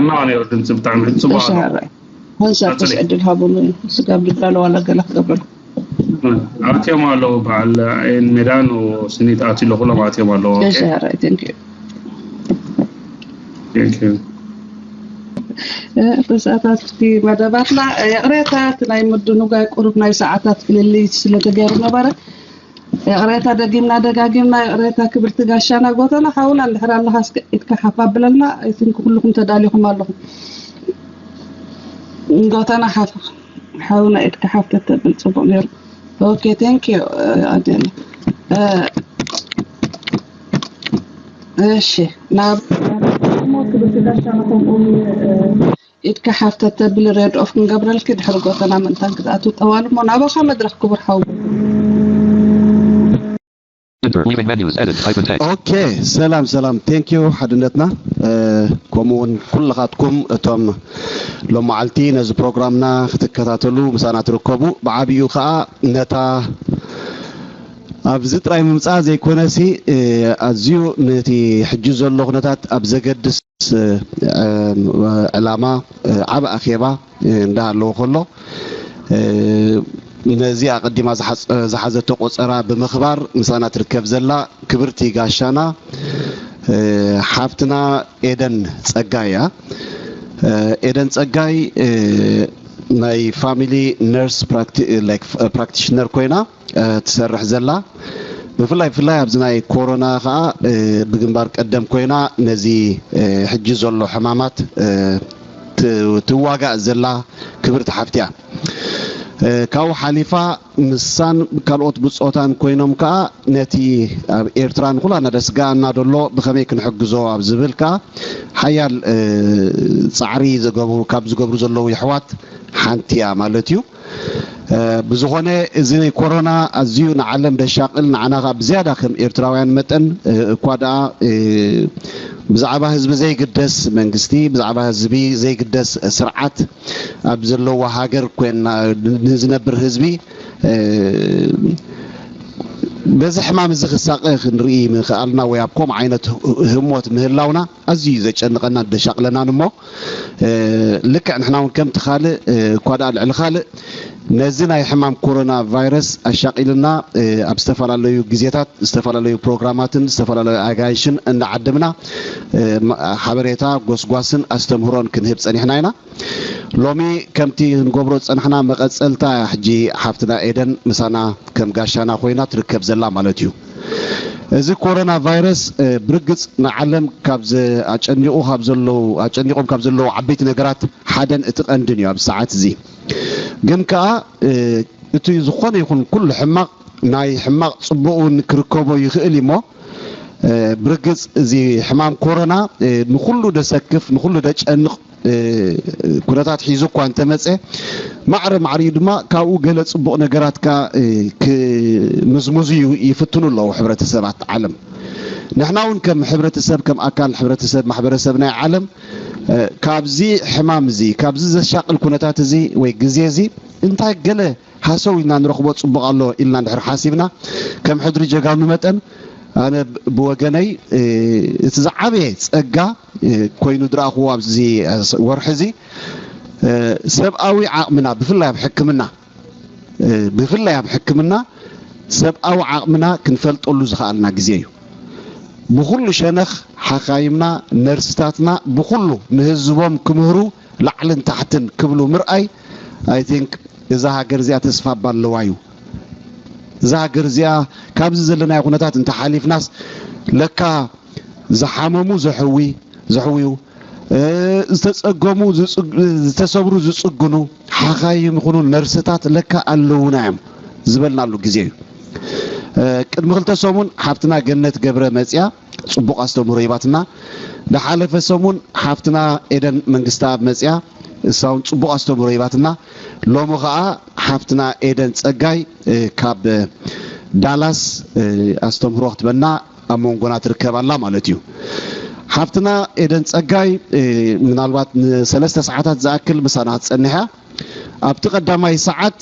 ይስማዕ ነይሩ ድምፂ ብጣዕሚ ጽቡቕ ኣሎ። ተሻረ ሀንሳ ተስ ዕድል ሃቡሉ ስጋብ ድዳለ ዋላ ገለ ክገብረሉ ኣትዮም ኣለዉ በዓል ኤን ሜዳን ስኒት ኣትዩ ኩሎም ኣትዮም ኣለዉ። ተሻረ thank you ተሰኣታትቲ መደባትና ይቕሬታ እቲ ናይ ምድንጓይ ቁሩብ ናይ ሰዓታት ፍልልይ ስለተገይሩ ነበረ። ይቕሬታ ደጊምና ደጋጊምና ይቕሬታ ክብርቲ ጋሻና ጎተና ሓውና እንድሕር ኣለኻ እስከ ኢድካ ሓፍ ኣብለልና። I think ኩልኹም ተዳሊኹም ኣለኹም። ጎተና ሓፍ ሓውና ኢድካ ሓፍ ተተብል ጽቡቕ ነይሩ። Okay thank you ኣዴና። እሺ ናብ ክብርቲ ጋሻና ከምኡ ኢድካ ሓፍ ተተብል ሬድ ኦፍ ክንገብረልኪ ድሕሪ ጎተና ምእንታን ክትኣትው ጠዋል እሞ ናባኻ መድረኽ ክቡር ሓው Enter. Leaving menus. Edit. Type and text. ኦኬ ሰላም ሰላም thank you ሓድነትና ከምኡ እውን ኩልኻትኩም እቶም ሎም መዓልቲ ነዚ ፕሮግራምና ክትከታተሉ ምሳና ትርከቡ ብዓብኡ ከዓ ነታ ኣብዚ ጥራይ ምምፃእ ዘይኮነሲ ኣዝዩ ነቲ ሕጂ ዘሎ ኩነታት ኣብ ዘገድስ ዕላማ ዓብ ኣኼባ እንዳሃለዎ ከሎ ነዚ ኣቐዲማ ዝሓዘቶ ቆፀራ ብምኽባር ምሳና ትርከብ ዘላ ክብርቲ ጋሻና ሓፍትና ኤደን ፀጋይ እያ። ኤደን ፀጋይ ናይ family nurse practitioner ኮይና ትሰርሕ ዘላ ብፍላይ ብፍላይ ኣብዚ ናይ ኮሮና ከዓ ብግንባር ቀደም ኮይና ነዚ ሕጂ ዘሎ ሕማማት ትዋጋእ ዘላ ክብርቲ ሓፍቲ እያ። ካብኡ ሓሊፋ ንሳን ካልኦት ብፆታን ኮይኖም ከዓ ነቲ ኣብ ኤርትራ ንኩላና ደስጋኣና ደሎ ብከመይ ክንሕግዞ ኣብ ዝብል ከዓ ሓያል ፃዕሪ ካብ ዝገብሩ ዘለዉ የሕዋት ሓንቲ እያ ማለት እዩ። ብዝኾነ እዚ ኮሮና ኣዝዩ ንዓለም ደሻቅል ንዓና ከዓ ብዝያዳ ከም ኤርትራውያን መጠን እኳ ደኣ ብዛዕባ ህዝቢ ዘይግደስ መንግስቲ ብዛዕባ ህዝቢ ዘይግደስ ስርዓት ኣብ ዘለዎ ሃገር ኮይና ንዝነብር ህዝቢ በዚ ሕማም እዚ ክሳቀ ክንርኢ ምኽኣልና ወይ ኣብ ከምኡ ዓይነት ህሞት ምህላውና ኣዝዩ ዘጨንቐናን ደሻቕለናን እሞ ልክዕ ንሕና እውን ከምቲ ካልእ እኳ ደኣ ልዕሊ ካልእ ነዚ ናይ ሕማም ኮሮና ቫይረስ ኣሻቒልና ኣብ ዝተፈላለዩ ግዜታት ዝተፈላለዩ ፕሮግራማትን ዝተፈላለዩ ኣጋይሽን እናዓደምና ሓበሬታ ጎስጓስን ኣስተምህሮን ክንህብ ፀኒሕና ኢና። ሎሚ ከምቲ ክንገብሮ ዝፀናሕና መቐፀልታ ሕጂ ሓፍትና ኤደን ምሳና ከም ጋሻና ኮይና ትርከብ ዘላ ማለት እዩ። እዚ ኮሮና ቫይረስ ብርግፅ ንዓለም ካብ ኣጨኒቑ ካብ ዘለዉ ኣጨኒቖም ካብ ዘለዉ ዓበይቲ ነገራት ሓደን እቲ ቀንድን እዩ ኣብዚ ሰዓት እዚ። ግን ከዓ እቲ ዝኾነ ይኹን ኩሉ ሕማቕ ናይ ሕማቕ ፅቡቕ እውን ክርከቦ ይኽእል እሞ ብርግፅ እዚ ሕማም ኮሮና ንኩሉ ደሰክፍ ንኩሉ ደጨንቕ ኩነታት ሒዙ እኳ እንተመፀ ማዕረ ማዕሪኡ ድማ ካብኡ ገለ ፅቡቕ ነገራት ከዓ ክምዝምዙ ይፍትኑ ኣለዉ ሕብረተሰባት ዓለም። ንሕና እውን ከም ሕብረተሰብ ከም ኣካል ሕብረተሰብ ማሕበረሰብ ናይ ዓለም ካብዚ ሕማም እዚ ካብዚ ዘሻቅል ኩነታት እዚ ወይ ግዜ እዚ እንታይ ገለ ሃሰው ኢልና ንረኽቦ ፅቡቕ ኣሎ ኢልና እንድሕር ሓሲብና ከም ሕድሪ ጀጋኑ መጠን ኣነ ብወገነይ እቲ ዝዓበየ ፀጋ ኮይኑ ዝረኣኽዎ ኣብዚ ወርሒ እዚ ሰብኣዊ ዓቕምና ብፍላይ ኣብ ሕክምና ብፍላይ ኣብ ሕክምና ሰብኣዊ ዓቕምና ክንፈልጠሉ ዝኸኣልና ግዜ እዩ። ብኩሉ ሸነኽ ሓኻይምና ነርስታትና ብኩሉ ንህዝቦም ክምህሩ ላዕልን ታሕትን ክብሉ ምርኣይ I think እዛ ሃገር እዚኣ ተስፋ ባለዋ እዩ። እዛ ሃገር እዚኣ ካብዚ ዘለናዮ ኩነታት እንተሓሊፍናስ ለካ ዝሓመሙ ዘሕዊ ዘሕውዩ ዝተፀገሙ ዝተሰብሩ ዝፅግኑ ሓኻይም ይኹኑ ነርስታት ለካ ኣለውና እዮም ዝበልናሉ ግዜ እዩ። ቅድሚ ክልተ ሰሙን ሓፍትና ገነት ገብረ መፅያ ፅቡቕ ኣስተምህሮ ሂባትና። ዝሓለፈ ሰሙን ሓፍትና ኤደን መንግስተኣብ መፅያ እሳ እውን ፅቡቕ ኣስተምህሮ ሂባትና። ሎሚ ከዓ ሓፍትና ኤደን ፀጋይ ካብ ዳላስ ኣስተምህሮ ክትበና ኣብ መንጎና ትርከብ ኣላ ማለት እዩ። ሓፍትና ኤደን ፀጋይ ምናልባት ንሰለስተ ሰዓታት ዝኣክል ምሳና ክትፀንሕ እያ። ኣብቲ ቀዳማይ ሰዓት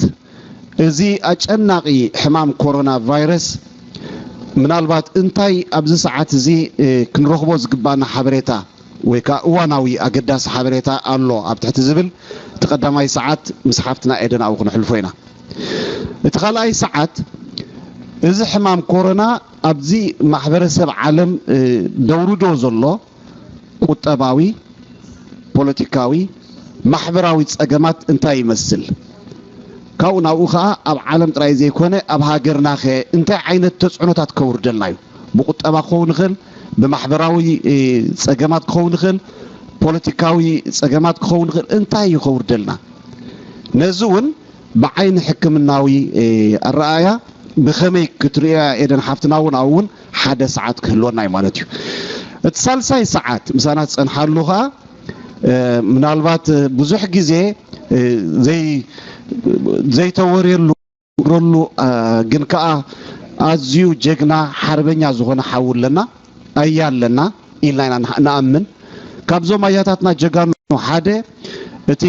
እዚ ኣጨናቒ ሕማም ኮሮና ቫይረስ ምናልባት እንታይ ኣብዚ ሰዓት እዚ ክንረኽቦ ዝግባና ሓበሬታ ወይ ከዓ እዋናዊ ኣገዳሲ ሓበሬታ ኣሎ ኣብ ትሕቲ ዝብል እቲ ቀዳማይ ሰዓት ምስ ሓፍትና ኤደን ኣብኡ ክነሕልፎ ኢና። እቲ ካልኣይ ሰዓት፣ እዚ ሕማም ኮሮና ኣብዚ ማሕበረሰብ ዓለም ደውርዶ ዘሎ ቁጠባዊ፣ ፖለቲካዊ፣ ማሕበራዊ ጸገማት እንታይ ይመስል? ካብኡ ናብኡ ከኣ ኣብ ዓለም ጥራይ ዘይኮነ ኣብ ሃገርናኸ እንታይ ዓይነት ተጽዕኖታት ከውርደልና እዩ? ብቁጠባ ክኸውን ይኽእል፣ ብማሕበራዊ ጸገማት ክኸውን ይኽእል፣ ፖለቲካዊ ጸገማት ክኸውን ይኽእል፣ እንታይ እዩ ከውርደልና? ነዚ እውን ብዓይኒ ሕክምናዊ ኣረኣእያ ብኸመይ ክትርእያ ኤደን ሓፍትና እውን ኣብኡ እውን ሓደ ሰዓት ክህልወና እዩ ማለት እዩ። እቲ ሳልሳይ ሰዓት ምሳና ትጸንሓሉ ከኣ ምናልባት ብዙሕ ግዜ ዘይተወርየሉ ረሉ ግን ከኣ ኣዝዩ ጀግና ሓርበኛ ዝኾነ ሓው ኣለና ኣያ ኣለና ኢልና ኢና ንኣምን። ካብዞም ኣያታትና ጀጋኑ ሓደ እቲ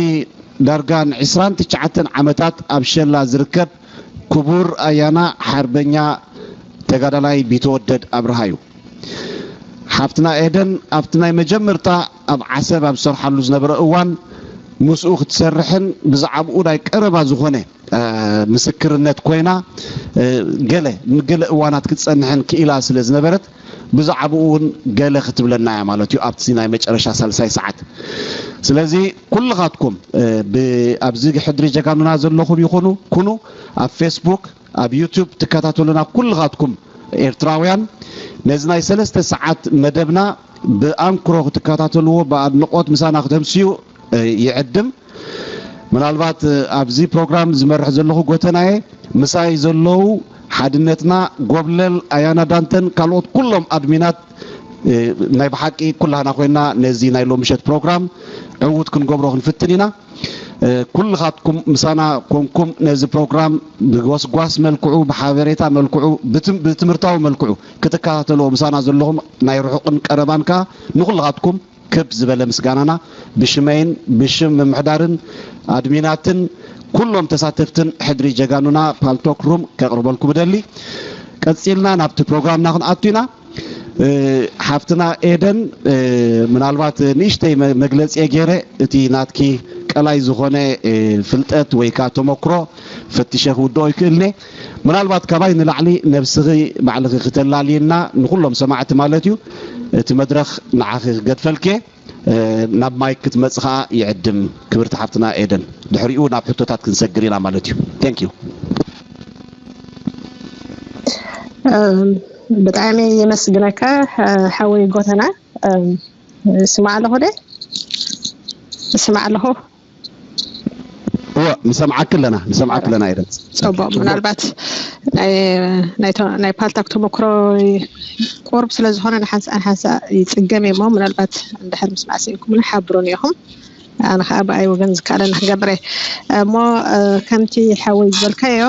ዳርጋ ንዕስራን ትሽዓተን ዓመታት ኣብ ሸላ ዝርከብ ክቡር ኣያና ሓርበኛ ተጋዳላይ ቢተወደድ ኣብርሃ እዩ። ሓፍትና ኤደን ኣብቲ ናይ መጀመርታ ኣብ ዓሰብ ኣብ ዝሰርሓሉ ዝነበረ እዋን ምስኡ ክትሰርሕን ብዛዕባኡ ናይ ቀረባ ዝኾነ ምስክርነት ኮይና ገለ ንገለ እዋናት ክትጸንሕን ክኢላ ስለ ዝነበረት ብዛዕባኡ እውን ገለ ክትብለና እያ ማለት እዩ። ኣብቲ ናይ መጨረሻ ሳልሳይ ሰዓት ስለዚ ኩልኻትኩም ኣብዚ ሕድሪ ጀጋኑና ዘለኹም ይኹኑ ኩኑ ኣብ ፌስቡክ ኣብ ዩቱብ ትከታተሉና ኩልኻትኩም ኤርትራውያን ነዚ ናይ ሰለስተ ሰዓት መደብና ብኣንክሮ ክትከታተልዎ ብኣድንቆት ምሳና ክተምስዩ ይዕድም። ምናልባት ኣብዚ ፕሮግራም ዝመርሕ ዘለኹ ጎተናየ ምሳይ ዘለዉ ሓድነትና ጎብለል ኣያና ዳንተን ካልኦት ኩሎም ኣድሚናት ናይ ብሓቂ ኩላህና ኮይና ነዚ ናይ ሎምሸት ፕሮግራም ዕዉት ክንገብሮ ክንፍትን ኢና። ኩልኻትኩም ምሳና ኮንኩም ነዚ ፕሮግራም ብጎስጓስ መልክዑ ብሓበሬታ መልክዑ ብትምህርታዊ መልክዑ ክትከታተልዎ ምሳና ዘለኹም ናይ ርሑቕን ቀረባን ከኣ ንኹልኻትኩም ክብ ዝበለ ምስጋናና ብሽመይን ብሽም ምምሕዳርን ኣድሚናትን ኩሎም ተሳተፍትን ሕድሪ ጀጋኑና ፓልቶክ ሩም ከቕርበልኩም እደሊ። ቀጺልና ናብቲ ፕሮግራምና ክንኣቱ ኢና። ሓፍትና ኤደን ምናልባት ንእሽተይ መግለፂ ገይረ እቲ ናትኪ ቀላይ ዝኾነ ፍልጠት ወይ ከዓ ተመክሮ ፈትሸ ክውድኦ ይክእልነ። ምናልባት ካባይ ንላዕሊ ነብስኺ ባዕልኺ ክተላልይና ንኩሎም ሰማዕቲ ማለት እዩ እቲ መድረኽ ንዓኺ ክገድፈልኪ ናብ ማይክ ክትመጽ ከኣ ይዕድም ክብርቲ ሓፍትና ኤደን ድሕሪኡ ናብ ሕቶታት ክንሰግር ኢና ማለት እዩ። Thank you። ብጣዕሚ የመስግነካ ሓወይ ጎተና። ስማዕ ኣለኹ ደ ስማዕ ኣለኹ። እወ ንሰምዓኪ ኣለና ንሰምዓኪ ኣለና። ይረን ጽቡቅ። ምናልባት ናይ ፓልታክ ተመክሮ ቁርብ ስለ ዝኾነ ንሓንሳእ ንሓንሳእ ይጽገም እሞ ምናልባት እንድሕር ምስማዕ ስኢንኩም ሓብሩን ኢኹም። ኣነ ከዓ ብኣይ ወገን ዝከኣለኒ ክገብረ እሞ ከምቲ ሓወይ ዝበልካዮ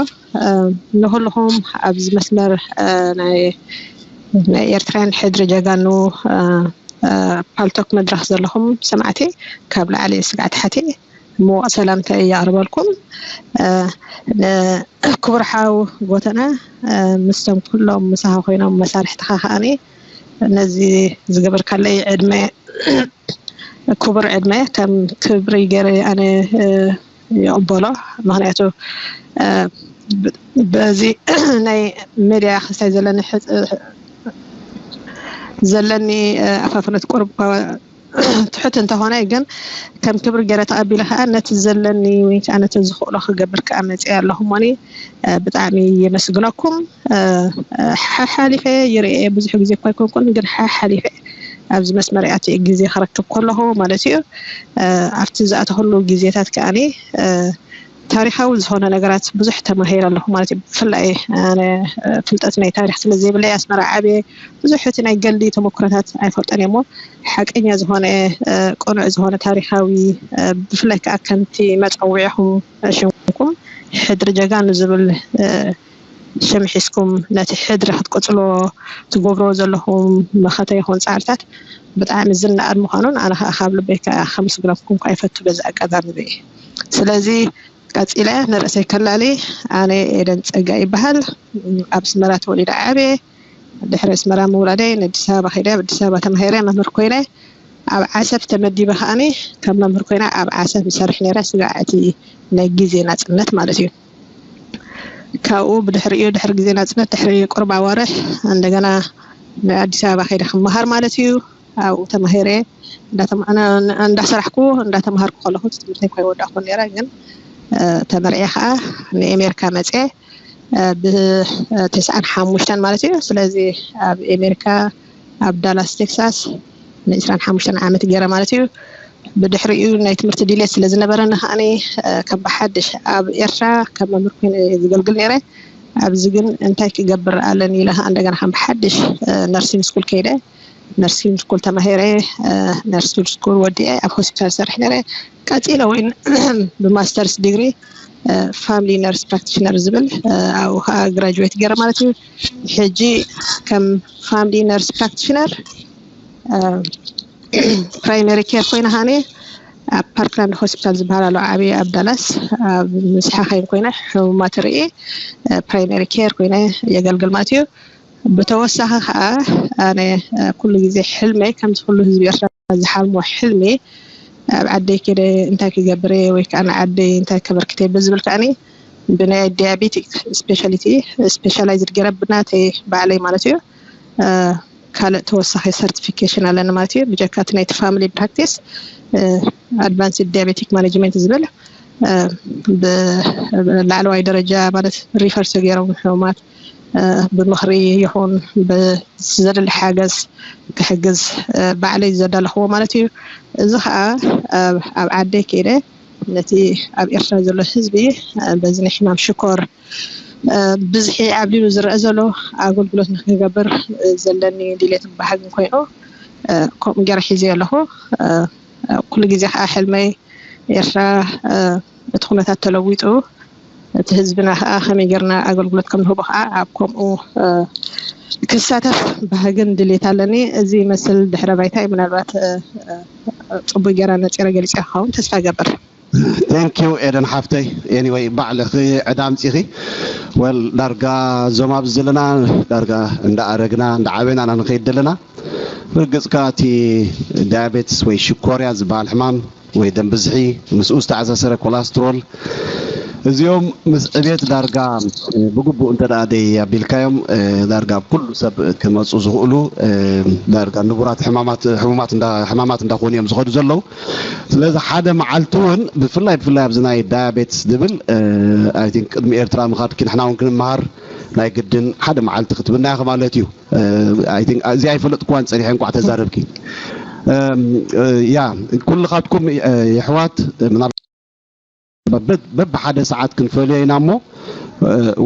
ንኩልኹም ኣብዚ መስመር ናይ ናይ ኤርትራን ሕድሪ ጀጋኑ ፓልቶክ መድረኽ ዘለኹም ሰማዕቲ ካብ ላዕሊ ስጋዕ ታሕቲ ምዉቕ ሰላምታ የቕርበልኩም። ንክቡር ሓው ጎተና ምስቶም ኩሎም ምሳኻ ኮይኖም መሳርሕትኻ ከዓኒ ነዚ ዝገበርካለይ ዕድመ ክቡር ዕድመ ከም ክብሪ ገይረ ኣነ ይቕበሎ። ምኽንያቱ በዚ ናይ ሜድያ ክስታይ ዘለኒ ዘለኒ ኣፋፍነት ቁርብ ትሑት እንተኾነ ግን ከም ክብሪ ገይረ ተቐቢለ ከዓ ነቲ ዘለኒ ወይ ከዓ ነቲ ዝኽእሎ ክገብር ከዓ መፅእ ኣለኹ እሞኒ ብጣዕሚ የመስግነኩም። ሓሓሊፈ ይርኤ ብዙሕ ግዜ እኳ ኣይኮንኩን ግን ሓሓሊፈ ኣብዚ መስመር ኣትየ ግዜ ክረክብ ከለኹ ማለት እዩ ኣብቲ ዝኣተኽሉ ግዜታት ከዓኒ ታሪካዊ ዝኾነ ነገራት ብዙሕ ተማሂረ ኣለኹ ማለት እዩ። ብፍላይ ኣነ ፍልጠት ናይ ታሪክ ስለ ዘይብለይ ኣስመራ ዓብየ ብዙሕ እቲ ናይ ገልዲ ተመክሮታት ኣይፈልጦን እየ እሞ ሓቀኛ ዝኾነ ቅኑዕ ዝኾነ ታሪካዊ ብፍላይ ከዓ ከምቲ መፀውዒኹም ሽምኩም ሕድሪ ጀጋኑ ዝብል ሽም ሒዝኩም ነቲ ሕድሪ ክትቅፅልዎ ትገብርዎ ዘለኹም መኸተ ይኹን ፃዕርታት ብጣዕሚ ዝነኣድ ምዃኑን ኣነ ከዓ ካብ ልበይ ከዓ ከመስግነኩም ከዓ ይፈቱ በዚ ኣጋጣሚ እዚ። ስለዚ ቀፂለ ንርእሰይ ከላሊ ኣነ ኤደን ፀጋ ይበሃል። ኣብ ኣስመራ ተወሊደ ዓብየ። ድሕሪ ኣስመራ ምውላደይ ንኣዲስ ኣበባ ከይደ ኣብ ኣዲስ ኣበባ ተማሂረ መምህር ኮይነ ኣብ ዓሰብ ተመዲበ ከዓኒ ከም መምህር ኮይና ኣብ ዓሰብ ዝሰርሕ ነይረ፣ ስጋዕ እቲ ናይ ግዜ ናጽነት ማለት እዩ። ካብኡ ብድሕሪኡ፣ ድሕሪ ግዜ ናጽነት፣ ድሕሪ ቁሩብ ኣዋርሕ እንደገና ንኣዲስ ኣበባ ከይደ ክመሃር ማለት እዩ። ኣብኡ ተማሂረ እንዳተማ-፣ እንዳሰራሕኩ እንዳተማሃርኩ ከለኹ ትምህርተይ እኳ ይወዳእኩ ነይረ፣ ግን ተመርዕየ ከዓ ንኤሜሪካ መፅየ። ብተስዓን ሓሙሽተን ማለት እዩ። ስለዚ ኣብ ኤሜሪካ ኣብ ዳላስ ቴክሳስ ንዒስራን ሓሙሽተን ዓመት ገይረ ማለት እዩ። ብድሕሪኡ ናይ ትምህርቲ ድሌት ስለ ዝነበረኒ ከዓኒ ከም ብሓድሽ ኣብ ኤርትራ ከም መምህር ኮይነ ዝገልግል ነይረ። ኣብዚ ግን እንታይ ክገብር ኣለኒ ኢለ ከዓ እንደገና ከም ብሓድሽ ነርሲንግ ስኩል ከይደ። ነርሲንግ ስኩል ተማሂረ፣ ነርሲንግ ስኩል ወዲኤ ኣብ ሆስፒታል ሰርሕ ነይረ። ቀፂለ እውን ብማስተርስ ዲግሪ ፋሚሊ ነርስ ፕራክቲሽነር ዝብል ኣብኡ ከዓ ግራጁዌት ገይረ ማለት እዩ። ሕጂ ከም ፋሚሊ ነርስ ፕራክቲሽነር ፕራይመሪ ኬር ኮይነ ሃኔ ኣብ ፓርክላንድ ሆስፒታል ዝበሃል ኣሎ ዓብዪ ኣብ ዳላስ ኣብ ምስሓኸይን ኮይነ ሕሙማት ርኢ ፕራይመሪ ኬር ኮይነ የገልግል ማለት እዩ። ብተወሳኺ ከዓ ኣነ ኩሉ ግዜ ሕልመይ ከምዚ ኩሉ ህዝቢ ኤርትራ ዝሓልሞ ሕልሚ ኣብ ዓደይ ከደ እንታይ ክገብር እየ ወይ ከዓ ንዓደይ እንታይ ከበርክት እየ ብዝብል ከዓኒ ብናይ ዲያቤቲክ ስፔሻሊቲ ስፔሻላይዝድ ገይረ ብናተይ ባዕለይ ማለት እዩ ካልእ ተወሳኺ ሰርቲፊኬሽን ኣለኒ ማለት እዩ። ብጀካ እቲ ናይቲ ፋሚሊ ፕራክቲስ ኣድቫንስድ ዲያቤቲክ ማኔጅመንት ዝብል ብላዕለዋይ ደረጃ ማለት ሪፈር ተገይሮም ሕሙማት ብምኽሪ ይኹን ብዘድሊ ሓገዝ ክሕግዝ ባዕለይ ዘዳለኽዎ ማለት እዩ። እዚ ከዓ ኣብ ዓደይ ከይደ ነቲ ኣብ ኤርትራ ዘሎ ህዝቢ በዚ ናይ ሕማም ሽኮር ብዝሒ ዓብሊሉ ዝረአ ዘሎ ኣገልግሎት ንክገብር ዘለኒ ድሌትን ባህግን ኮይኑ ከምኡ ገይረ ሒዘ ኣለኹ። ኩሉ ግዜ ከዓ ሕልመይ ኤርትራ እቲ ኩነታት ተለዊጡ እቲ ህዝብና ከዓ ከመይ ጌርና ኣገልግሎት ከም ንህቦ ከዓ ኣብ ከምኡ ክሳተፍ ባህግን ድሌት ኣለኒ። እዚ ይመስል ድሕረ ባይታይ ምናልባት ፅቡቅ ጌራ ነፂረ ገሊፀ ክኸውን ተስፋ ገብር። Thank you ኤደን ሓፍተይ። Anyway ባዕልኺ ዕዳ ኣምፂኺ። Well ዳርጋ እዞም ኣብዚ ዘለና ዳርጋ እንዳኣረግና እንዳዓበና ኢና ንኸይድ ዘለና። ርግፅካ እቲ ዳያቤትስ ወይ ሽኮርያ ዝበሃል ሕማም ወይ ደም ብዝሒ ምስኡ ዝተኣሳሰረ ኮላስትሮል እዚኦም ምስ ዕቤት ዳርጋ ብግቡእ እንተ ደኣ ደይ ኣቢልካዮም ዳርጋ ኣብ ኩሉ ሰብ ክመፁ ዝኽእሉ ዳርጋ ንቡራት ሕማማት ሕሙማት እንዳ ሕማማት እንዳኾኑ እዮም ዝኸዱ ዘለዉ። ስለዚ ሓደ መዓልቲ እውን ብፍላይ ብፍላይ ኣብዚ ናይ ዳያቤትስ ዝብል I think ቅድሚ ኤርትራ ምኻድኪ ንሕና እውን ክንመሃር ናይ ግድን ሓደ መዓልቲ ክትብና ኢኺ ማለት እዩ። I think እዚ ኣይፈለጥኩዋን ፀኒሐ እንኳዕ ተዛረብኪ። ያ ኩልኻትኩም የሕዋት ምናልባት በብሓደ ሰዓት ክንፈልዮ ኢና እሞ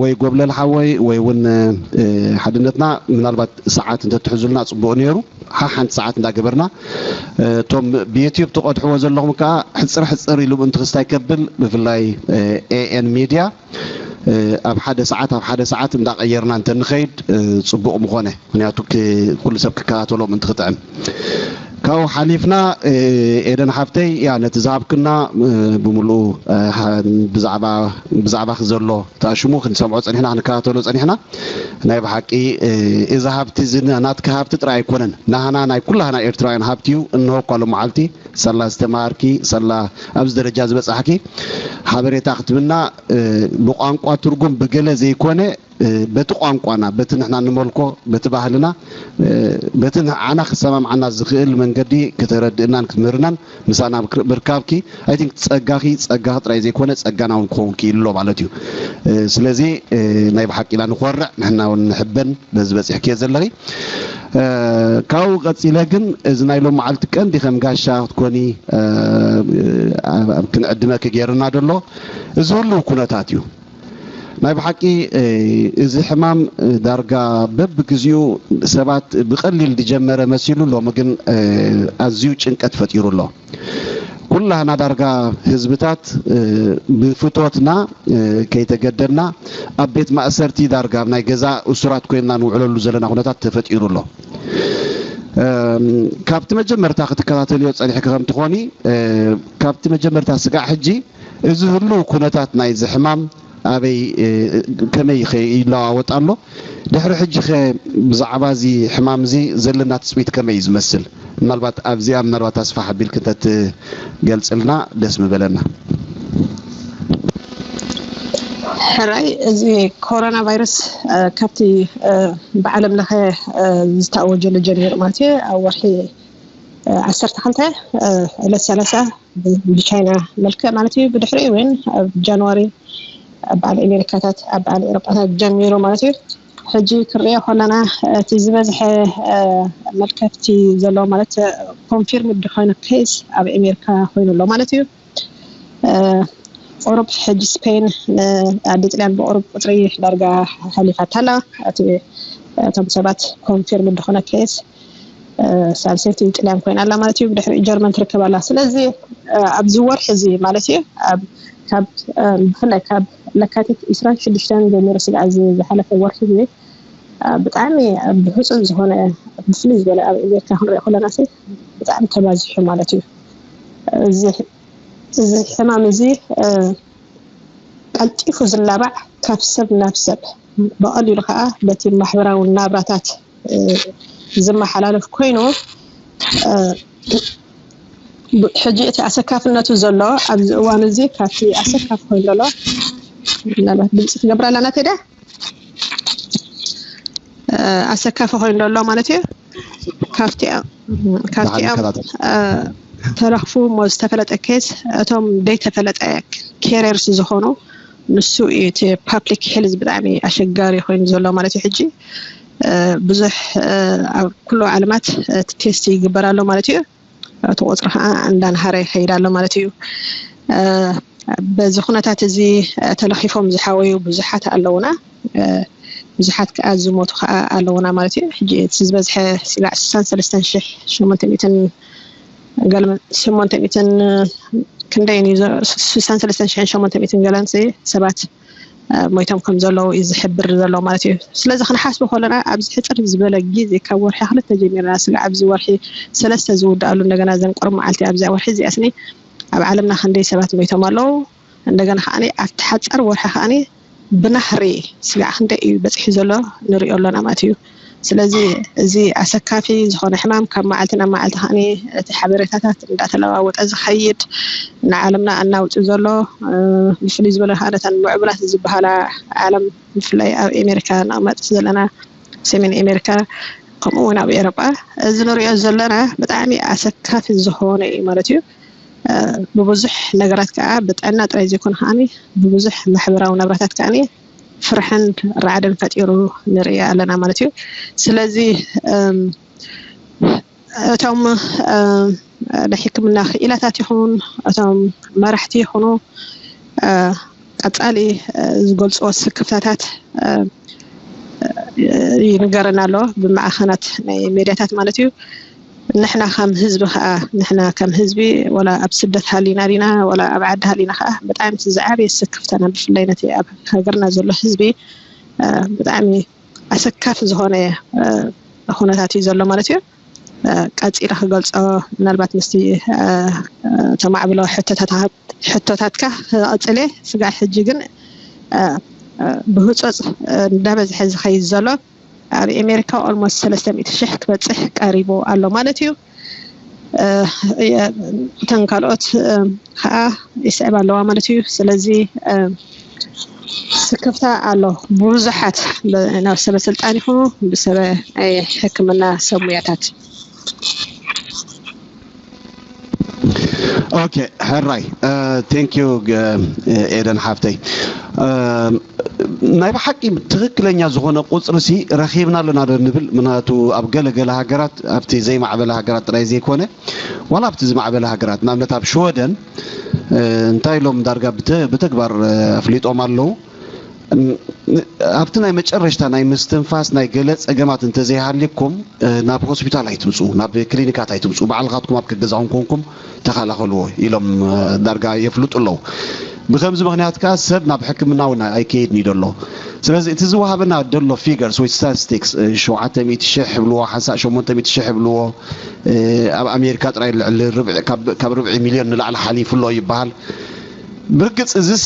ወይ ጎብለል ሓወይ ወይ እውን ሓድነትና ምናልባት ሰዓት እንተትሕዙልና ፅቡቅ ነይሩ። ሓሓንቲ ሰዓት እንዳገበርና እቶም ብዩትዩብ ትቐድሕዎ ዘለኹም ከዓ ሕፅር ሕፅር ኢሉ ምእንቲ ክስታይ ከብል ብፍላይ ኤኤን ሚድያ ኣብ ሓደ ሰዓት ኣብ ሓደ ሰዓት እንዳቀየርና እንተንኸይድ ፅቡቕ ምኾነ። ምክንያቱ ኩሉ ሰብ ክከታተሎ ምእንቲ ክጥዕም። ካብኡ ሓሊፍና ኤደን ሓፍተይ ያ ነቲ ዝሃብክና ብምሉኡ ብዛዕባኺ ዘሎ ተኣሽሙ ክንሰምዖ ፀኒሕና ክንከታተሎ ፀኒሕና። ናይ ብሓቂ እዚ ሃብቲ እዚ ናትኪ ሃብቲ ጥራይ ኣይኮነን፣ ናህና ናይ ኩላህና ኤርትራውያን ሃብቲ እዩ። እንሆ እኳ ሎም መዓልቲ ሳላ ዝተማሃርኪ ሳላ ኣብዚ ደረጃ ዝበፃሕኪ ሓበሬታ ክትብና ብቋንቋ ትርጉም ብገለ ዘይኮነ በቲ ቋንቋና በቲ ንሕና ንመልኮ በቲ ባህልና በቲ ንዓና ክሰማምዓና ዝኽእል መንገዲ ክተረድእናን ክትምህርናን ምሳና ምርካብኪ I think ጸጋኺ ጸጋኺ ጥራይ ዘይኮነ ጸጋና እውን ክኸውን ክኢሉ ኣሎ ማለት እዩ። ስለዚ ናይ ብሓቂ ኢና ንኾርዕ ንሕና እውን ንሕበን በዚ በጺሕክዮ ዘለኺ። ካብኡ ቀጺለ ግን እዚ ናይ ሎም መዓልቲ ቀንዲ ከም ጋሻ ክትኮኒ ኣብ ክንዕድመኪ ገይርና ደሎ እዚ ህልው ኩነታት እዩ። ናይ ብሓቂ እዚ ሕማም ዳርጋ በብግዚኡ ሰባት ብቐሊል ዝጀመረ መሲሉ ሎሚ ግን ኣዝዩ ጭንቀት ፈጢሩ ኣሎ። ኩላህና ዳርጋ ህዝብታት ብፍቶትና ከይተገደድና ኣብ ቤት ማእሰርቲ ዳርጋ ኣብ ናይ ገዛ እሱራት ኮይንና ንውዕለሉ ዘለና ኩነታት ተፈጢሩ ኣሎ። ካብቲ መጀመርታ ክትከታተልዮ ፀኒሕኪ ከምትኾኒ ካብቲ መጀመርታ ስጋዕ ሕጂ እዚ ህልው ኩነታት ናይዚ ሕማም ኣበይ ከመይ ይለዋወጥ ኣሎ? ድሕሪ ሕጂ ከ ብዛዕባ እዚ ሕማም እዚ ዘለና ትፅቢት ከመይ እዩ ዝመስል? ምናልባት ኣብዚኣ ምናልባት ኣስፋሕ ኣቢል ክተትገልፅልና ደስ ምበለና። ሕራይ እዚ ኮሮና ቫይረስ ካብቲ ብዓለም ለኸ ዝተኣወጀሉ ጀሚሩ ማለት እዩ ኣብ ወርሒ ዓሰርተ ክልተ ዕለት ሰላሳ ብቻይና መልክዕ ማለት እዩ። ብድሕሪኡ እውን ኣብ ጃንዋሪ ኣብ በዓል ኣሜሪካታት ኣብ በዓል ኤሮጳታት ጀሚሩ ማለት እዩ። ሕጂ ክሪኦ ከለና እቲ ዝበዝሐ መልከፍቲ ዘለዎ ማለት ኮንፊርም ዝኾነ ኬስ ኣብ ኣሜሪካ ኮይኑ ኣሎ ማለት እዩ። ቁሩብ ሕጂ ስፔን ኣዲ ጥልያን ብቁሩብ ቁፅሪ ዳርጋ ሓሊፋታ ኣላ። እቶም ሰባት ኮንፊርም ዝኾነ ኬስ ሳልሰይቲ ጥልያን ኮይና ኣላ ማለት እዩ። ብድሕሪ ጀርመን ትርከብ ኣላ። ስለዚ ኣብዚ ወርሒ እዚ ማለት እዩ ብፍላይ ካብ ለካቲት ዕስራን ሽዱሽተን ጀሚሩ ስጋዕ እዚ ዝሓለፈ ወርሒ እዚ ብጣዕሚ ብህፁፅ ዝኾነ ብፍሉይ ዝበለ ኣብ ኤሜሪካ ክንሪኦ ከለና ሲ ብጣዕሚ ተባዚሑ ማለት እዩ። እዚ ሕማም እዚ ቀልጢፉ ዝላባዕ ካብ ሰብ ናብ ሰብ ብቐሊሉ ከዓ በቲ ማሕበራዊ ናብራታት ዝመሓላለፍ ኮይኑ ሕጂ እቲ ኣሰካፍነቱ ዘሎ ኣብዚ እዋን እዚ ካብቲ ኣሰካፊ ኮይኑ ዘሎ ምናልባት ድምፂ ትገብር ኣለና ተዳ ኣሰካፊ ኮይኑ ዘሎ ማለት እዩ። ካብቲኦም ተረኽፉ ሞ ዝተፈለጠ ኬስ እቶም ደይተፈለጠ ኬረርስ ዝኾኑ ንሱ እዩ እቲ ፓብሊክ ሄልዝ ብጣዕሚ ኣሸጋሪ ኮይኑ ዘሎ ማለት እዩ። ሕጂ ብዙሕ ኣብ ኩሉ ዓለማት እቲ ቴስት ይግበር ኣሎ ማለት እዩ። እቲ ቁፅሪ ከዓ እንዳንሃረ ይኸይድ ኣሎ ማለት እዩ። በዚ ኩነታት እዚ ተለኺፎም ዝሓወዩ ብዙሓት ኣለውና። ብዙሓት ከዓ ዝሞቱ ከዓ ኣለውና ማለት እዩ። ሕጂ እቲ ዝበዝሐ ስጋዕ ስሳን ሰለስተን ሽሕ ሸሞንተ ሚእትን ገለ ሸሞንተ ሚእትን ክንደይን እዩ ስሳን ሰለስተን ሽሕን ሸሞንተ ሚእትን ገለን ሰባት ሞይቶም ከም ዘለዉ እዩ ዝሕብር ዘሎ ማለት እዩ። ስለዚ ክንሓስቦ ከለና ኣብዚ ሕፅር ዝበለ ግዜ ካብ ወርሒ ክልተ ጀሚርና ስለ ኣብዚ ወርሒ ሰለስተ ዝውድኣሉ እንደገና ዘንቆር መዓልቲ ኣብዚኣ ወርሒ እዚኣ ስኒ ኣብ ዓለምና ክንደይ ሰባት ሞይቶም ኣለዉ። እንደገና ከዓ ኣብቲ ሓፃር ወርሒ ከዓ ብናህሪ ስጋዕ ክንደይ እዩ በፂሑ ዘሎ ንሪኦ ኣለና ማለት እዩ። ስለዚ እዚ ኣሰካፊ ዝኾነ ሕማም ካብ መዓልቲ ናብ መዓልቲ ከዓ እቲ ሓበሬታታት እንዳተለዋወጠ ዝኸይድ ንዓለምና ኣናውፂ ዘሎ ብፍሉይ ዝበለ ከዓ ነተን ምዕቡላት ዝበሃላ ዓለም ብፍላይ ኣብ ኤሜሪካ ንቕመጥ ዘለና ሰሜን ኤሜሪካ ከምኡ እውን ኣብ ኤሮጳ እዚ ንሪኦ ዘለና ብጣዕሚ ኣሰካፊ ዝኾነ እዩ ማለት እዩ። ብብዙሕ ነገራት ከዓ ብጥዕና ጥራይ ዘይኮነ ከዓ ብብዙሕ ማሕበራዊ ናብራታት ከዓ ፍርሕን ራዕድን ፈጢሩ ንርኢ ኣለና ማለት እዩ። ስለዚ እቶም ናይ ሕክምና ክኢላታት ይኹን እቶም መራሕቲ ይኹኑ ቀፃሊ ዝገልፅዎ ስክፍታታት ይንገረና ኣሎ ብማዕኸናት ናይ ሜድያታት ማለት እዩ። ንሕና ከም ህዝቢ ከዓ ንሕና ከም ህዝቢ ወላ ኣብ ስደት ሃሊና ዲና ወላ ኣብ ዓዲ ሃሊና ከዓ ብጣዕሚ ዝዓበየ ስክፍታና ብፍላይ ነቲ ኣብ ሃገርና ዘሎ ህዝቢ ብጣዕሚ ኣሰካፊ ዝኾነ ኩነታት እዩ ዘሎ ማለት እዩ። ቀፂለ ክገልፆ ምናልባት ምስቲ ተማዕብሎ ሕቶታትካ ክቐፅል እየ። ስጋዕ ሕጂ ግን ብህፆፅ እንዳበዝሐ ዝኸይድ ዘሎ ኣብ ኤሜሪካ ኦልሞስት ሰለስተ ሚእቲ ሽሕ ክበፅሕ ቀሪቡ ኣሎ ማለት እዩ። እተን ካልኦት ከዓ ይስዕብ ኣለዋ ማለት እዩ። ስለዚ ስክፍታ ኣሎ ብዙሓት ናብ ሰበ ስልጣን ይኹኑ ብሰበ ናይ ሕክምና ሰብ ሙያታት። ኦኬ ሕራይ ቴንክ ዩ ኤደን ሓፍተይ። ናይ ብሓቂ ትኽክለኛ ዝኾነ ቁፅሪ ሲ ረኺብና ኣለና ዶ ንብል? ምክንያቱ ኣብ ገለ ገለ ሃገራት ኣብቲ ዘይማዕበለ ሃገራት ጥራይ ዘይኮነ ዋላ ኣብቲ ዝማዕበለ ሃገራት ንኣብነት ኣብ ሽወደን እንታይ ኢሎም ዳርጋ ብተግባር ኣፍሊጦም ኣለዉ። ኣብቲ ናይ መጨረሽታ ናይ ምስትንፋስ ናይ ገለ ፀገማት እንተዘይሃልኩም ናብ ሆስፒታል ኣይትምፁ፣ ናብ ክሊኒካት ኣይትምፁ፣ ባዕልኻትኩም ኣብ ገዛኹም ኮንኩም ተኸላኸልዎ ኢሎም ዳርጋ የፍልጡ ኣለዉ። ብከምዚ ምክንያት ከዓ ሰብ ናብ ሕክምና እውን ኣይከይድን እዩ ደሎ። ስለዚ እቲ ዝወሃበና ደሎ ፊገርስ ወይ ስታቲስቲክስ ሸውዓተ ሚእቲ ሽሕ ይብልዎ ሓንሳእ ሸሞንተ ሚእቲ ሽሕ ይብልዎ ኣብ ኣሜሪካ ጥራይ ልዕሊ ካብ ርብዒ ሚልዮን ንላዕሊ ሓሊፉ ኣሎ ይበሃል። ብርግጽ እዚሲ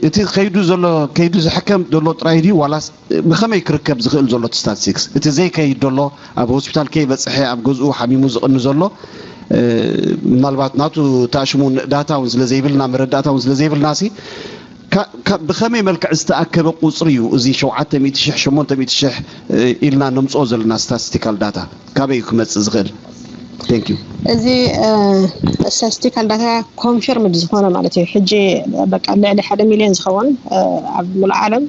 እቲ ከይዱ ዘሎ ከይዱ ዝሕከም ዘሎ ጥራይ ድዩ ዋላስ ብኸመይ ክርከብ ዝኽእል ዘሎ እቲ ስታቲስቲክስ? እቲ ዘይከይድ ዘሎ ኣብ ሆስፒታል ከይበጽሐ ኣብ ገዝኡ ሓሚሙ ዝቕኒ ዘሎ ምናልባት ናቱ ተኣሽሙ ዳታ እውን ስለ ዘይብልና መረዳእታ እውን ስለ ዘይብልና ሲ ብኸመይ መልክዕ ዝተኣከበ ቁፅሪ እዩ እዚ ሸውዓተ ሚእቲ ሽሕ ሸሞንተ ሚእቲ ሽሕ ኢልና ነምፅኦ ዘለና ስታቲስቲካል ዳታ ካበይ እዩ ክመፅእ ዝኽእል? እዚ ስታቲስቲካል ዳታ ኮንፊርምድ ዝኾነ ማለት እዩ። ሕጂ በቃ ልዕሊ ሓደ ሚሊዮን ዝኸውን ኣብ ሙሉእ ዓለም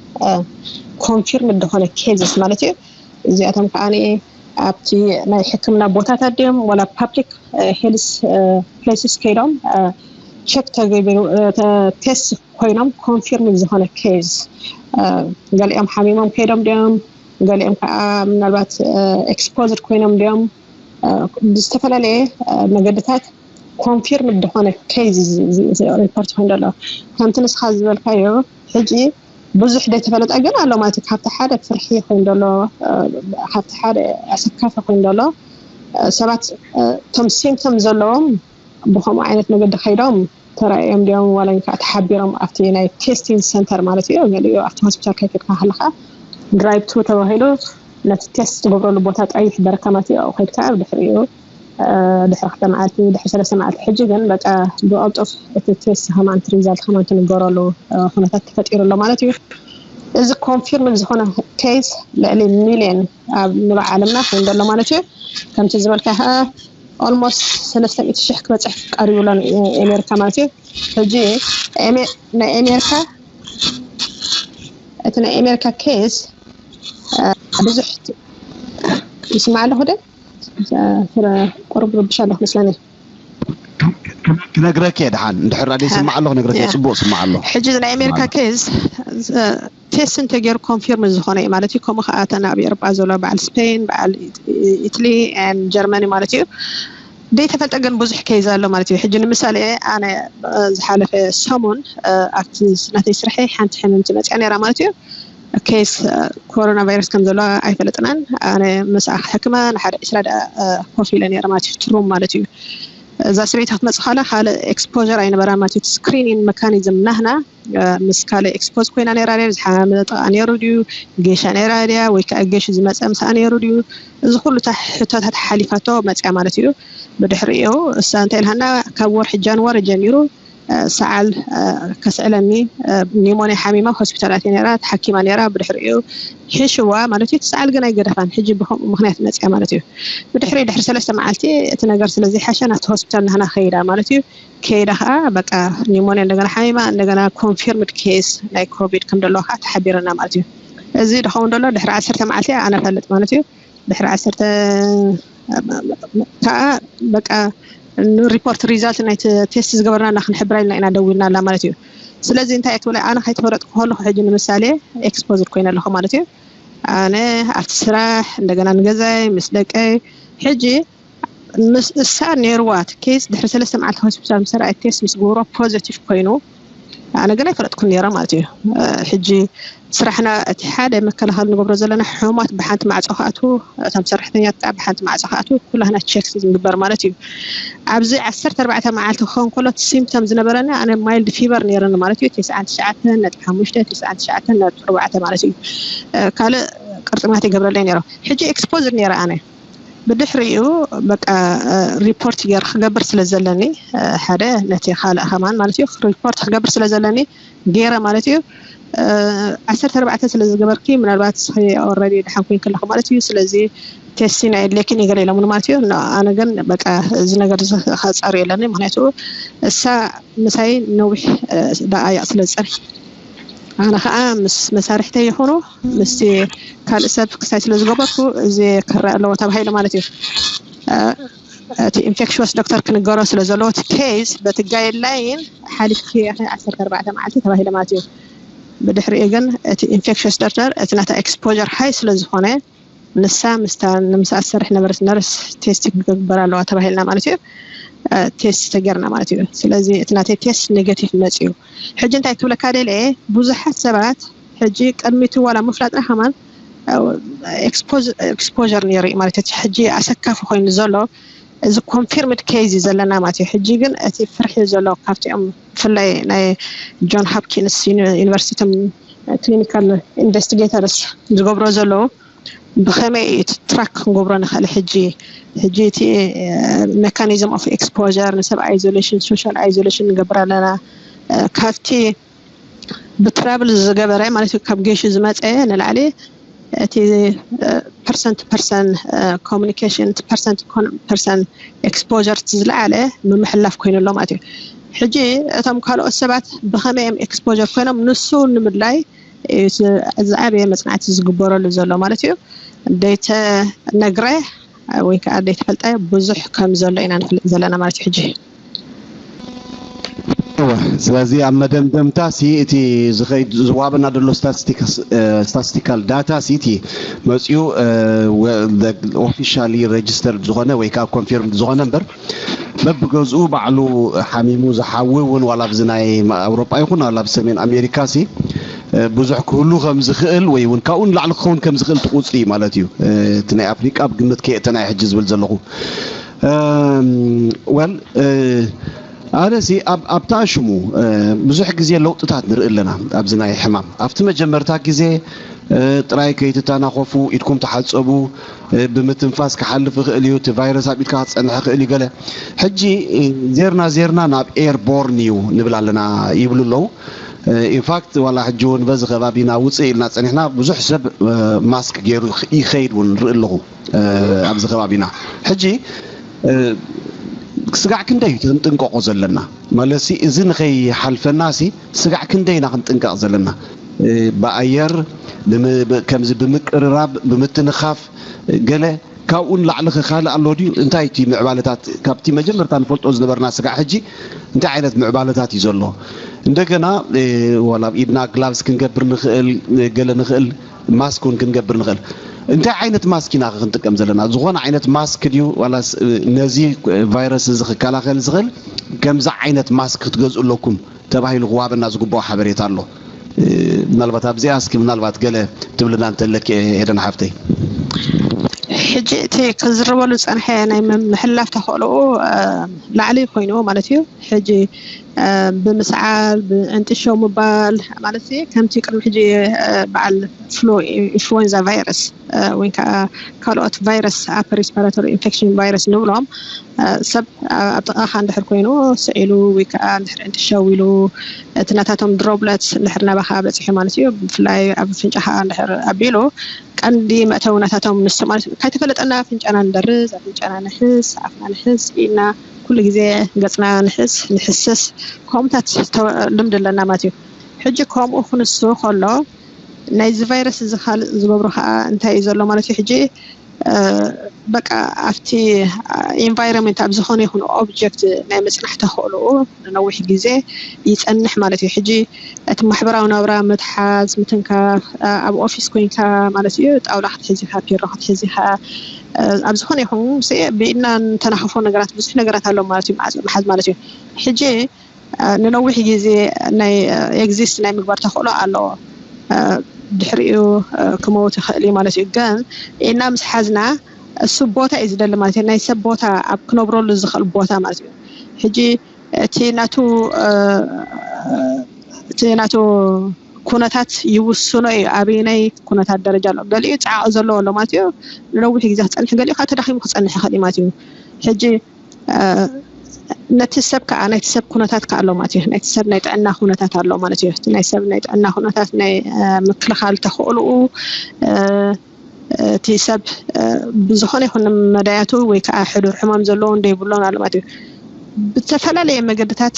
ኮንፊርምድ ዝኾነ ኬዝስ ማለት እዩ። እዚኣቶም ከዓ ኣብቲ ናይ ሕክምና ቦታታት ድዮም ወላ ፓብሊክ ሄልስ ፕሌስስ ከይዶም ቸክ ተገቢሩ ቴስት ኮይኖም ኮንፊርምድ ዝኾነ ኬዝ ገሊኦም ሓሚሞም ከይዶም ድዮም ገሊኦም ከዓ ምናልባት ኤክስፖዝድ ኮይኖም ድዮም ብዝተፈላለየ መገድታት ኮንፊርምድ ዝኾነ ኬዝ ሪፖርት ኮይኑ ዘሎ ከምቲ ንስኻ ዝበልካዮ ሕጂ ብዙሕ ዘይተፈለጠ ግን ኣሎ ማለት እዩ። ካብቲ ሓደ ፍርሒ ኮይኑ ዘሎ ካብቲ ሓደ ኣሰካፊ ኮይኑ ዘሎ ሰባት እቶም ሲምፕቶም ዘለዎም ብከምኡ ዓይነት መገዲ ከይዶም ተራእዮም ድዮም ዋላ ከዓ ተሓቢሮም ኣብቲ ናይ ቴስቲንግ ሰንተር ማለት እዩ ገሊኡ ኣብቲ ሆስፒታል ከይከድካ ከለካ ድራይቭ ቱ ተባሂሉ ነቲ ቴስት ትገብረሉ ቦታ ጥራይ ይሕበረካ ማለት እዩ ኣብኡ ከይድካ ድሕሪኡ ድሕሪ ክልተ መዓልቲ ድሕሪ ሰለስተ መዓልቲ ሕጂ ግን በቃ ብቐልጡፍ እቲ ቴስት ከማን እቲ ሪዛልት ከማን ትንገረሉ ኩነታት ተፈጢሩ ኣሎ ማለት እዩ። እዚ ኮንፊርም ዝኾነ ኬስ ልዕሊ ሚልዮን ኣብ ሙሉእ ዓለምና ኮይኑ ዘሎ ማለት እዩ። ከምቲ ዝበልካ ከዓ ኦልሞስት ሰለስተ ሚእቲ ሽሕ ክበፅሕ ቀሪቡ ኣሎ ኣሜሪካ ማለት እዩ። ሕጂ ናይ ኣሜሪካ እቲ ናይ ኣሜሪካ ኬስ ብዙሕ ይስማዕ ኣለኹ ደ ቁሩብ ርብሽ ኣለኹ መስለኒ። ክነግረኪ እየ ድሓን እንድሕር ራድዮ ይስማዕ ኣለኹ ክነግረኪ እየ። ፅቡቅ ስማዕ ኣለኹ። ሕጂ ናይ ኣሜሪካ ኬዝ ቴስት እንተገይሩ ኮንፊርም ዝኾነ እዩ ማለት እዩ። ከምኡ ከዓ እተን ኣብ ኤሮጳ ዘሎ በዓል ስፔን በዓል ኢትሊ ጀርመኒ ማለት እዩ። ዘይተፈልጠ ግን ብዙሕ ኬዝ ኣሎ ማለት እዩ። ሕጂ ንምሳሌ ኣነ ዝሓለፈ ሰሙን ኣብቲ ናተይ ስርሐይ ሓንቲ ሕምምቲ መፅያ ነይራ ማለት እዩ። ኬስ ኮሮና ቫይረስ ከም ዘለዋ ኣይፈለጥናን። ኣነ ምስኣ ክሕክማ ንሓደ ዕስራ ደኣ ኮፍ ኢለ ነይረ ማለት እዩ። ትሩም ማለት እዩ። እዛ ሰበይቲ ክትመፅእ ከላ ካልእ ኤክስፖር ኣይነበራ ማለት እዩ። ስክሪኒንግ መካኒዝም ናህና ምስ ካልእ ኤክስፖዝ ኮይና ነይራ ድያ ዝሓመጠ ነይሩ ድዩ ጌሻ ነይራ ድያ ወይ ከዓ ጌሽ ዝመፀ ምሳኣ ነይሩ ድዩ እዚ ኩሉ ሕቶታት ሓሊፋቶ መፅያ ማለት እዩ። ብድሕሪኡ እሳ እንታይ ኢልሃና ካብ ወርሒ ጃንዋሪ ጀሚሩ ሰዓል ከስዕለኒ ኒሞንያ ሓሚማ ሆስፒታላት ነራ ተሓኪማ ነራ ብድሕሪኡ ሒሽዋ ማለት እዩ። ሰዓል ግን ኣይገደፋን ሕጂ ብከምኡ ምክንያት መፅያ ማለት እዩ። ብድሕሪ ድሕሪ ሰለስተ መዓልቲ እቲ ነገር ስለዘይሓሸ ናብቲ ሆስፒታል ናህና ከይዳ ማለት እዩ። ከይዳ ከዓ በቃ ኒሞንያ እንደገና ሓሚማ እንደገና ኮንፊርምድ ኬስ ናይ ኮቪድ ከም ዘለዎ ከዓ ተሓቢረና ማለት እዩ። እዚ ድኸውን ደሎ ድሕሪ ዓሰርተ መዓልቲ ኣነፈልጥ ማለት እዩ። ድሕሪ ዓሰርተ ከዓ በቃ ሪፖርት ሪዛልት ናይቲ ቴስት ዝገበርና እና ክንሕብራ ኢልና ኢና ደዊልና ኣላ ማለት እዩ። ስለዚ እንታይ እየ ትብለ ኣነ ከይተፈለጥኩ ከለኩ ሕጂ ንምሳሌ ኤክስፖዝድ ኮይነ ኣለኹ ማለት እዩ። ኣነ ኣብቲ ስራሕ እንደገና ንገዛይ ምስ ደቀይ ሕጂ ምስ እሳ ኔርዋ እቲ ኬስ ድሕሪ ሰለስተ መዓልቲ ሆስፒታል ምስ ረኣየት ቴስት ምስ ገብሮ ፖዘቲቭ ኮይኑ ኣነ ግን ኣይፈለጥኩን ነይረ ማለት እዩ። ሕጂ ስራሕና እቲ ሓደ መከላኸሊ ንገብሮ ዘለና ሕሙማት ብሓንቲ ማዕፆ ክኣትዉ እቶም ሰራሕተኛት ከዓ ብሓንቲ ማዕፆ ክኣትዉ ኩላህና ቸክ ንግበር ማለት እዩ። ኣብዚ ዓሰርተ ኣርባዕተ መዓልቲ ክኸውን ከሎ እቲ ሲምፕቶም ዝነበረኒ ኣነ ማይልድ ፊቨር ነይረኒ ማለት እዩ። ተስዓን ትሽዓተን ነጥቢ ሓሙሽተ ተስዓን ትሽዓተን ነጥቢ ኣርባዕተ ማለት እዩ። ካልእ ቅርጥማት ይገብረለይ ነይሮም። ሕጂ ኤክስፖዝድ ነይረ ኣነ ብድሕሪኡ በቃ ሪፖርት ገር ክገብር ስለ ዘለኒ ሓደ ነቲ ካልእ ከማን ማለት እዩ ሪፖርት ክገብር ስለ ዘለኒ ገይረ ማለት እዩ። ዓሰርተ ኣርባዕተ ስለ ዝገበርኪ ምናልባት ንስኺ ኦረዲ ድሓን ኮይንኪ ኣለኹ ማለት እዩ። ስለዚ ቴስቲ ናይ ኣድልየኪን እዩ ገለ ኢሎምኒ ማለት እዩ። ኣነ ግን በቃ እዚ ነገር እዚ ከፃርየለኒ ምክንያቱ እሳ ምሳይ ነዊሕ ደቃይቕ ስለ ዝፀንሐ ኣነ ከዓ ምስ መሳርሕተይ ይኹኑ ምስቲ ካልእ ሰብ ክሳይ ስለ ዝገበርኩ እዚ ክረአ ኣለዎ ተባሂሉ ማለት እዩ። እቲ ኢንፌክሽወስ ዶክተር ክንገሮ ስለ ዘለዎ እቲ ኬዝ በቲ ጋይድላይን ሓሊፍኪ ኢኺ ዓሰርተ ኣርባዕተ መዓልቲ ተባሂለ ማለት እዩ። ብድሕሪኡ ግን እቲ ኢንፌክሽወስ ዶክተር እቲ ናታ ኤክስፖር ሃይ ስለ ዝኾነ ንሳ ምስታ ንምስኣ ትሰርሕ ነበረት ነርስ ቴስት ክግበር ኣለዋ ተባሂልና ማለት እዩ። ቴስት ተገርና ማለት እዩ። ስለዚ እቲ ናተይ ቴስት ኔጋቲቭ መፅዩ። ሕጂ እንታይ ክብለካ ደልየ ብዙሓት ሰባት ሕጂ ቅድሚቲ ዋላ ምፍላጥና ከማን ኤክስፖር ነይሩ ማለት እቲ ሕጂ ኣሰካፊ ኮይኑ ዘሎ እዚ ኮንፊርምድ ኬዝ እዩ ዘለና ማለት እዩ። ሕጂ ግን እቲ ፍርሒ ዘሎ ካብቲኦም ብፍላይ ናይ ጆን ሆፕኪንስ ዩኒቨርሲቲ ቶም ክሊኒካል ኢንቨስቲጌተርስ ዝገብሮ ዘለዉ ብኸመይ እዩ እቲ ትራክ ክንገብሮ ንኽእል? ሕጂ ሕጂ እቲ ሜካኒዝም ኦፍ ኤክስፖር ንሰብ ኣይዞሌሽን ሶሻል ኣይዞሌሽን ንገብር ኣለና። ካብቲ ብትራቭል ዝገበረ ማለት ካብ ገሹ ዝመፀ ንላዕሊ እቲ ፐርሰንት ፐርሰን ኮሚኒኬሽን ፐርሰንት ፐርሰን ኤክስፖር ዝለዓለ ምምሕላፍ ኮይኑ ኣሎ ማለት እዩ። ሕጂ እቶም ካልኦት ሰባት ብኸመይ እዮም ኤክስፖር ኮይኖም ንሱ ንምድላይ ዝዓበየ መፅናዕቲ ዝግበረሉ ዘሎ ማለት እዩ። ደይተነግረ ወይ ከዓ ደይተፈልጠ ብዙሕ ከም ዘሎ ኢና ንፍልጥ ዘለና ማለት እዩ። ሕጂ እወ፣ ስለዚ ኣብ መደምደምታ ሲ እቲ ዝኸይድ ዝዋበና ዘሎ ስታስቲካል ዳታ ሲ እቲ መፅኡ ኦፊሻሊ ሬጅስተርድ ዝኾነ ወይ ከዓ ኮንፊርምድ ዝኾነ እምበር በብገዝኡ ባዕሉ ሓሚሙ ዝሓዊ እውን ዋላ ኣብዚ ናይ ኣውሮጳ ይኹን ዋላ ኣብ ሰሜን ኣሜሪካ ሲ ብዙሕ ክህሉ ከም ዝኽእል ወይ እውን ካብኡ ንላዕሊ ክኸውን ከም ዝኽእል ትቁፅሪ ማለት እዩ። እቲ ናይ ኣፍሪቃ ብግምት ከየእተና ሕጂ ዝብል ዘለኹ ወል ኣነሲ ኣብታ ሽሙ ብዙሕ ግዜ ለውጥታት ንርኢ ኣለና። ኣብዚ ናይ ሕማም ኣብቲ መጀመርታ ግዜ ጥራይ ከይትተናኸፉ፣ ኢድኩም ተሓፀቡ፣ ብምትንፋስ ክሓልፍ ይኽእል እዩ፣ እቲ ቫይረስ ኣብ ኢድካ ክፀንሕ ይኽእል እዩ ገለ። ሕጂ ዜርና ዜርና ናብ ኤርቦርን እዩ ንብል ኣለና ይብሉ ኣለዉ። ኢንፋክት ዋላ ሕጂ እውን በዚ ከባቢና ውፅእ ኢልና ፀኒሕና ብዙሕ ሰብ ማስክ ገይሩ ይኸይድ እውን ንርኢ ኣለኹ ኣብዚ ከባቢና። ሕጂ ስጋዕ ክንደይ እዩ ክንጥንቀቆ ዘለና ማለት እዚ ንኸይሓልፈና ሲ ስጋዕ ክንደይ ኢና ክንጥንቀቕ ዘለና? ብኣየር ከምዚ ብምቅርራብ ብምትንኻፍ ገለ ካብኡ ንላዕሊ ከ ካልእ ኣሎ ድዩ? እንታይ እቲ ምዕባለታት ካብቲ መጀመርታ ንፈልጦ ዝነበርና ስጋዕ ሕጂ እንታይ ዓይነት ምዕባለታት እዩ ዘሎ? እንደገና ዋላ ኣብ ኢድና ግላቭስ ክንገብር ንኽእል ገለ ንኽእል ማስክ እውን ክንገብር ንኽእል። እንታይ ዓይነት ማስክ ኢና ክንጥቀም ዘለና? ዝኾነ ዓይነት ማስክ ድዩ ዋላስ ነዚ ቫይረስ እዚ ክከላኸል ዝኽእል ከምዚ ዓይነት ማስክ ክትገዝኡ ኣለኩም ተባሂሉ ክዋበና ዝግብኦ ሓበሬታ ኣሎ? ምናልባት ኣብዚኣ እስኪ ምናልባት ገለ ትብልና እንተለኪ ኤደን ሓፍተይ። ሕጂ እቲ ክዝረበሉ ዝፀንሐ ናይ ምምሕላፍ ተኽእሎኡ ላዕሊ ኮይኑ ማለት እዩ። ሕጂ ብምስዓል ብዕንጥሾ ምባል ማለት ከምቲ ቅድሚ ሕጂ በዓል ፍሉ ኢንፍሉዌንዛ ቫይረስ ወይ ከዓ ካልኦት ቫይረስ ኣፐር ሪስፓራቶሪ ኢንፌክሽን ቫይረስ ንብሎም ሰብ ኣብ ጥቓኻ እንድሕር ኮይኑ ስዒሉ ወይ ከዓ እንድሕር ዕንጥሸው ኢሉ እቲ ናታቶም ድሮብለት እንድሕር ናባኻ በፂሑ ማለት እዩ። ብፍላይ ኣብ ኣፍንጫኻ እንድሕር ኣቢሉ ቀንዲ መእተዊ ናታቶም ንሱ ማለት እዩ። ካይተፈለጠና ኣፍንጫና ንደርዝ፣ ኣፍንጫና ንሕስ፣ ኣፍና ንሕስ፣ ኢድና ኩሉ ግዜ ገፅና ንሕስ ንሕስስ ከምኡታት ልምዲ ኣለና ማለት እዩ። ሕጂ ከምኡ ክንሱ ከሎ ናይዚ ቫይረስ እዚ ካልእ ዝገብሮ ከዓ እንታይ እዩ ዘሎ ማለት እዩ። ሕጂ በቃ ኣብቲ ኢንቫይሮንመንት ኣብ ዝኾነ ይኹን ኦብጀክት ናይ ምፅናሕ ተኽእልኡ ንነዊሕ ግዜ ይፀንሕ ማለት እዩ። ሕጂ እቲ ማሕበራዊ ናብራ ምትሓዝ ምትንካፍ ኣብ ኦፊስ ኮይንካ ማለት እዩ ጣውላ ክትሕዝ ኢኻ ፒሮ ክትሕዝ ኢኻ ኣብ ዝኾነ ይኹን ብኢድና ንተናኸፎ ነገራት ብዙሕ ነገራት ኣሎ ማለት እዩ። ማዕፅ ምሓዝ ማለት እዩ። ሕጂ ንነዊሕ ግዜ ናይ ኤግዚስት ናይ ምግባር ተኽእሎ ኣለዎ። ድሕሪኡ ክመውት ይኽእል እዩ ማለት እዩ። ግን ኢድና ምስ ሓዝና እሱ ቦታ እዩ ዝደሊ ማለት እዩ። ናይ ሰብ ቦታ ኣብ ክነብረሉ ዝኽእል ቦታ ማለት እዩ። ሕጂ እቲ ናቱ እቲ ናቱ ኩነታት ይውስኖ እዩ። ኣበየናይ ኩነታት ደረጃ ኣሎ? ገሊኡ ፃዕቂ ዘለዎ ኣሎ ማለት እዩ። ንነዊሕ ግዜ ክፀንሕ፣ ገሊኡ ከዓ ተዳኺሙ ክፀንሕ ይኽእል እዩ ማለት እዩ። ሕጂ ነቲ ሰብ ከዓ ናይቲ ሰብ ኩነታት ከዓ ኣሎ ማለት እዩ። ናይቲ ሰብ ናይ ጥዕና ኩነታት ኣሎ ማለት እዩ። እቲ ናይ ሰብ ናይ ጥዕና ኩነታት ናይ ምክልኻል ተኽእልኡ እቲ ሰብ ብዝኾነ ይኹን መዳያቱ ወይ ከዓ ሕዱር ሕማም ዘለዎ እንደይብሎን ኣሎ ማለት እዩ። ብዝተፈላለየ መገድታት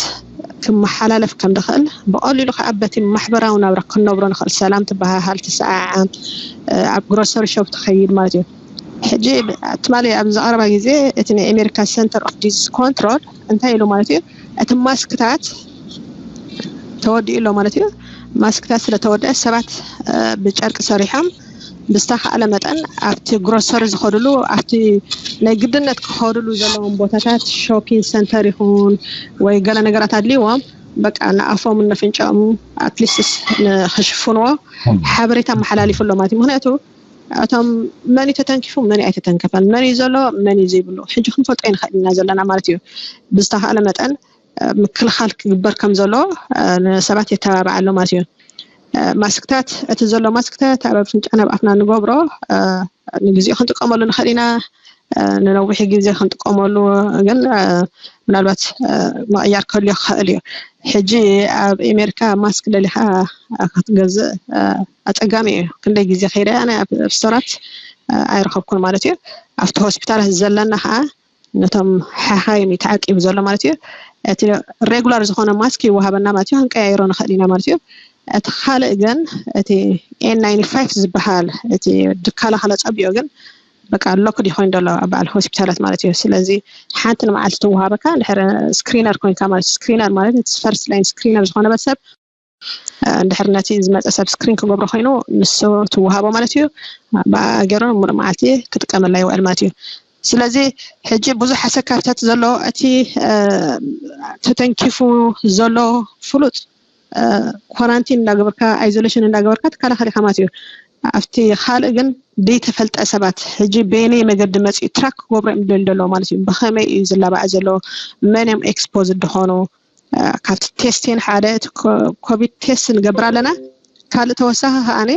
ክመሓላለፍ ከም ዝኽእል ብቐሊሉ ከዓ በቲ ማሕበራዊ ናብራ ክንነብሮ ንኽእል። ሰላም ትበሃሃል፣ ትሰዓዓም፣ ኣብ ግሮሰሪ ሾፕ ትኸይድ ማለት እዩ። ሕጂ ትማሊ ኣብ ዝቐረባ ግዜ እቲ ናይ ኣሜሪካ ሰንተር ኦፍ ዲዚዝ ኮንትሮል እንታይ ኢሉ ማለት እዩ እቲ ማስክታት ተወዲኡ ኣሎ ማለት እዩ። ማስክታት ስለተወደአ ሰባት ብጨርቂ ሰሪሖም ብዝተኻእለ መጠን ኣብቲ ግሮሰሪ ዝኸድሉ ኣብቲ ናይ ግድነት ክኸድሉ ዘለዎም ቦታታት ሾፒን ሰንተር ይኹን ወይ ገለ ነገራት ኣድልይዎም በቃ ንኣፎም ነፍንጫኦም ኣትሊስትስ ንክሽፍንዎ ሓበሬታ መሓላሊፉ ኣሎ ማለት እዩ። ምክንያቱ እቶም መን እዩ ተተንኪፉ መን እዩ ኣይተተንከፈን መን እዩ ዘሎ መን እዩ ዘይብሉ ሕጂ ክንፈልጦ ይንኽእል ኢና ዘለና ማለት እዩ። ብዝተኻእለ መጠን ምክልኻል ክግበር ከም ዘሎ ንሰባት የተባብዓ ኣሎ ማለት እዩ። ማስክታት፣ እቲ ዘሎ ማስክታት ኣብ ኣፍንጫና ኣብ ኣፍና ንገብሮ፣ ንግዜኡ ክንጥቀመሉ ንኽእል ኢና። ንነዊሕ ግዜ ክንጥቀመሉ ግን ምናልባት ምቕያር ክህልዮ ክኽእል እዩ። ሕጂ ኣብ ኣሜሪካ ማስክ ደሊኻ ክትገዝእ ኣፀጋሚ እዩ። ክንደይ ግዜ ከይደ ኣነ ኣብ ስቶራት ኣይረኸብኩን ማለት እዩ። ኣብቲ ሆስፒታላት ዘለና ከዓ ነቶም ሓኻይም እዩ ተዓቂቡ ዘሎ ማለት እዩ። እቲ ሬጉላር ዝኾነ ማስክ ይወሃበና ማለት እዩ፣ ክንቀያይሮ ንኽእል ኢና ማለት እዩ። እቲ ካልእ ግን እቲ ኤን ናይንቲ ፋይቭ ዝበሃል እቲ ድካላ ከለፀብዮ ግን በቃ ሎክድ ይኮይን ዘሎ ኣብ በዓል ሆስፒታላት ማለት እዩ። ስለዚ ሓንቲ ንመዓልቲ ትወሃበካ እንድሕር ስክሪነር ኮይንካ ማለት እዩ። ስክሪነር ማለት እቲ ፈርስት ላይን ስክሪነር ዝኾነ ሰብ እንድሕር ነቲ ዝመፀ ሰብ ስክሪን ክገብሮ ኮይኑ ንሱ ትወሃቦ ማለት እዩ። ብኣገሩ ሙሉእ መዓልቲ ክጥቀመላ ይውዕል ማለት እዩ። ስለዚ ሕጂ ብዙሕ ኣሰካፍታት ዘሎ እቲ ተተንኪፉ ዘሎ ፍሉጥ ኮራንቲን እንዳገበርካ፣ ኣይዞሌሽን እንዳገበርካ ትከላኸል ኢኻ ማለት እዩ። ኣብቲ ካልእ ግን ዘይተፈልጠ ሰባት ሕጂ በየነይ መገዲ መፅኡ ትራክ ክገብሮ እዮም ደል ደለዎ ማለት እዩ። ብኸመይ እዩ ዝላባዕ ዘሎ፣ መን እዮም ኤክስፖዝ ድኾኑ፣ ካብቲ ቴስቲን ሓደ እቲ ኮቪድ ቴስት ንገብር ኣለና። ካልእ ተወሳኺ ከዓኒ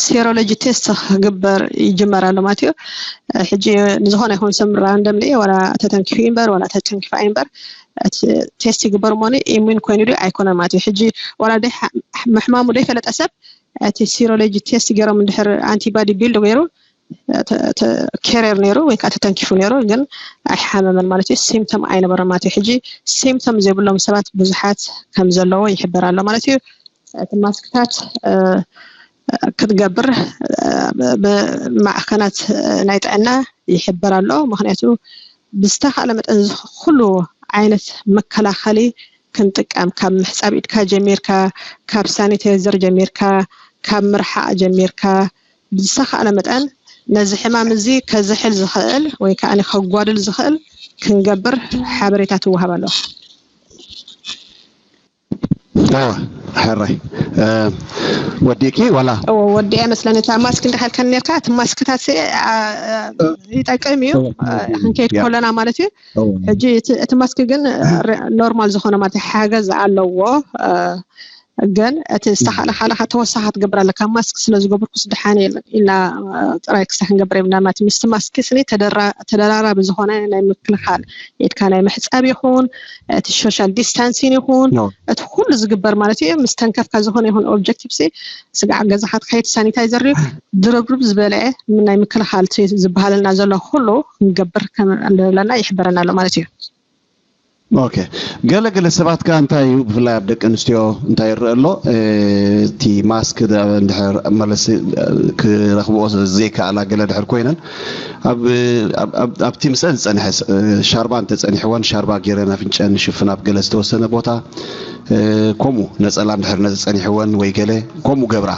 ሴሮሎጂ ቴስት ክግበር ይጅመር ኣሎ ማለት እዩ። ሕጂ ንዝኾነ ይኹን ስም ራንደምሊ ዋላ ተተንኪፉ ይንበር ዋላ ተተንኪፋ ይንበር እቲ ቴስት ይግበር እሞኒ ኢሚን ኮይኑ ድዩ ኣይኮነን ማለት እዩ። ሕጂ ዋላ ደይ ምሕማሙ ደይፈለጠ ሰብ እቲ ሴሮሎጂ ቴስት ገይሮም እንድሕር ኣንቲባዲ ቢልድ ገይሩ ኬሪር ነይሩ ወይ ከዓ ተተንኪፉ ነይሩ ግን ኣይሓመመን ማለት እዩ። ሲምቶም ኣይነበረ ማለት እዩ። ሕጂ ሲምቶም ዘይብሎም ሰባት ብዙሓት ከም ዘለዎ ይሕበር ኣሎ ማለት እዩ። እቲ ማስክታት ክትገብር ብማዕከናት ናይ ጥዕና ይሕበር ኣሎ። ምክንያቱ ብዝተካእለ መጠን ኩሉ ዓይነት መከላኸሊ ክንጥቀም፣ ካብ ምሕፃብ ኢድካ ጀሚርካ፣ ካብ ሳኒታይዘር ጀሚርካ፣ ካብ ምርሓቕ ጀሚርካ ብዝተካእለ መጠን ነዚ ሕማም እዚ ከዝሕል ዝኽእል ወይ ከዓ ከጓድል ዝኽእል ክንገብር ሓበሬታ ትወሃብ ኣሎ። ሕራይ ወዲእኪ ዋላ ወዲኣ መስለኒ። እታ ማስክ እንዳካልካ ነርካ እቲ ማስክታት ይጠቅም እዩ ክንከይድ ከለና ማለት እዩ። ሕጂ እቲ ማስክ ግን ኖርማል ዝኾነ ማለት ሓገዝ ኣለዎ። ግን እቲ ዝተኻእለ ካለካ ተወሳኺ ክትገብር ኣለካ። ማስክ ስለ ዝገብርኩስ ደሓን ኢልና ጥራይ ክሳብ ክንገብር የብልና ማለት ምስቲ ማስክ ስኒ ተደራራቢ ዝኾነ ናይ ምክልኻል ኢድካ ናይ ምሕፃብ ይኹን እቲ ሶሻል ዲስታንሲን ይኹን እቲ ኩሉ ዝግበር ማለት እዩ። ምስ ተንከፍካ ዝኾነ ይኹን ኦብጀክቲቭ ሲ ስጋዕ ገዛኻ ትኸይድ ሳኒታይዘር ድርብርብ ዝበለ ናይ ምክልኻል ዝበሃለልና ዘሎ ኩሉ ክንገብር ኣለና ይሕበረና ኣሎ ማለት እዩ። ኦኬ ገለ ገለ ሰባት ከ እንታይ እዩ ብፍላይ ኣብ ደቂ ኣንስትዮ እንታይ ይረአ ኣሎ? እቲ ማስክ እንድሕር መለሲ ክረኽብኦ ዘይከኣላ ገለ ድሕር ኮይነን ኣብቲ ምስአ ዝፀንሐ ሻርባ እንተፀኒሕወን ሻርባ ገይረን ኣፍንጨን ሽፍን ኣብ ገለ ዝተወሰነ ቦታ ከምኡ ነፀላ እንድሕር ነዚ ፀኒሕወን ወይ ገለ ከምኡ ገብራ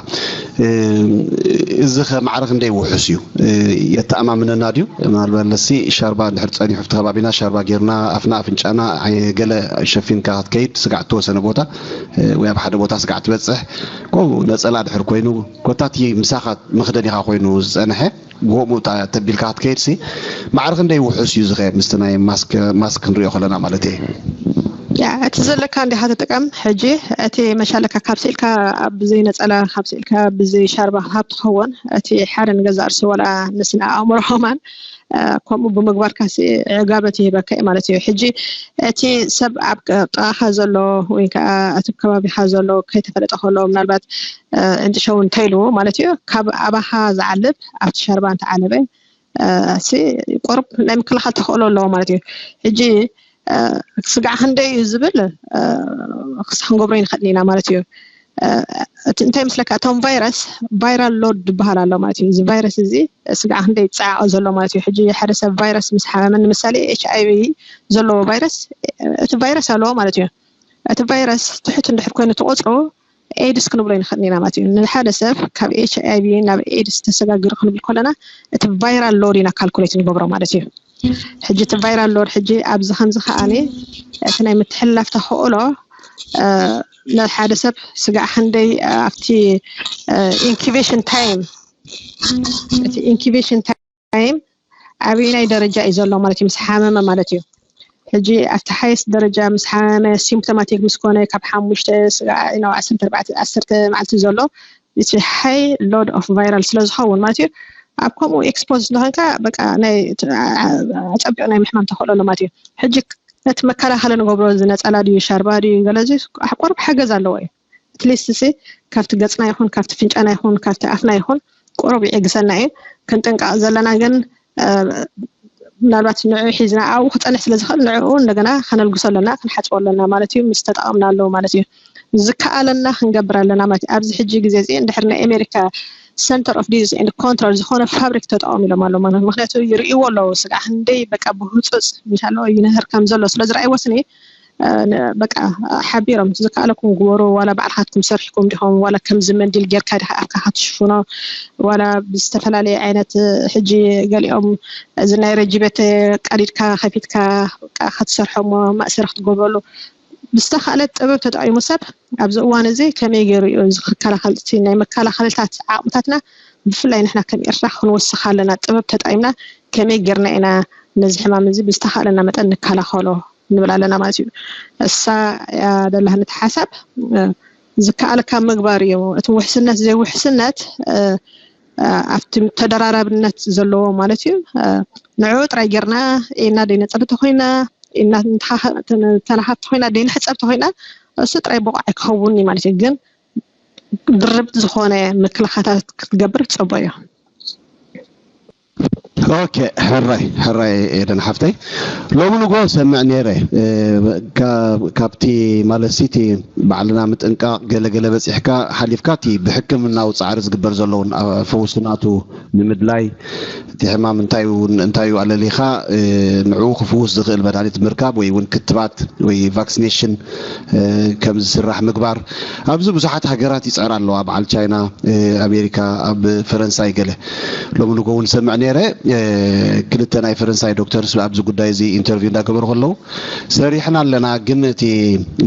እዚ ከ ማዕረ ክንደይ ውሑስ እዩ? የተኣማምነና ድዩ? ምናልባት ለሲ ሻርባ እንድሕር ፀኒሑ ኣብቲ ከባቢና ሻርባ ጌርና ኣፍና ኣፍንጫና ገለ ሸፊንካ ክትከይድ ስጋዕ እተወሰነ ቦታ ወይ ኣብ ሓደ ቦታ ስጋዕ ትበፅሕ ከምኡ ነፀላ ድሕር ኮይኑ ኮታቲ ምሳኻ መኽደኒኻ ኮይኑ ዝፀንሐ ጎሙ ተቢልካ ክትከይድ ሲ ማዕረ ክንደይ ውሑስ እዩ ዝኸ ምስቲ ናይ ማስክ ክንሪኦ ከለና ማለት እየ። ያ እቲ ዘለካ እንዲኻ ተጠቀም። ሕጂ እቲ መሻለካ ካብ ስኢልካ ብዘይ ነፀላ ካብ ስኢልካ ብዘይ ሻርባ ካብ ትኸውን እቲ ሓደ ንገዛ ርእሲ ወላ ንስነ ኣእምሮ ከማን ከምኡ ብምግባርካ ዕጋበት ይህበካ እዩ ማለት እዩ። ሕጂ እቲ ሰብ ኣብ ጥቓኻ ዘሎ ወይ ከዓ እቲ ከባቢኻ ዘሎ ከይተፈለጠ ከሎ ምናልባት እንጥሸው እንተይሉ ማለት እዩ ካብ ኣባኻ ዝዓልብ ኣብቲ ሻርባ እንተዓለበ ቁሩብ ናይ ምክልኻል ተኽእሎ ኣለዎ ማለት እዩ። ሕጂ ስጋዕ ክንደይ እዩ ዝብል ክሳ ክንገብሮ ይንኽእል ኢና ማለት እዩ። እንታይ ምስለካ እቶም ቫይረስ ቫይራል ሎድ ዝበሃል ኣሎ ማለት እዩ። እዚ ቫይረስ እዚ ስጋዕ ክንደይ ይፀዓቐ ዘሎ ማለት እዩ። ሕጂ ሓደ ሰብ ቫይረስ ምስ ሓመመ ንምሳሌ ኤች ኣይ ቪ ዘለዎ ቫይረስ እቲ ቫይረስ ኣለዎ ማለት እዩ። እቲ ቫይረስ ትሑት እንድሕር ኮይኑ ተቆፅሩ ኤድስ ክንብሎ ይንኽእል ኢና ማለት እዩ። ንሓደ ሰብ ካብ ኤች ኣይ ቪ ናብ ኤድስ ተሰጋግሩ ክንብል ከለና እቲ ቫይራል ሎድ ኢና ካልኩሌት ንገብሮ ማለት እዩ። ሕጂ እቲ ቫይራል ሎድ ሕጂ ኣብዚ ከምዚ ከዓኒ እቲ ናይ ምትሕልላፍ ተኽእሎ ንሓደ ሰብ ስጋዕ ክንደይ ኣብቲ ኢንኩቤሽን ታይም እቲ ኢንኩቤሽን ታይም ኣበየናይ ደረጃ እዩ ዘሎ ማለት እዩ ምስ ሓመመ ማለት እዩ። ሕጂ ኣብቲ highest ደረጃ ምስ ሓመመ፣ symptomatic ምስ ኮነ፣ ካብ ሓሙሽተ ስጋዕ ናብ ዓሰርተ ኣርባዕተ፣ ዓሰርተ መዓልቲ ዘሎ፣ እቲ high load of viral ስለ ዝኸውን ማለት እዩ። ኣብ ከምኡ expose እንተኾንካ፣ በቃ ናይ ኣጸቢቑ ናይ ምሕማም ተኽእሎ ኣሎ ማለት እዩ። ሕጂ ነቲ መከላኸሊ ንገብሮ፣ እዚ ነጸላ ድዩ፣ ሻርባ ድዩ፣ ገለ እዚ ቁሩብ ሓገዝ ኣለዎ እዩ። At least ሲ ካብቲ ገጽና ይኹን፣ ካብቲ ፍንጫና ይኹን፣ ካብቲ ኣፍና ይኹን፣ ቁሩብ ይዕግሰና እዩ። ክንጥንቀቕ ዘለና ግን፣ ምናልባት ንዑ ሒዝና ኣብኡ ክጸንሕ ስለ ዝኽእል፣ ንዕኡ እንደገና ከነልግሶ ኣለና፣ ክንሓጽቦ ኣለና ማለት እዩ። ምስ ተጠቐምናሉ ማለት እዩ። ዝከኣለና ክንገብር ኣለና ማለት እዩ። ኣብዚ ሕጂ ግዜ እዚ እንድሕር ናይ ኣሜሪካ center of disease and control ዝኾነ ፋብሪክ ተጠቐሙ ኢሎም ኣለዉ ማለት፣ ምክንያቱ ይርእይዎ ኣለዉ። ስጋዕ ክንደይ በቃ ብህጹጽ ምሻሎ ይንህር ከም ዘሎ ስለ ዝረኣይዎ ስኒ፣ በቃ ሓቢሮም ዝከኣለኩም ግበሩ። ዋላ ባዕልኻትኩም ሰሪሕኩም ዲኹም፣ ዋላ ከምዚ መንዲል ጌርካ ዲኻ ኣፍካ ክትሽፍኖ፣ ዋላ ብዝተፈላለየ ዓይነት፣ ሕጂ ገሊኦም እዚ ናይ ረጂ ቤት ቀዲድካ ከፊትካ ክትሰርሖ እሞ ማእሰሪ ክትገብረሉ ብዝተኻእለ ጥበብ ተጠቒሙ ሰብ ኣብዚ እዋን እዚ ከመይ ገይሩ እዩ እዚ ክከላኸል፣ እቲ ናይ መከላኸልታት ዓቕምታትና ብፍላይ ንሕና ከም ኤርትራ ክንወስኽ ኣለና። ጥበብ ተጠቒምና ከመይ ጌርና ኢና ነዚ ሕማም እዚ ብዝተኻእለና መጠን ንከላኸሎ ንብል ኣለና ማለት እዩ። እሳ እያ ደላህነት ሓሳብ፣ ዝከኣለካ ምግባር እዩ። እቲ ውሕስነት ዘይውሕስነት ኣብቲ ተደራራብነት ዘለዎ ማለት እዩ። ንዕኡ ጥራይ ጌርና ኢና ደይነጸሪ ተኾይና፣ ኢና ተናኻት ተኾይና፣ ደይንሕጸብ ተኾይና፣ እሱ ጥራይ ብቑዕ ኣይክኸውን እዩ ማለት እዩ። ግን ድርብ ዝኾነ ምክልኻታት ክትገብር ጽቡቅ እዩ። ኦኬ፣ ሕራይ ሕራይ ኤደን ሓፍተይ፣ ሎሚ ንጎ ሰምዕ ነይረ፣ ካብቲ ማለት ሲቲ ባዕልና ምጥንቃቕ ገለ ገለ በፂሕካ ሓሊፍካ፣ እቲ ብሕክምናዊ ፃዕሪ ዝግበር ዘለውን ፈውስናቱ ንምድላይ፣ እቲ ሕማም እንታይ እዩ ኣለሊኻ ንዕኡ ክፍውስ ዝኽእል መድሃኒት ምርካብ ወይ እውን ክትባት ወይ ቫክሲኔሽን ከም ዝስራሕ ምግባር። ኣብዚ ብዙሓት ሃገራት ይፅዕራ ኣለዋ፣ በዓል ቻይና፣ ኣሜሪካ፣ ኣብ ፈረንሳይ ገለ። ሎሚ ንጎ እውን ሰምዕ ነይረ፣ ክልተ ናይ ፈረንሳይ ዶክተርስ ኣብዚ ጉዳይ እዚ ኢንተርቪው እንዳገበሩ ከለዉ፣ ሰሪሕና ኣለና፣ ግን እቲ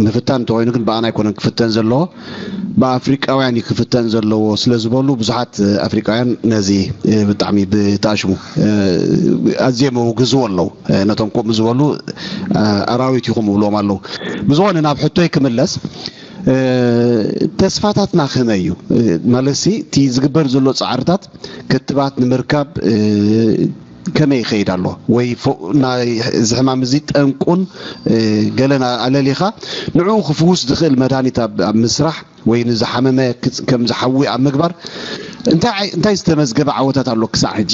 ምፍታን እንተኮይኑ ግን ብኣና ኣይኮነን ክፍተን ዘለዎ፣ ብኣፍሪቃውያን እዩ ክፍተን ዘለዎ ስለ ዝበሉ፣ ብዙሓት ኣፍሪቃውያን ነዚ ብጣዕሚ ብተኣሽሙ ኣዝዮም የውግዝዎ ኣለዉ። ነቶም ከምኡ ዝበሉ ኣራዊት ኢኹም ይብልዎም ኣለዉ። ብዝኾነ ናብ ሕቶይ ክምለስ፣ ተስፋታትና ከመይ እዩ? ማለትሲ እቲ ዝግበር ዘሎ ፃዕርታት ክትባት ንምርካብ ከመይ ይኸይድ ኣሎ? ወይ እዚ ሕማም እዚ ጠንቁን ገለን ኣለሊኻ ንዕኡ ክፍውስ ዝኽእል መድሃኒት ኣብ ምስራሕ ወይ ንዝሓመመ ከም ዝሓዊ ኣብ ምግባር እንታይ ዝተመዝገበ ዓወታት ኣሎ ክሳዕ ሕጂ?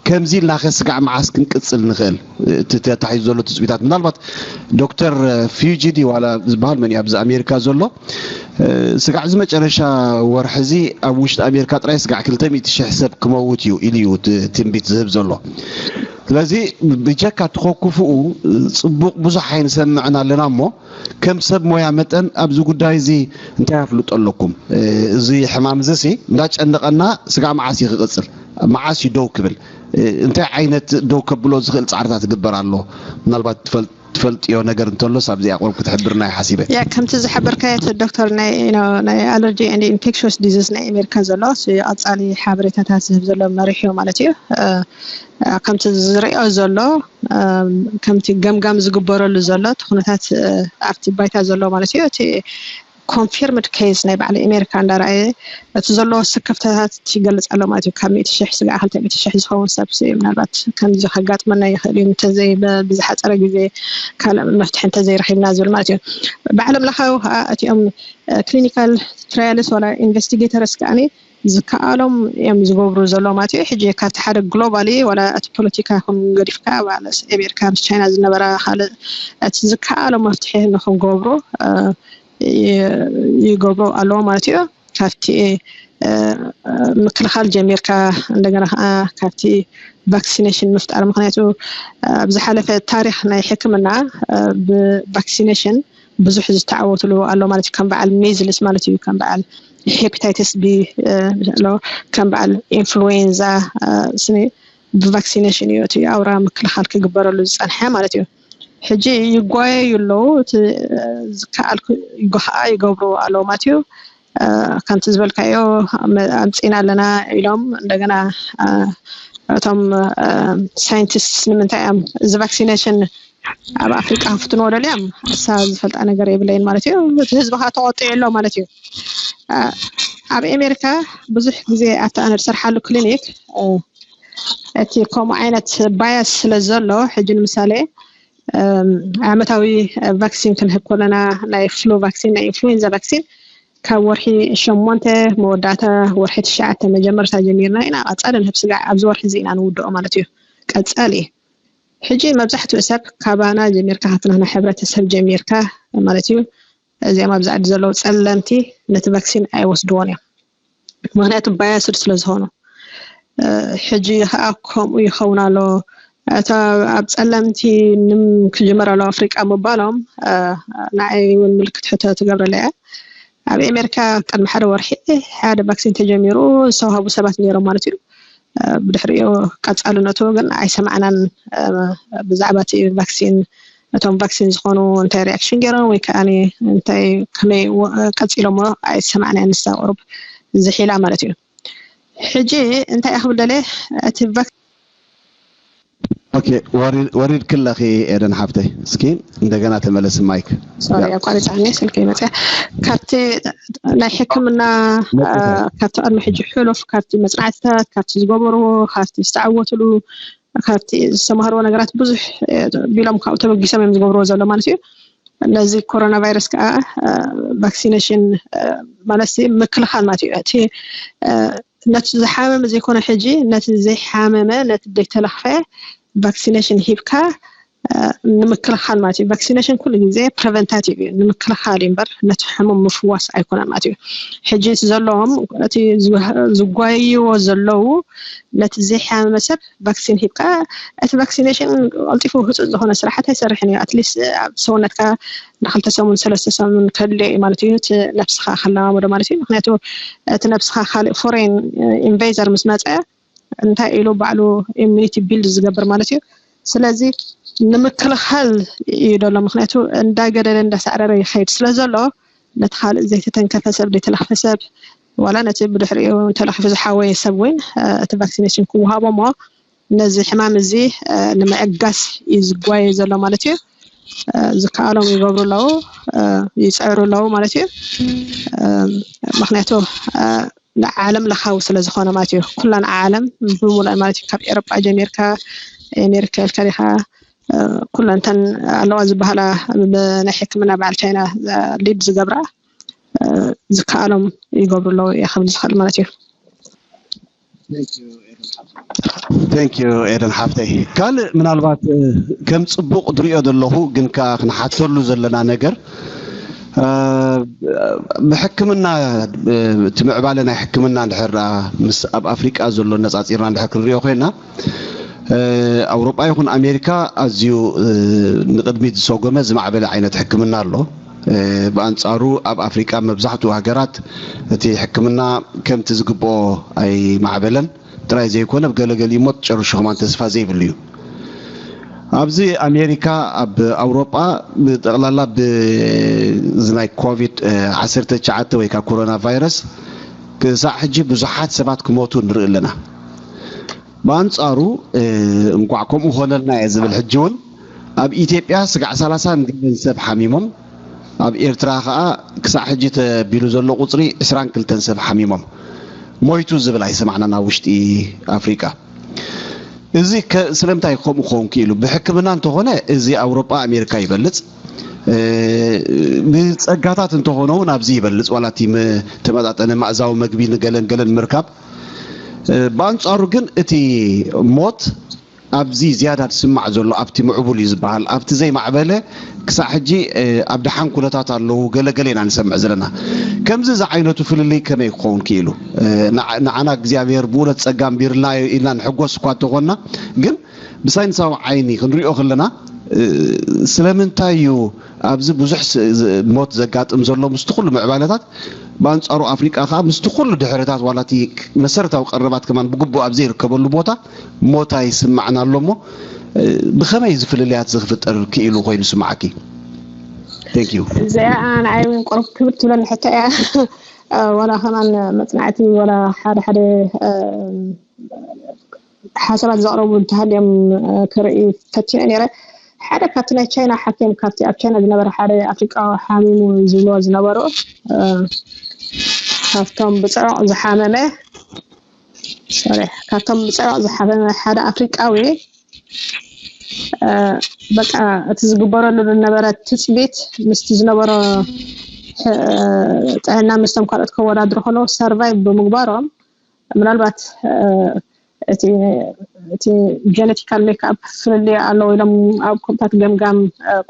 ከምዚ ኢልና ከ ስጋዕ መዓስ ክንቅጽል ንኽእል? እቲ ተታሒዙ ዘሎ ትጽቢታት ምናልባት ዶክተር ፊውጂ ድዩ ዋላ ዝበሃል መን እዩ ኣብዚ ኣሜሪካ ዘሎ? ስጋዕ እዚ መጨረሻ ወርሒ እዚ ኣብ ውሽጢ ኣሜሪካ ጥራይ ስጋዕ ክልተ ሚእቲ ሽሕ ሰብ ክመውት እዩ ኢሉ እዩ እቲ ትንቢት ዝህብ ዘሎ። ስለዚ ብጀካ እቲ ከኩፍኡ ጽቡቕ ብዙሕ ኣይንሰምዕን ኣለና እሞ ከም ሰብ ሞያ መጠን ኣብዚ ጉዳይ እዚ እንታይ ኣፍልጦ ኣለኩም? እዚ ሕማም እዚ ሲ እንዳጨነቐና ስጋዕ መዓስ እዩ ክቕጽል? መዓስ እዩ ደው ክብል? እንታይ ዓይነት ደው ከብሎ ዝኽእል ፃዕርታት ይግበር ኣሎ? ምናልባት ትፈልጥዮ ነገር እንተሎስ ኣብዚ ኣቆም ክትሕብርና ሓሲበ። ያ ከምቲ ዝሓበርካዮ እቲ ዶክተር ናይ allergy and infectious disease ናይ ኣሜሪካ ዘሎ ቀፃሊ ሓበሬታታት ዝህብ ዘሎ መሪሕ እዩ ማለት እዩ። ከምቲ ዝሪኦ ዘሎ ከምቲ ገምጋም ዝግበረሉ ዘሎ እቲ ኩነታት ኣብቲ ባይታ ዘሎ ማለት እዩ። እቲ confirmed case ናይ በዓል ኣሜሪካ እንዳረኣየ እቲ ዘለዎ ስክፍታታት ይገልፅ ኣሎ ማለት እዩ። ካብ ሚእቲ ሽሕ ስጋዕ ክልተ ሚእቲ ሽሕ ዝኸውን ሰብ ምናልባት ከምዚ ከጋጥመና ይኽእል እዩ እንተዘይ ብዝሓፀረ ግዜ ካልእ መፍትሒ እንተዘይረኺብና ዝብል ማለት እዩ። ብዓለም ለኻዊ ከዓ እቲኦም clinical trials ዋላ investigators ከዓኒ ዝከኣሎም እዮም ዝገብሩ ዘሎ ማለት እዩ። ሕጂ ካብቲ ሓደ globally ዋላ እቲ ፖለቲካ ይኹን ገዲፍካ ማለት ኣሜሪካ ምስ ቻይና ዝነበራ ካልእ እቲ ዝከኣሎም መፍትሒ ንክገብሩ ይገብሩ ኣለዎ ማለት እዩ። ካብቲ ምክልኻል ጀሚርካ እንደገና ከዓ ካብቲ vaccination ምፍጣር ምክንያቱ ኣብ ዝሓለፈ ታሪክ ናይ ሕክምና ብ vaccination ብዙሕ ዝተዓወትሉ ኣሎ ማለት እዩ። ከም በዓል measles ማለት እዩ፣ ከም በዓል hepatitis B ኣሎ፣ ከም በዓል influenza ስኒ ብ vaccination እዩ እቲ ኣውራ ምክልኻል ክግበረሉ ዝፀንሐ ማለት እዩ። ሕጂ ይጓየዩ ኣለዉ፣ እቲ ዝከኣል ከዓ ይገብሩ ኣለዉ ማለት እዩ። ከምቲ ዝበልካዮ ኣምፂና ኣለና ኢሎም እንደገና እቶም ሳይንቲስት ንምንታይ እዮም እዚ ቫክሲኔሽን ኣብ ኣፍሪቃ ክፍትንዎ ደልዮም? እሳ ዝፈልጣ ነገር የብለይን ማለት እዩ። እቲ ህዝቢ ከዓ ተቆጢዑ ኣሎ ማለት እዩ። ኣብ ኣሜሪካ ብዙሕ ግዜ ኣብቲ ኣነ ዝሰርሓሉ ክሊኒክ እቲ ከምኡ ዓይነት ባያስ ስለ ዘሎ፣ ሕጂ ንምሳሌ ዓመታዊ ቫክሲን ክንህብ ከለና፣ ናይ ፍሉ ቫክሲን፣ ናይ ኢንፍሉዌንዛ ቫክሲን ካብ ወርሒ ሸሞንተ መወዳእታ፣ ወርሒ ትሽዓተ መጀመርታ ጀሚርና ኢና ቀፃሊ ንህብ ስጋዕ ኣብዚ ወርሒ እዚ ኢና ንውድኦ ማለት እዩ። ቀፃሊ ሕጂ መብዛሕትኡ ሰብ ካባና ጀሚርካ፣ ካብቲ ናህና ሕብረተሰብ ጀሚርካ ማለት እዩ። እዚኦም ኣብዚ ዓዲ ዘለዉ ፀለምቲ ነቲ ቫክሲን ኣይወስድዎን እዮም። ምክንያቱ ባያስድ ስለ ዝኾኑ። ሕጂ ከዓ ከምኡ ይኸውን ኣሎ። እታ ኣብ ፀለምቲ ንም ክጅመር ኣሎ ኣፍሪቃ ምባሎም ንዓይ እውን ምልክት ሕቶ ትገብረለ እያ። ኣብ ኣሜሪካ ቅድሚ ሓደ ወርሒ ሓደ ቫክሲን ተጀሚሩ ዝተዋህቡ ሰባት ነይሮም ማለት እዩ። ብድሕሪኡ ቀፃልነቱ ግን ኣይሰማዕናን። ብዛዕባ እቲ ቫክሲን፣ እቶም ቫክሲን ዝኾኑ እንታይ ሪያክሽን ገይሮም ወይ ከዓ እንታይ ከመይ ቀፂሎሞ ኣይሰማዕናን። ንሳ ቁሩብ ዝሒላ ማለት እዩ። ሕጂ እንታይ እያ ክብል ደልየ፣ እቲ ኦኬ፣ ወሪድክለኺ ኤደን ሓፍተይ፣ እስኪ እንደገና ተመለሲ ማይክ። ሶሪ፣ ኣቋሪፃኒ ስልከይ መፅያ። ካብቲ ናይ ሕክምና ካብቲ ቅድሚ ሕጂ ሕሉፍ፣ ካብቲ መፅናዕትታት፣ ካብቲ ዝገበርዎ፣ ካብቲ ዝተዓወትሉ፣ ካብቲ ዝተማሃርዎ ነገራት ብዙሕ ቢሎም ካብኡ ተበጊሶም እዮም ዝገብርዎ ዘሎ ማለት እዩ። ነዚ ኮሮና ቫይረስ ከዓ ቫክሲኔሽን ማለት ምክልኻል ማለት እዩ። እቲ ነቲ ዝሓመመ ዘይኮነ ሕጂ ነቲ ዘይሓመመ ነቲ ዘይተለኽፈ ቫክሲኔሽን ሂብካ ንምክልኻል ማለት እዩ። ቫክሲኔሽን ኩሉ ግዜ ፕሪቨንታቲቭ እዩ፣ ንምክልኻል እዩ እምበር ነቲ ሕሙም ምፍዋስ ኣይኮነን ማለት እዩ። ሕጂ እቲ ዘለዎም እቲ ዝጓይዎ ዘለዉ ነቲ ዘይሓመመ ሰብ ቫክሲን ሂብካ እቲ ቫክሲኔሽን ቀልጢፉ ህፁፅ ዝኾነ ስራሕቲ ኣይሰርሕን እዩ። ኣትሊስት ኣብ ሰውነትካ ንክልተ ሰሙን ሰለስተ ሰሙን ከድልዮ እዩ ማለት እዩ። እቲ ነብስኻ ከለማመዶ ማለት እዩ። ምክንያቱ እቲ ነብስኻ ካልእ ፎሬን ኢንቬዘር ምስ መፀ እንታይ ኢሉ ባዕሉ ኢሚኒቲ ቢልድ ዝገብር ማለት እዩ። ስለዚ ንምክልኻል እዩ ዘሎ። ምክንያቱ እንዳገደለ እንዳሳዕረረ ይኸይድ ስለ ዘሎ ነቲ ካልእ ዘይተተንከፈ ሰብ ዘይተለኽፈ ሰብ ዋላ ነቲ ብድሕሪኡ ተለኺፉ ዝሓወየ ሰብ እውን እቲ ቫክሲኔሽን ክወሃቦ እሞ ነዚ ሕማም እዚ ንምዕጋስ እዩ ዝጓየ ዘሎ ማለት እዩ። ዝከኣሎም ይገብሩ ኣለዉ፣ ይፅዕሩ ኣለዉ ማለት እዩ። ምክንያቱ ዓለም ለኻዊ ስለ ዝኾነ ማለት እዩ። ኩለን ዓለም ብምሉእ ማለት እዩ፣ ካብ ኤሮጳ ጀሚርካ ኣሜሪካ ኢልካ ዲኻ፣ ኩለን እተን ኣለዋ ዝበሃላ ብናይ ሕክምና በዓል ቻይና ሊድ ዝገብራ ዝከኣሎም ይገብሩ ኣለዉ እየ ክብል ዝኽእል ማለት እዩ። Thank you ኤደን ሓፍተይ። ካልእ ምናልባት ከም ፅቡቕ ዝሪኦ ዘለኹ ግን ከዓ ክንሓተሉ ዘለና ነገር ብሕክምና እቲ ምዕባለ ናይ ሕክምና እንድሕር ምስ ኣብ ኣፍሪቃ ዘሎ ነፃፂርና እንድሕር ክንሪኦ ኮይና ኣውሮጳ ይኹን ኣሜሪካ ኣዝዩ ንቕድሚት ዝሰጎመ ዝማዕበለ ዓይነት ሕክምና ኣሎ። ብኣንፃሩ ኣብ ኣፍሪቃ መብዛሕትኡ ሃገራት እቲ ሕክምና ከምቲ ዝግብኦ ኣይማዕበለን ጥራይ ዘይኮነ ብገለገሊኡ ሞት ጨርሹ ከማን ተስፋ ዘይብሉ እዩ። ኣብዚ ኣሜሪካ ኣብ ኣውሮጳ ብጠቕላላ ብዚ ናይ ኮቪድ ዓሰርተ ትሽዓተ ወይ ከዓ ኮሮና ቫይረስ ክሳዕ ሕጂ ብዙሓት ሰባት ክሞቱ ንርኢ ኣለና። ብኣንፃሩ እንቋዕ ከምኡ ኮነልና እየ ዝብል ሕጂ እውን ኣብ ኢትዮጵያ ስጋዕ ሰላሳን ገለን ሰብ ሓሚሞም ኣብ ኤርትራ ከዓ ክሳዕ ሕጂ ተቢሉ ዘሎ ቁፅሪ ዕስራን ክልተን ሰብ ሓሚሞም ሞይቱ ዝብል ኣይሰማዕናን ኣብ ውሽጢ ኣፍሪቃ። እዚ ስለምንታይ ከምኡ ክኸውን ክኢሉ? ብሕክምና እንተኾነ እዚ ኣውሮጳ ኣሜሪካ ይበልፅ። ብፀጋታት እንተኾነ እውን ኣብዚ ይበልፅ ዋላ እቲ ተመጣጠነ ማእዛዊ መግቢ ንገለን ገለን ምርካብ። ብኣንፃሩ ግን እቲ ሞት ኣብዚ ዝያዳ ዝስማዕ ዘሎ ኣብቲ ምዕቡል እዩ ዝበሃል ኣብቲ ዘይማዕበለ ክሳዕ ሕጂ ኣብ ደሓን ኩነታት ኣለዉ ገለገለ ኢና ንሰምዕ ዘለና። ከምዚ ዝዓይነቱ ፍልልይ ከመይ ክኸውን ክኢሉ? ንዓና እግዚኣብሔር ብእውነት ጸጋ ኣንቢርልና ኢልና ንሕጎስ እኳ እንተኾንና ግን ብሳይንሳዊ ዓይኒ ክንሪኦ ከለና ስለምንታይ እዩ ኣብዚ ብዙሕ ሞት ዘጋጥም ዘሎ ምስቲ ኩሉ ምዕባለታት ብኣንጻሩ ኣፍሪቃ ከኣ ምስቲ ኩሉ ድሕረታት ዋላ እቲ መሰረታዊ ቀረባት ከማን ብግቡእ ኣብ ዘይርከበሉ ቦታ ሞት ኣይስማዕን ኣሎ እሞ ብኸመይ እዚ ፍልልያት እዚ ክፍጠር ክኢሉ ኮይኑ ስምዓኪ? Thank you። እዚኣ ንዓይ እውን ቁሩብ ክብድ ትብለኒ ሕቶ እያ። ዋላ ከማን መጽናዕቲ ዋላ ሓደ ሓደ ሓሳባት ዘቕረቡ እንተሃልዮም ክርኢ ፈቲነ ነይረ። ሓደ ካብቲ ናይ ቻይና ሓኪም፣ ካብቲ ኣብ ቻይና ዝነበረ ሓደ ኣፍሪቃዊ ሓሚሙ ዝብልዎ ዝነበሩ፣ ካብቶም ብፅዑቕ ዝሓመመ፣ ሶሪ፣ ካብቶም ብፅዑቕ ዝሓመመ ሓደ ኣፍሪቃዊ፣ በቃ እቲ ዝግበረሉ ዝነበረ ትፅቢት ምስቲ ዝነበሮ ጥዕና ምስቶም ካልኦት ከወዳድሩ ከለዉ ሰርቫይቭ ብምግባሮም፣ ምናልባት እቲ ጀነቲካል ሜክኣፕ ፍልልይ ኣለዎ ኢሎም ኣብ ኮምታት ገምጋም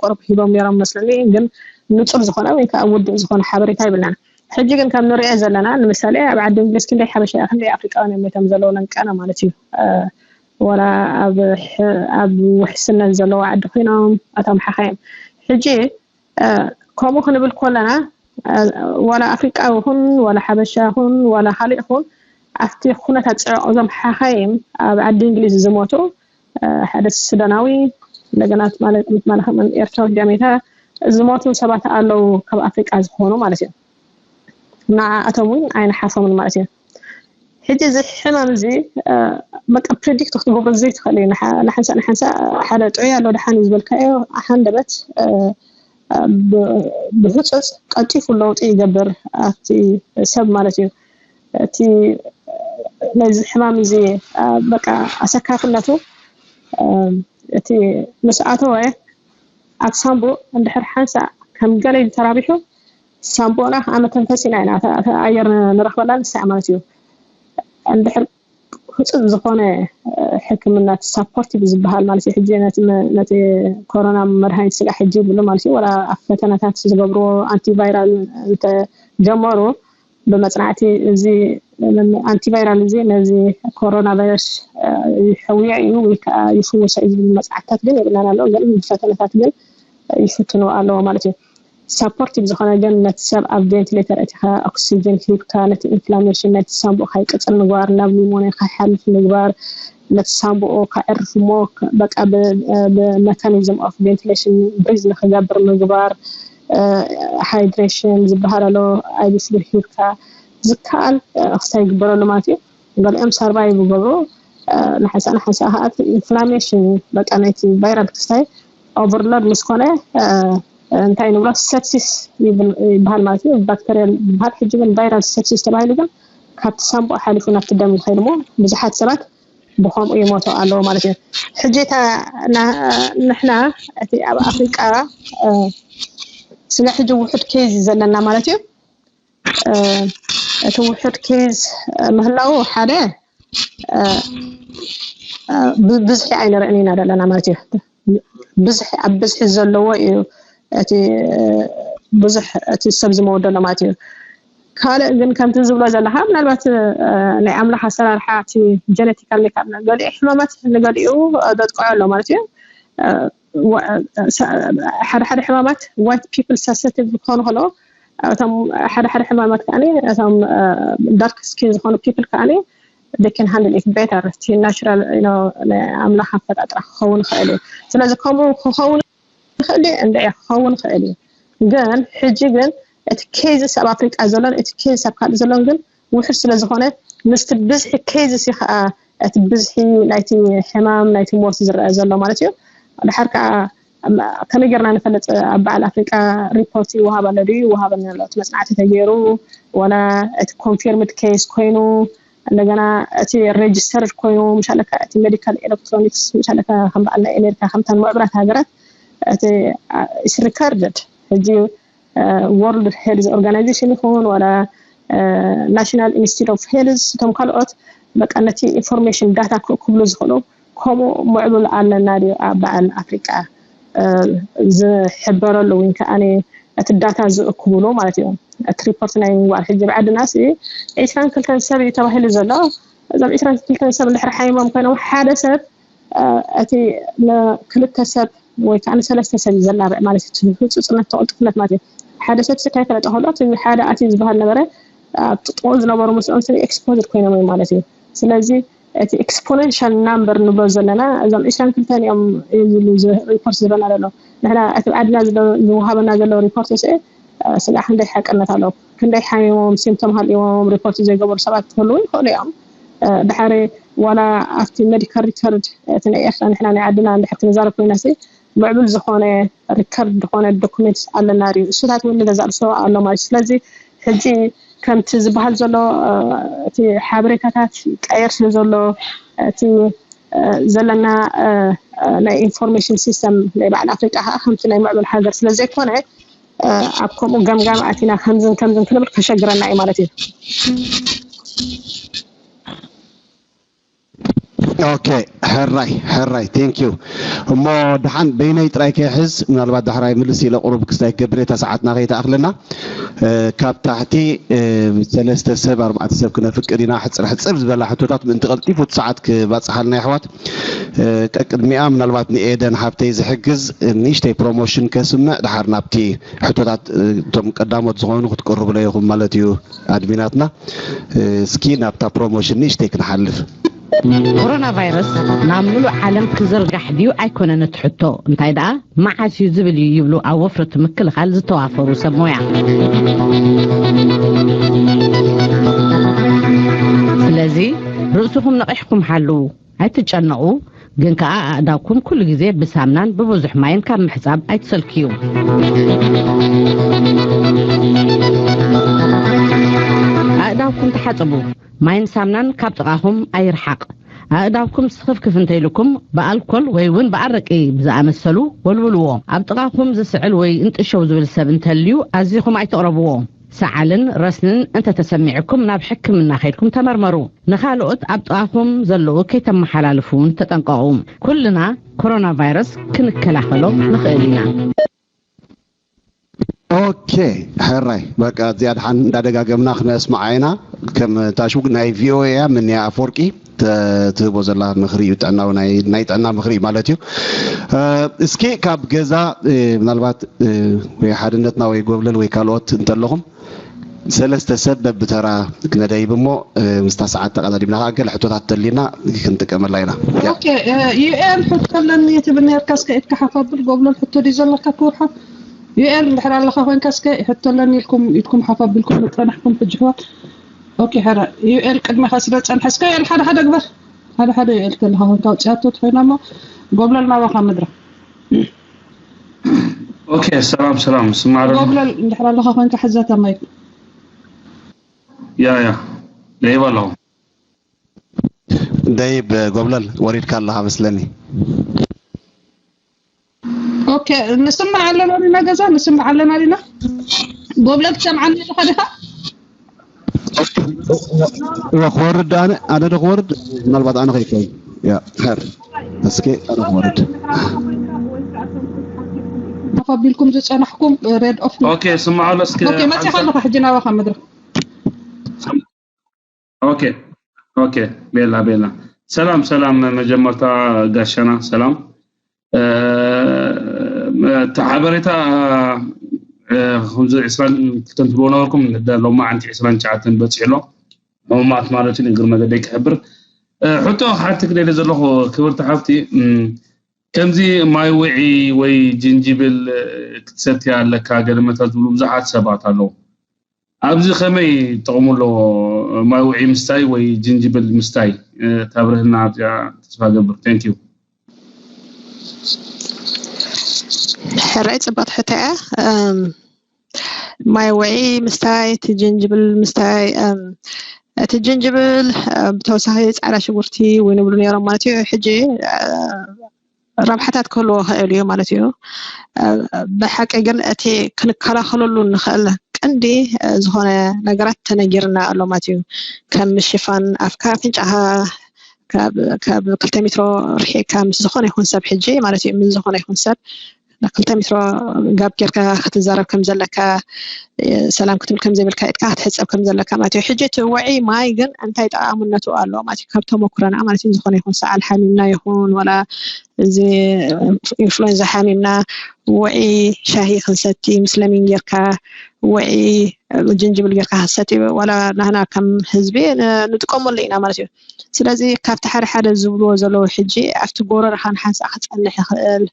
ቁሩብ ሂቦም ነይሮም መስለኒ። ግን ንፁር ዝኾነ ወይ ከዓ ውዱእ ዝኾነ ሓበሬታ ይብልናን። ሕጂ ግን ከም ንሪኦ ዘለና፣ ንምሳሌ ኣብ ዓዲ እንግሊዝ ክንደይ ሓበሻ፣ ክንደይ ኣፍሪቃውያን እዮም ሞይቶም ዘለዉ ለንቀና ማለት እዩ። ወላ ኣብ ውሕስነት ዘለዎ ዓዲ ኮይኖም ኣቶም ሓኻዮም። ሕጂ ከምኡ ክንብል ከለና፣ ዋላ ኣፍሪቃዊ ይኹን ዋላ ሓበሻ ይኹን ዋላ ካልእ ይኹን፣ ኣብቲ ኩነታት ፅዕቕ እዞም ሓኻይም ኣብ ዓዲ እንግሊዝ ዝሞቱ፣ ሓደ ሱዳናዊ፣ እንደገና ትማሊ ከምኡን ኤርትራዊ ጃሜታ ዝሞቱ ሰባት ኣለዉ፣ ካብ ኣፍሪቃ ዝኾኑ ማለት እዮም። ንዓኣቶም እውን ኣይንሓፎምን ማለት እዩ። ሕጂ እዚ ሕማም እዚ በቃ ፕሪዲክት ክትገብሮ ዘይትኽእል እዩ። ንሓንሳ ንሓንሳ ሓደ ጥዑይ ኣሎ ደሓን እዩ ዝበልካዮ ሓንደበት ብህፁፅ ቀልጢፉ ለውጢ ይገብር ኣብቲ ሰብ ማለት እዩ። እቲ ነዚ ሕማም እዚ በቃ ኣሰካፍነቱ እቲ ምስ ኣተወ ኣብ ሳምቡእ እንድሕር ሓንሳእ ከም ገለ ኢሉ ተራቢሑ ሳምቡእና ከዓ መተንፈሲና ኢና ኣየር ንረክበላ ንሳዕ ማለት እዩ። እንድሕር ህፁፅ ዝኾነ ሕክምና ሳፖርቲቭ ዝበሃል ማለት እዩ። ሕጂ ነቲ ኮሮና መድሃኒት ስጋዕ ሕጂ ይብሉ ማለት እዩ። ወላ ኣብ ፈተነታት ዝገብርዎ ኣንቲቫይራል እንተጀመሩ ብመፅናዕቲ እዚ ኣንቲቫይራል እዚ ነዚ ኮሮና ቫይረስ ይሕውዮ እዩ ወይ ከዓ ይፍውሶ እዩ ዝብል መፅናዕትታት ግን የብልናን ኣለዉ። ግን ብፈተነታት ግን ይፍትኑ ኣለዎ ማለት እዩ። ሳፖርቲቭ ዝኾነ ግን ነቲ ሰብ ኣብ ቬንቲሌተር እቲኻ ኦክሲጅን ሂብካ ነቲ ኢንፍላሜሽን ናይቲ ሳምቡእ ካይቅፅል ምግባር፣ ናብ ኒሞኒያ ካይሓልፍ ምግባር፣ ነቲ ሳምቡኡ ከዕርፍ እሞ በቃ ብመካኒዝም ኦፍ ቬንቲሌሽን ብሪዝ ንክገብር ምግባር፣ ሃይድሬሽን ዝበሃል ኣሎ፣ ኣይቪ ፍሉድ ሂብካ ዝከኣል ክስታይ ይግበረሉ ማለት እዩ። ገሊኦም ሰርቫይቭ ይገብሩ። ንሓንሳ ንሓንሳ ከዓ ኢንፍላሜሽን በቃ ናይቲ ቫይራል ክስታይ ኦቨርሎድ ምስ ኮነ እንታይ ንብሎ ሰፕሲስ ይበሃል ማለት እዩ። ባክተሪያል ይበሃል። ሕጂ ግን ቫይራል ሰፕሲስ ተባሂሉ ግን ካብቲ ሳምቡእ ሓሊፉ ናብቲ ደም ዝኸይድ እሞ ብዙሓት ሰባት ብከምኡ ይሞቱ ኣለዎ ማለት እዩ። ሕጂ እታ ንሕና እቲ ኣብ ኣፍሪቃ ስለ ሕጂ ውሑድ ኬዝ እዩ ዘለና ማለት እዩ። እቲ ውሑድ ኬዝ ምህላው ሓደ ብዝሒ ኣይንርእን ኢና ዘለና ማለት እዩ። ብዝሒ ኣብ ብዝሒ ዘለዎ እዩ እቲ ብዙሕ እቲ ሰብ ዝመወት ዘሎ ማለት እዩ። ካልእ ግን ከምቲ ዝብሎ ዘለካ ምናልባት ናይ ኣምላኽ ኣሰራርሓ እቲ ጀነቲካል ሜካፕ ገሊኡ ሕማማት ንገሊኡ ዘጥቅዖ ኣሎ ማለት እዩ። ሓደ ሓደ ሕማማት ዋይት ፒፕል ሰንሰቲቭ ክኾኑ ከለዉ እቶም ሓደ ሓደ ሕማማት ከዓ እቶም ዳርክ ስኪን ዝኾኑ ፒፕል ከዓ they can handle it better። እቲ ናቹራል ኣምላኽ ኣፈጣጥራ ክኸውን ይኽእል እዩ። ስለዚ ከምኡ ክኸውን ይኽእል እዩ እንደ ክኸውን ይኽእል እዩ። ግን ሕጂ ግን እቲ ኬዝስ ኣብ ኣፍሪቃ ዘሎን እቲ ኬዝስ ኣብ ካልእ ዘሎን ግን ውሕድ ስለ ዝኾነ ምስቲ ብዝሒ ኬዝስ እዩ ከዓ እቲ ብዝሒ ናይቲ ሕማም ናይቲ ሞት ዝረአ ዘሎ ማለት እዩ። ድሓር ከዓ ከመይ ጌርና ንፈልጥ ኣብ በዓል ኣፍሪቃ ሪፖርት ይወሃብ ኣሎ ድዩ ይወሃበና ኣሎ እቲ መፅናዕቲ ተገይሩ ወላ እቲ ኮንፊርምድ ኬስ ኮይኑ እንደገና እቲ ሬጅስተርድ ኮይኑ ምሻለካ እቲ ሜዲካል ኤሌክትሮኒክስ ምሻለካ ከም በዓል ናይ ኣሜሪካ ከምተን ምዕብራት ሃገራት እቲ ሪከርድድ ሕጂ ወርልድ ሄልዝ ኦርጋናይዜሽን ይኹን ወላ ናሽናል ኢንስቲትዩት ኦፍ ሄልዝ እቶም ካልኦት በቃ ነቲ ኢንፎርሜሽን ዳታ ክእክብሉ ዝኽእሉ ከምኡ ምዕቡል ኣለና ድዩ ኣብ በዓል ኣፍሪቃ ዝሕበረሉ ወይ ከዓ እቲ ዳታ ዝእክብሉ ማለት እዩ። እቲ ሪፖርት ናይ ምግባር ሕጂ ብዓድና ዒስራን ክልተን ሰብ እዩ ተባሂሉ ዘሎ። እዞም ዒስራን ክልተን ሰብ እንድሕር ሓይሞም ኮይኖም ሓደ ሰብ እቲ ክልተ ሰብ ወይ ከዓ ንሰለስተ ሰብ እዩ ዘላብዕ ማለት እዩ። ህፁፅነት ተቕልጥፍነት ማለት እዩ። ሓደ ሰብ ስካ ይፈለጠ ከሎ እቲ ሓደ ኣትዩ ዝበሃል ነበረ ኣብቲ ጥቕኡ ዝነበሩ ምስኦም ስለ ኤክስፖዝድ ኮይኖም እዮም ማለት እዩ። ስለዚ እቲ ኤክስፖነንሻል ናምበር ንብሎ ዘለና እዞም ዒስራን ክልተን እዮም ዝብሉ ሪፖርት ዝረና ዘሎ። ንሕና እቲ ዓድና ዝወሃበና ዘሎ ሪፖርት ስ ስጋ ክንደይ ሓቅነት ኣለዎ። ክንደይ ሓሚሞም ሲምቶም ሃልዎም ሪፖርት ዘይገበሩ ሰባት ክህልዉ ይኽእሉ እዮም። ድሓሪ ዋላ ኣብቲ ሜዲካል ሪከርድ እቲ ናይ ኤርትራ ንሕና ናይ ዓድና እንድሕር ክንዛረብ ኮይና ሲ ምዕቡል ዝኾነ ሪከርድ ዝኾነ ዶኩሜንት ኣለና ድዩ? እሱታት እውን ንገዛእ ርእሱ ኣሎ ማለት እዩ። ስለዚ ሕጂ ከምቲ ዝበሃል ዘሎ እቲ ሓበሬታታት ይቀየር ስለ ዘሎ እቲ ዘለና ናይ ኢንፎርሜሽን ሲስተም ናይ በዓል ኣፍሪቃ ከዓ ከምቲ ናይ ምዕቡል ሃገር ስለ ዘይኮነ ኣብ ከምኡ ገምጋም ኣቲና ከምዝን ከምዝን ክንብል ከሸግረና እዩ ማለት እዩ። ኦኬ፣ ሕራይ ሕራይ፣ ቴንክ ዩ። እሞ ደሓን በይነይ ጥራይ ከይሕዝ፣ ምናልባት ዳሕራይ ምልስ ኢለ ቁሩብ ክስታይ ክገብር እየ፣ እታ ሰዓትና ከይትኣኽለና። ካብ ታሕቲ ሰለስተ ሰብ ኣርባዕተ ሰብ ክነፍቅድ ኢና። ሕፅር ሕፅር ዝበላ ሕቶታት ምእንቲ ቀልጢፉ እቲ ሰዓት ክባፅሓልና የሕዋት። ቀቅድሚኣ ምናልባት ንኤደን ሓብተይ ዝሕግዝ ንእሽተይ ፕሮሞሽን ከስምዕ፣ ድሓር ናብቲ ሕቶታት እቶም ቀዳሞት ዝኾኑ ክትቅርቡለ ኢኹም ማለት እዩ። ኣድሚናትና እስኪ ናብታ ፕሮሞሽን ንእሽተይ ክንሓልፍ። ኮሮና ቫይረስ ናብ ምሉእ ዓለም ክዝርጋሕ ድዩ ኣይኮነን እቲ ሕቶ፣ እንታይ ደኣ መዓስ እዩ ዝብል እዩ ይብሉ ኣብ ወፍሪ እቲ ምክልኻል ዝተዋፈሩ ሰብ ሞያ። ስለዚ ርእስኹም ነቒሕኩም ሓልዉ፣ ኣይትጨነቑ፣ ግን ከኣ ኣእዳውኩም ኩሉ ግዜ ብሳምናን ብብዙሕ ማይን ካብ ምሕጻብ ኣይትሰልክዩ። ኣእዳውኩም ተሓጽቡ፣ ማይን ሳምናን ካብ ጥቓኹም ኣይርሓቕ። ኣእዳውኩም ስኽፍክፍ እንተኢሉኩም ብኣልኮል ወይ እውን ብኣረቂ ብዝኣመሰሉ ወልውልዎ። ኣብ ጥቓኹም ዝስዕል ወይ እንጥሸው ዝብል ሰብ እንተልዩ ኣዚኹም ኣይትቕረብዎ። ሰዓልን ረስንን እንተተሰሚዕኩም ናብ ሕክምና ከይድኩም ተመርመሩ። ንኻልኦት ኣብ ጥቓኹም ዘለዉ ከይተመሓላልፉ እውን ተጠንቀቑ። ኩልና ኮሮና ቫይረስ ክንከላኸሎ ንኽእል ኢና። ኦኬ ሕራይ በቃ እዚኣ ድሓን እንዳደጋገምና ክነስምዓ ኢና። ከም ታሽውግ ናይ ቪኦኤ እያ ምንያ ኣፈወርቂ ትህቦ ዘላ ምኽሪ እዩ ጥዕናዊ ናይ ጥዕና ምኽሪ ማለት እዩ። እስኪ ካብ ገዛ ምናልባት ወይ ሓድነትና ወይ ጎብለል ወይ ካልኦት እንተለኹም ሰለስተ ሰብ በብተራ ክነደይብ እሞ ምስታ ሰዓት ተቐዳዲምና ከዓ ገለ ሕቶታት ተሊና ክንጥቀመላ ኢና። ያ። ኦኬ፣ እ፣ ዩኤል ሕቶ ኣለኒ ትብል ነርካ፣ እስከ ኢድካ ሓፍ ኣብል። ጎብለል ሕቶ ድዩ ዘለካ ክውርሓ? ዩኤል እንድሕር ኣለኻ ኮይንካ እስከ ሕቶ ኣለኒ ኢልኩም ኢድኩም ሓፍ ኣቢልኩም ዝጸናሕኩም ሕጂ ሕዋት። ኦኬ፣ ሕረ ዩኤል ቅድሚኻ ስለ ጸንሐ እስከ ዩኤል ሓደ ሓደ ግበር። ሓደ ሓደ ዩኤል ተለኻ ኮይንካ ውጽኣቶ ትኾይና እሞ ጎብለል ናባኻ መድረኽ። ኦኬ ሰላም ሰላም ስማዕ ኣለኹ። ጎብለል እንድሕር ኣለኻ ኮይንካ ሕዘታ ማይክ። ያ ያ ደይብ ኣለኹ። ደይብ ጎብለል ወሪድካ ኣለኻ መስለኒ። ኦኬ ንስማዕ ኣለና ዲና ገዛ ንስማዕ ኣለና ዲና። ጎብለል ትሰምዓኒ ኣለኻ ዲኻ? ክወርድ ኣነ ኣነ ዶ ክወርድ ምናልባት ኣነ ከይከውን ያ ኸር እስኪ ኣነ ክወርድ ተቐቢልኩም ዝጸናሕኩም ሬድ ኦፍ ኦኬ ስማዕ ኣሎ እስኪ ኦኬ መጺኻ ኣለኻ ሕጂ ናባኻ መድረኽ ኦኬ ኦኬ ቤላ ቤላ ሰላም ሰላም መጀመርታ ጋሻና ሰላም እቲ ሓበሬታ ከምዚ ዕስራን ክልተን ትብልዎ ነበርኩም ሎማዓንቲ ዕስራን ትሽዓተን በፂሑ ኣሎ። ሕሙማት ማለት እዩ ንእግሪ መገደይ ክሕብር ሕቶ ክሓትክ ደሊ ዘለኹ ክብርቲ ሓፍቲ ከምዚ ማይ ውዒ ወይ ጅንጅብል ክትሰትያ ኣለካ ገለመታት ዝብሉ ብዙሓት ሰባት ኣለዉ። ኣብዚ ከመይ ጥቕሙ ኣለዎ ማይ ውዒ ምስታይ ወይ ጅንጅብል ምስታይ ታብርህልና ኣብዚኣ ተስፋ ገብር thank you። ሕራይ ፅብቕቲ ሕቶ እያ። ማይ ውዒ ምስታይ፣ እቲ ጅንጅብል ምስታይ፣ እቲ ጅንጅብል ብተወሳኺ ፃዕዳ ሽጉርቲ እውን ይብሉ ነይሮም ማለት እዩ። ሕጂ ረብሓታት ክህልዎ ይኽእል እዩ ማለት እዩ። ብሓቂ ግን እቲ ክንከላኸለሉ እንኽእል ቀንዲ ዝኾነ ነገራት ተነጊርና ኣሎ ማለት እዩ። ከም ምሽፋን ኣፍካ ኣፍንጫኻ ካብ ክልተ ሜትሮ ርሒቅካ ምስ ዝኾነ ይኹን ሰብ ሕጂ ማለት እዩ ምስ ዝኾነ ይኹን ሰብ ክልተ ሜትሮ ጋብ ጌርካ ክትዛረብ ከም ዘለካ ሰላም ክትብል ከም ዘይብልካ ኢድካ ክትሕፀብ ከም ዘለካ ማለት እዩ። ሕጂ እቲ ወዒ ማይ ግን እንታይ ጠቓምነቱ ኣሎ ማለት እዩ ካብ ተመኩረና ማለት እዩ ዝኾነ ይኹን ሰዓል ሓሚምና ይኹን ወላ እዚ ኢንፍሉዌንዛ ሓሚምና ውዒ ሻሂ ክንሰቲ ምስ ለሚን ጌርካ ውዒ ጅንጅብል ጌርካ ክትሰቲ ዋላ ናህና ከም ህዝቢ ንጥቀመሉ ኢና ማለት እዩ። ስለዚ ካብቲ ሓደ ሓደ ዝብልዎ ዘለዉ ሕጂ ኣብቲ ጎረርኻ ንሓንሳእ ክፀንሕ ይኽእል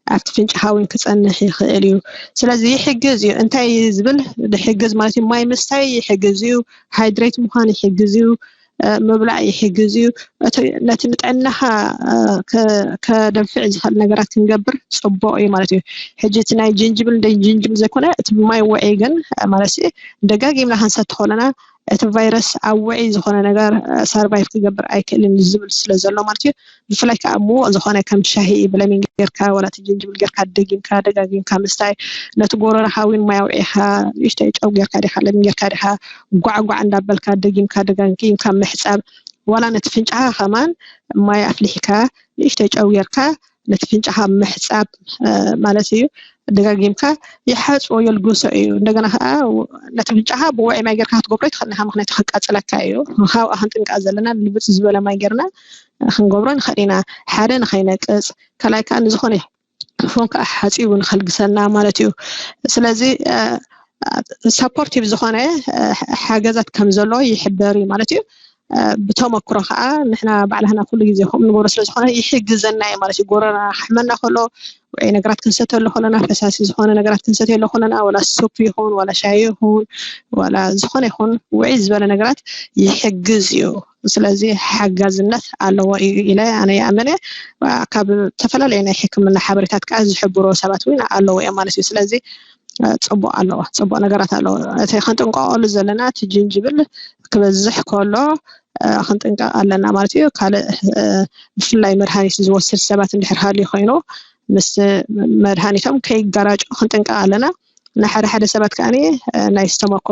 ኣብቲ ፍንጭኻ እውን ክፀንሕ ይኽእል እዩ። ስለዚ ይሕግዝ እዩ። እንታይ እዩ ዝብል ይሕግዝ ማለት እዩ ማይ ምስታይ ይሕግዝ እዩ። ሃይድሬት ምዃን ይሕግዝ እዩ። ምብላዕ ይሕግዝ እዩ። ነቲ ንጥዕናኻ ከደንፍዕ ዝኽእል ነገራት ክንገብር ፅቡቅ እዩ ማለት እዩ። ሕጂ እቲ ናይ ጅንጅብል እንደ ጅንጅብል ዘይኮነ እቲ ማይ ውዒ ግን ማለት ደጋጊምና ክንሰቲ ከለና እቲ ቫይረስ ኣብ ውዒ ዝኾነ ነገር ሰርቫይቭ ክገብር ኣይክእልን ዝብል ስለ ዘሎ ማለት እዩ። ብፍላይ ከዓ ምዉቕ ዝኾነ ከም ሻሂ ብለሚን ጌርካ ዋላ እቲ ጅንጅብል ጌርካ ደጊምካ ደጋጊምካ ምስታይ፣ ነቲ ጎረርኻ እውን ማይ ኣውዒኻ ንእሽተይ ጨው ጌርካ ዲኻ ለሚን ጌርካ ዲኻ ጓዕጓዕ እንዳበልካ ደጊምካ ደጋጊምካ ምሕፃብ፣ ዋላ ነቲ ፍንጫኻ ከማን ማይ ኣፍሊሕካ ንእሽተይ ጨው ጌርካ ነቲ ፍንጫኻ ምሕፃብ ማለት እዩ። ደጋጊምካ ይሓፅቦ የልግሶ እዩ። እንደገና ከዓ ነቲ ፍንጫኻ ብውዒ ማይ ጌርካ ክትገብሮ ይትኽእል ኢኻ፣ ምክንያቱ ከቃፅለካ እዩ። ካብኣ ክንጥንቀቕ ዘለና ልብፅ ዝበለ ማይ ጌርና ክንገብሮ ንኽእል ኢና። ሓደ ንኸይነቅፅ፣ ካልኣይ ከዓ ንዝኾነ ይኹን ከዓ ሓፂቡ ንኸልግሰና ማለት እዩ። ስለዚ ሳፖርቲቭ ዝኾነ ሓገዛት ከም ዘሎ ይሕበር እዩ ማለት እዩ። ብተመክሮ ከዓ ንሕና ባዕላህና ኩሉ ግዜ ከምኡ ንገብሮ ስለ ዝኾነ ይሕግዘና እዩ ማለት እዩ። ጎረና ክሕመና ከሎ ወይ ነገራት ክንሰተሉ ከለና ፈሳሲ ዝኾነ ነገራት ክንሰተሉ ከለና ወላ ሱፕ ይኹን ዋላ ሻሂ ይኹን ዋላ ዝኾነ ይኹን ውዒ ዝበለ ነገራት ይሕግዝ እዩ። ስለዚ ሓጋዝነት ኣለዎ እዩ ኢለ ኣነ ይኣምን። ካብ ዝተፈላለዩ ናይ ሕክምና ሓበሬታት ከዓ ዝሕብሮ ሰባት እውን ኣለዎ እዮም ማለት እዩ። ስለዚ ፅቡቅ ኣለዎ፣ ፅቡቅ ነገራት ኣለዎ። እቲ ክንጥንቀቀሉ ዘለና እቲ ጅንጅብል ክበዝሕ ከሎ ክንጥንቀቅ ኣለና ማለት እዩ። ካልእ ብፍላይ መድሃኒት ዝወስድ ሰባት እንድሕር ሃልዩ ኮይኑ ምስ መድሃኒቶም ከይጋራጩ ክንጥንቀቅ ኣለና። ንሓደ ሓደ ሰባት ከዓ ናይ ስተመኮ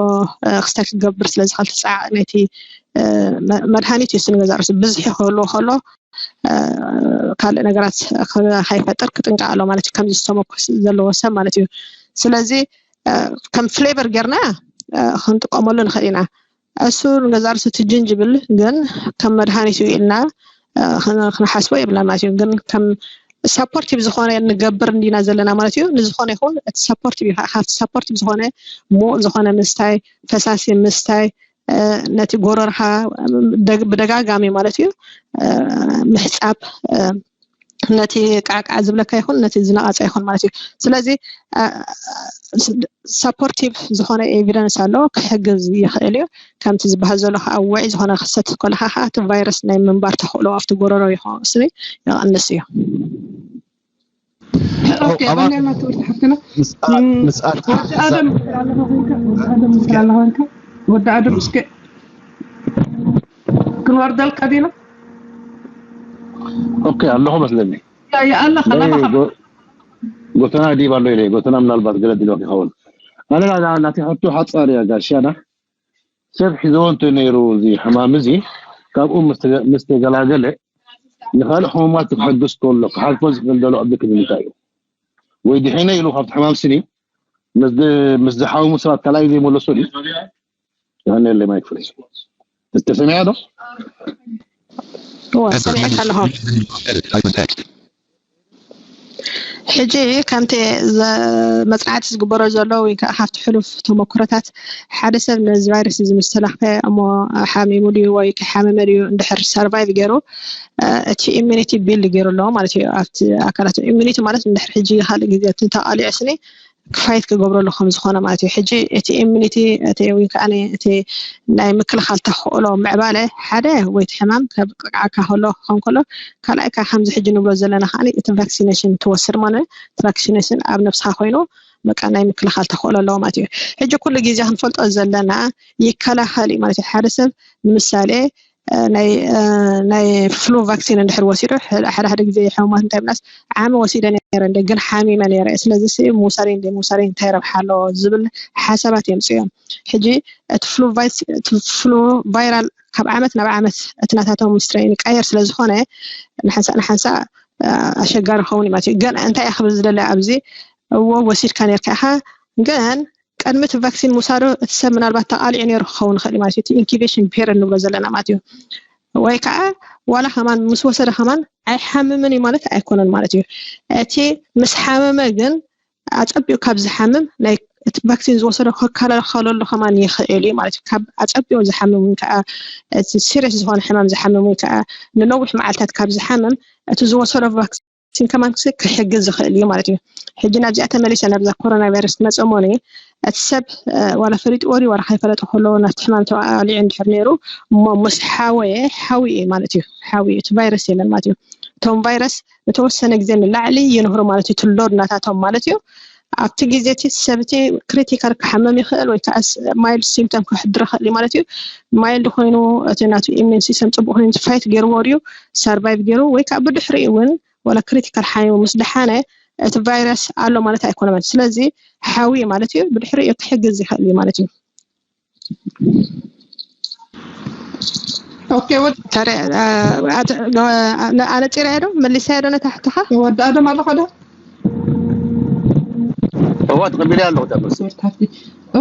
ክስታይ ክገብር ስለ ዝኽእል እቲ ፃዕ ናይቲ መድሃኒት እዩ ስንገዛ ርእሱ ብዝሒ ክህልዎ ከሎ ካልእ ነገራት ከይፈጥር ክጥንቀቅ ኣሎ ማለት እዩ። ከምዚ ዝተመኮ ዘለዎ ሰብ ማለት እዩ። ስለዚ ከም ፍሌቨር ጌርና ክንጥቀመሉ ንኽእል ኢና። እሱ ንገዛ ርእሱ እቲ ጅንጅብል ግን ከም መድሃኒት እዩ ኢልና ክንሓስቦ የብልና ማለት እዩ። ግን ከም ሳፖርቲቭ ዝኾነ ንገብር እንዲና ዘለና ማለት እዩ። ንዝኾነ ይኹን እቲ ሳፖርቲቭ እዩ። ካብቲ ሳፖርቲቭ ዝኾነ ሙቕ ዝኾነ ምስታይ፣ ፈሳሲ ምስታይ፣ ነቲ ጎረርካ ብደጋጋሚ ማለት እዩ ምሕፃብ፣ ነቲ ቃዕቃዕ ዝብለካ ይኹን ነቲ ዝነቐፀ ይኹን ማለት እዩ። ስለዚ ሳፖርቲቭ ዝኾነ ኤቪደንስ ኣሎ፣ ክሕግዝ ይኽእል እዩ። ከምቲ ዝበሃል ዘሎ ከዓ ውዒ ዝኾነ ክሰቲ ከለካ ከዓ እቲ ቫይረስ ናይ ምንባር ተኽእሎ ኣብቲ ጎረሮ ይኸስኒ ይቐንስ እዩ። ኦኬ፣ ቀኒልና ክብርቲ ሓፍትና። ምስኣል ወዲ ኣደም ኣለኻ ኮይንካ፣ ወዲ ኣደም ምስላ ኣለኻ ኮይንካ፣ ወዲ ኣደም እስከ ክንወርደልካ ዲና። ኦኬ ኣለኹ መስለኒ። ያ ኣለኻ ኣለኻ። ጎተና ዲብ ኣሎ ኢለ ጎተና ምናልባት ገለ ዲልዋ ይኸውን። ኣነ ናቲ ሕቶ ሓፃር እያ ጋሻና ሰብ ሒዝዎ እንተ ነይሩ እዚ ሕማም እዚ ካብኡ ምስ ተገላገለ ንካልእ ሕሙማት ክሕግዝ ከሎ ክሓልፎ ዝኽእል ዘሎ ዕድል ክብል እንታይ እዩ? ወይ ድሒነ ኢሉ ካብቲ ሕማም ስኒ ምስ ዝሓመሙ ሰባት ካልኣይ ዘይመለሶ ድዩ? የቐንየለይ ማይክ ፍሪዝ። ተሰሚዐ ዶ? ሰሚዐካ ኣለኹ። ሕጂ ከምቲ መፅናዕቲ ዝግበሮ ዘሎ ወይ ከዓ ካብቲ ሕሉፍ ተመክሮታት ሓደ ሰብ ነዚ ቫይረስ እዚ ምስ ተለኽፈ እሞ ሓሚሙ ድዩ ወይ ከይሓመመ ድዩ እንድሕር ሰርቫይቭ ገይሩ እቲ ኢሚኒቲ ቢልድ ገይሩ ኣለዎ ማለት እዩ ኣብቲ ኣካላቱ። ኢሚኒቲ ማለት እንድሕር ሕጂ ካልእ ግዜ እቲ ተቓሊዑ ስኒ ፋይት ክገብረሉ ከም ዝኾነ ማለት እዩ። ሕጂ እቲ ኢሚኒቲ እቲ ወይ ከዓ እቲ ናይ ምክልኻል ተኽእሎ ምዕባለ ሓደ ወይ እቲ ሕማም ከብቅዓካ ከሎ ክኸውን ከሎ ካልኣይ ከዓ ከምዚ ሕጂ ንብሎ ዘለና ከዓ እቲ ቫክሲኔሽን ትወስድ ማለት እቲ ቫክሲኔሽን ኣብ ነብስኻ ኮይኑ በቃ ናይ ምክልኻል ተኽእሎ ኣለዎ ማለት እዩ። ሕጂ ኩሉ ግዜ ክንፈልጦ ዘለና ይከላኸል እዩ ማለት እዩ። ሓደ ሰብ ንምሳሌ ናይ ፍሉ ቫክሲን እንድሕር ወሲዱ ሓደ ሓደ ግዜ ሕሙማት እንታይ ብላስ ዓሚ ወሲደ ነረ እንደ ግን ሓሚመ ነረ ስለዚ ሲ ምውሳደይ እንደ ምውሳደይ እንታይ ረብሓ ኣለዎ ዝብል ሓሳባት የምፅኡ እዮም። ሕጂ እቲ ፍሉ ቫይራል ካብ ዓመት ናብ ዓመት እቲ ናታቶም ስትሬን ይቀየር ስለዝኾነ ንሓንሳእ ንሓንሳእ ኣሸጋሪ ክኸውን እዩ ማለት እዩ። ግን እንታይ እየ ክብል ዝደሊ ኣብዚ እዎ ወሲድካ ነርካ ኢኻ ግን ቅድሚ እቲ ቫክሲን ምውሳዱ እቲ ሰብ ምናልባት ተቓሊዑ ነይሩ ክኸውን ይኽእል ማለት እዩ። ኢንኩቤሽን ፔሪድ ንብሎ ዘለና ማለት እዩ። ወይ ከዓ ዋላ ከማን ምስ ወሰደ ከማን ኣይሓምምን እዩ ማለት ኣይኮነን ማለት እዩ። እቲ ምስ ሓመመ ግን ኣፀቢቑ ካብ ዝሓምም ናይ እቲ ቫክሲን ዝወሰዶ ክከላኸለሉ ከማን ይኽእል እዩ ማለት እዩ። ካብ ኣፀቢቑ ዝሓምም ወይ ከዓ እቲ ሲሪየስ ዝኾነ ሕማም ዝሓምም ወይ ከዓ ንነዊሕ መዓልታት ካብ ዝሓምም እቲ ዝወሰዶ ቫክሲን ቫይረስን ከማን ክሕግዝ ዝኽእል እዩ ማለት እዩ። ሕጂ ናብዚኣ ተመሊሰ ናብዛ ኮሮና ቫይረስ ክመፀ እሞ እቲ ሰብ ዋላ ፈሊጥዎ ድዩ ዋላ ከይፈለጠ ከሎ ናብቲ ሕማም ተባሊዑ እንድሕር ነይሩ እሞ ምስ ሓወየ ሓዊ እዩ ማለት እዩ። ሓዊ እዩ፣ እቲ ቫይረስ የለን ማለት እዩ። እቶም ቫይረስ ንተወሰነ ግዜ ንላዕሊ ይንህሩ ማለት እዩ፣ ትሎድ ናታቶም ማለት እዩ። ኣብቲ ግዜ እቲ ሰብቲ ክሪቲካል ክሓመም ይኽእል ወይ ከዓ ማይልድ ሲምፕተም ክሕድር ይኽእል እዩ ማለት እዩ። ማይልድ ኮይኑ እቲ ናቱ ኢሚን ሲስተም ፅቡቅ ኮይኑ ፋይት ገይርዎ ድዩ ሰርቫይቭ ገይሩ ወይ ከዓ ብድሕሪኡ እውን ዋላ ክሪቲካል ሓሚሙ ምስ ደሓነ እቲ ቫይረስ ኣሎ ማለት ኣይኮነ ማለት። ስለዚ ሓዊ ማለት እዩ ብድሕሪኡ ክሕግዝ ይኽእል እዩ ማለት እዩ። ኦኬ ወድ ታዲያ ኣነፂረያ ዶ መሊሰያ ዶ ነታ ሕቶኻ? ወዲ ኣደም ኣለኻ ዶ? እዋ ተቐቢለ ኣለኹ ተመስ ሶርት ሓፍቲ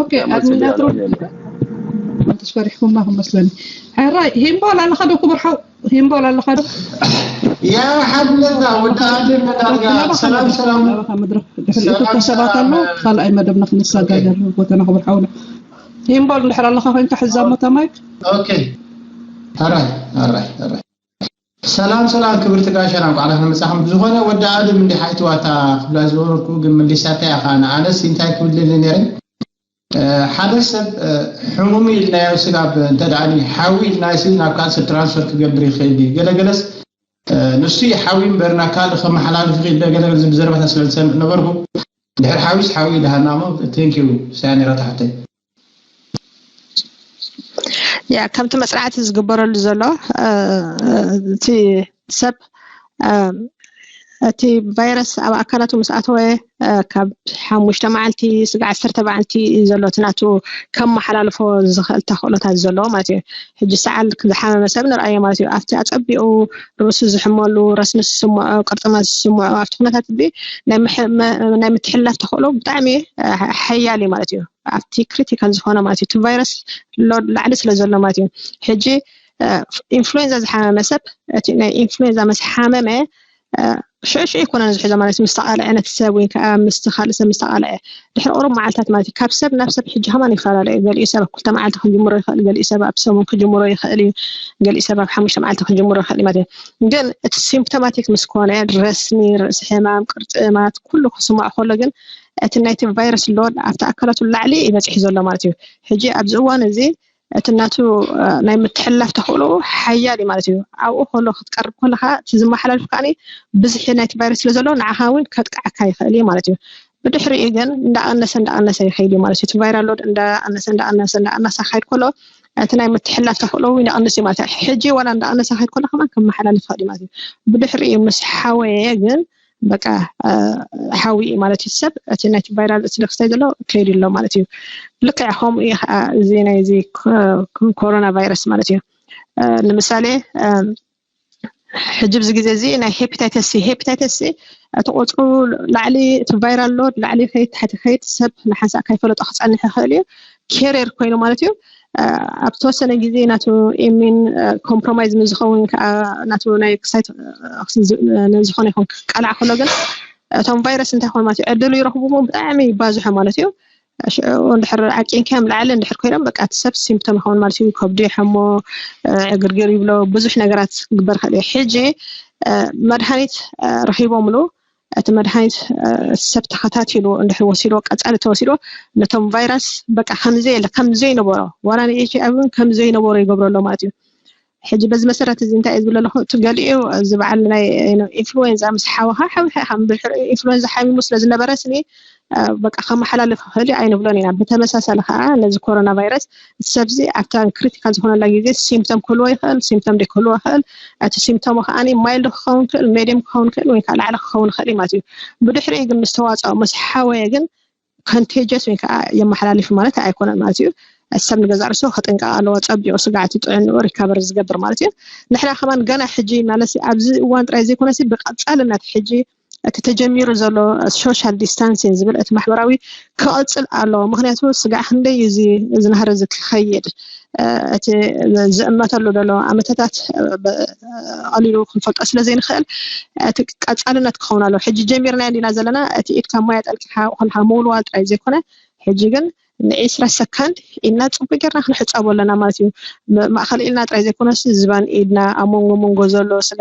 ኦኬ ኣድሚናትሮ ተሽፈሪሕኩማ ክመስለኒ። ሕራይ ሂምባል ኣለኻ ዶ ክቡር ሓው? ሂምባል ኣለኻ ዶ? ያ ሓድነትና ወዲ ኣደም ዳርጋ ሰላም ሰላም ናባኻ መድረኽ ድሕሪ ክልተ ሰባት ኣሎ። ካልኣይ መደብና ክንሰጋገር ቦታና ክቡር ሓውና። ሂምባል እንድሕር ኣለኻ ኮይንካ ሕዛ ሞታ ማይክ። ኦኬ ሕራይ ሕራይ ሕራይ ሰላም ሰላም ክብርቲ ጋሻና እንኳዕ ደህና መጻኹም። ብዝኾነ ወዲ ኣድም እንዲሕ ኣይትዋታ ክብላ ዝወረድኩ ግን መሊሳታ እያ ኸኣ ንኣነስ እንታይ ክብል ደሊ ነይረ ሓደ ሰብ ሕሙም ኢልናዮ ስጋብ እንተ ደኣ ሓዊ ኢልናዮ ሲ ናብ ካልእ ሰብ ትራንስፈር ክገብር ይኽእል ድዩ? ገለገለስ ንሱ እዩ ሓዊ እምበር ናብ ካልእ ከመሓላልፍ ይኽእል ዶ? ገለገለ ዝብል ዘረባታት ስለ ዝሰምዕ ነበርኩ። ድሕሪ ሓዊስ ሓዊ ይልሃና እሞ ቴንኪዩ ሳያ ነይራ ትሓተይ። ያ ከምቲ መፅናዕቲ ዝግበረሉ ዘሎ እቲ ሰብ እቲ ቫይረስ ኣብ ኣካላቱ ምስ ኣተወ ካብ ሓሙሽተ መዓልቲ ስጋ ዓሰርተ መዓልቲ ዘሎ እቲ ናቱ ከመሓላልፎ ዝኽእል ተኽእሎታት ዘለዎ ማለት እዩ። ሕጂ ሰዓል ዝሓመመ ሰብ ንርኣዮ ማለት እዩ። ኣብቲ ኣፀቢቑ ርእሱ ዝሕመሉ፣ ረስኒ ዝስምዖ፣ ቅርጥማት ዝስምዖ ኣብቲ ኩነታት እዚ ናይ ምትሕልላፍ ተኽእሎ ብጣዕሚ ሓያል እዩ ማለት እዩ። ኣብቲ ክሪቲካል ዝኾነ ማለት እዩ። እቲ ቫይረስ ሎድ ላዕሊ ስለ ዘሎ ማለት እዩ። ሕጂ ኢንፍሉዌንዛ ዝሓመመ ሰብ እቲ ናይ ኢንፍሉዌንዛ ምስ ሓመመ ሽዑ ሽዑ ኣይኮነን ዝሕዞ ማለት ምስ ተቓልዐ ነቲ ሰብ ወይ ከዓ ምስ ካልእ ሰብ ምስ ተቓልዐ ድሕሪ ቁሩብ መዓልታት ማለት እዩ። ካብ ሰብ ናብ ሰብ ሕጂ ከማን ይፈላለ እዩ። ገሊኡ ሰብ ኣብ ክልተ መዓልቲ ክጅምሮ ይኽእል፣ ገሊኡ ሰብ ኣብ ሰሙን ክጅምሮ ይኽእል እዩ፣ ገሊኡ ሰብ ኣብ ሓሙሽተ መዓልቲ ክጅምሮ ይኽእል እዩ ማለት እዩ። ግን እቲ ሲምፕቶማቲክ ምስ ኮነ ረስኒ፣ ርእሲ ሕማም፣ ቅርጥማት ኩሉ ክስምዖ ከሎ ግን እቲ ናይቲ ቫይረስ ሎድ ኣብቲ ኣካላቱ ላዕሊ እዩ በፂሑ ዘሎ ማለት እዩ። ሕጂ ኣብዚ እዋን እዚ እቲ ናቱ ናይ ምትሕልላፍ ተኽእሎ ሓያል እዩ ማለት እዩ። ኣብኡ ከሎ ክትቀርብ ከለካ እቲ ዝመሓላልፍ ከዓ ብዝሒ ናይቲ ቫይረስ ስለ ዘሎ ንዓኻ እውን ከጥቅዓካ ይኽእል እዩ ማለት እዩ። ብድሕሪኡ ግን እንዳቐነሰ እንዳቐነሰ ይኸይድ እዩ ማለት እዩ። እቲ ቫይራል ሎድ እንዳቐነሰ እንዳቐነሰ እንዳቐነሰ ክኸይድ ከሎ እቲ ናይ ምትሕልላፍ ተኽእሎ እውን ይቐንስ እዩ ማለት እዩ። ሕጂ ዋላ እንዳቐነሰ ክኸይድ ከሎ ከማን ከመሓላልፍ ይኽእል እዩ ማለት እዩ። ብድሕሪኡ ምስ ሓወየ ግን በቃ ሓዊ እዩ ማለት እዩ። ሰብ እቲ ናይቲ ቫይራል እቲ ክስታይ ዘሎ ከይዱ ኣሎ ማለት እዩ። ልክዕ ከምኡ እዩ ከዓ እዚ ናይ እዚ ኮሮና ቫይረስ ማለት እዩ። ንምሳሌ ሕጂ ብዚ ግዜ እዚ ናይ ሄፒታይተስ ሲ ሄፒታይተስ ሲ እቲ ቆፅሩ ላዕሊ እቲ ቫይራል ሎድ ላዕሊ ከይድ ታሕቲ ከይድ ሰብ ንሓንሳእ ከይፈለጦ ክፀንሕ ይኽእል እዩ። ኬሪየር ኮይኑ ማለት እዩ። ኣብ ዝተወሰነ ግዜ ናቱ ኢሚን ኮምፕሮማይዝ ንዝኸውን ከዓ ናቱ ናይ ክሳይት ዝኾነ ይኹን ክቃላዕ ከሎ ግን እቶም ቫይረስ እንታይ ይኾን ማለት እዩ ዕድሉ ይረኽቡ እሞ ብጣዕሚ ይባዝሑ ማለት እዩ። ሽዑ እንድሕር ዓቂንካዮም ላዕሊ እንድሕር ኮይኖም በቃ እቲ ሰብ ሲምፕቶም ይኸውን ማለት እዩ። ከብዱ ይሐሞ፣ ዕግርግር ይብሎ፣ ብዙሕ ነገራት ክግበር ይኽእል እዩ። ሕጂ መድሃኒት ረኺቦምሉ እቲ መድሃኒት ሰብ ተኸታቲሉ እንድሕር ወሲድዎ ቀፃሊ ተወሲድዎ ነቶም ቫይረስ በቃ ከምዘየለ ከምዘይነበሮ ዋላ ንኤች ኣይ ቪ እውን ከምዘይነበሮ ይገብሮ ኣሎ ማለት እዩ። ሕጂ በዚ መሰረት እዚ እንታይ እየ ዝብል ኣለኹ እቲ ገሊኡ እዚ በዓል ናይ ኢንፍሉዌንዛ ምስ ሓወኻ ሓዊኻ ኢኻ ኢንፍሉዌንዛ ሓሚሙ ስለ ዝነበረ ስኒ በቃ ከመሓላልፍ ክኽእል እዩ ኣይንብሎን ኢና። ብተመሳሳሊ ከዓ ነዚ ኮሮና ቫይረስ እቲ ሰብዚ ኣብታ ክሪቲካል ዝኾነላ ግዜ ሲምፕቶም ክህልዎ ይኽእል፣ ሲምፕቶም ደይክህልዎ ይኽእል። እቲ ሲምፕቶም ከዓ ማይልድ ክኸውን ክእል፣ ሜድየም ክኸውን ክእል ወይ ከዓ ላዕሊ ክኸውን ክእል እዩ ማለት እዩ። ብድሕሪኡ ግን ምስ ተዋፅኦ ምስ ሓወየ ግን ኮንቴጀስ ወይ ከዓ የመሓላልፍ ማለት ኣይኮነን ማለት እዩ። ሰብ ንገዛእ ርእሱ ከጥንቀቕ ኣለዎ፣ ፀቢቑ ስጋዕቲ ጥዕንኡ ሪካቨር ዝገብር ማለት እዩ። ንሕና ከማን ገና ሕጂ ማለት ኣብዚ እዋን ጥራይ ዘይኮነሲ ብቐፃልነት ሕጂ እቲ ተጀሚሩ ዘሎ ሶሻል ዲስታንሲንግ ዝብል እቲ ማሕበራዊ ክቐፅል ኣለዎ። ምክንያቱ ስጋዕ ክንደይ እዩ እዚ ዝናህሪ እዚ ክኸይድ እቲ ዝእመተሉ ዘሎ ኣመተታት ቀሊሉ ክንፈልጦ ስለ ዘይንኽእል እቲ ቀፃልነት ክኸውን ኣለዎ። ሕጂ ጀሚርና እንዲና ዘለና እቲ ኢድካ ማይ ኣጠልቂኻ ከለካ ምውልዋል ጥራይ ዘይኮነ ሕጂ ግን ንዒስራ ሰካንድ ኢድና ጽቡቅ ጌርና ክንሕጸቦ ኣለና ማለት እዩ። ማእከል ኢድና ጥራይ ዘይኮነስ ዝባን ኢድና ኣብ መንጎ መንጎ ዘሎ ስጋ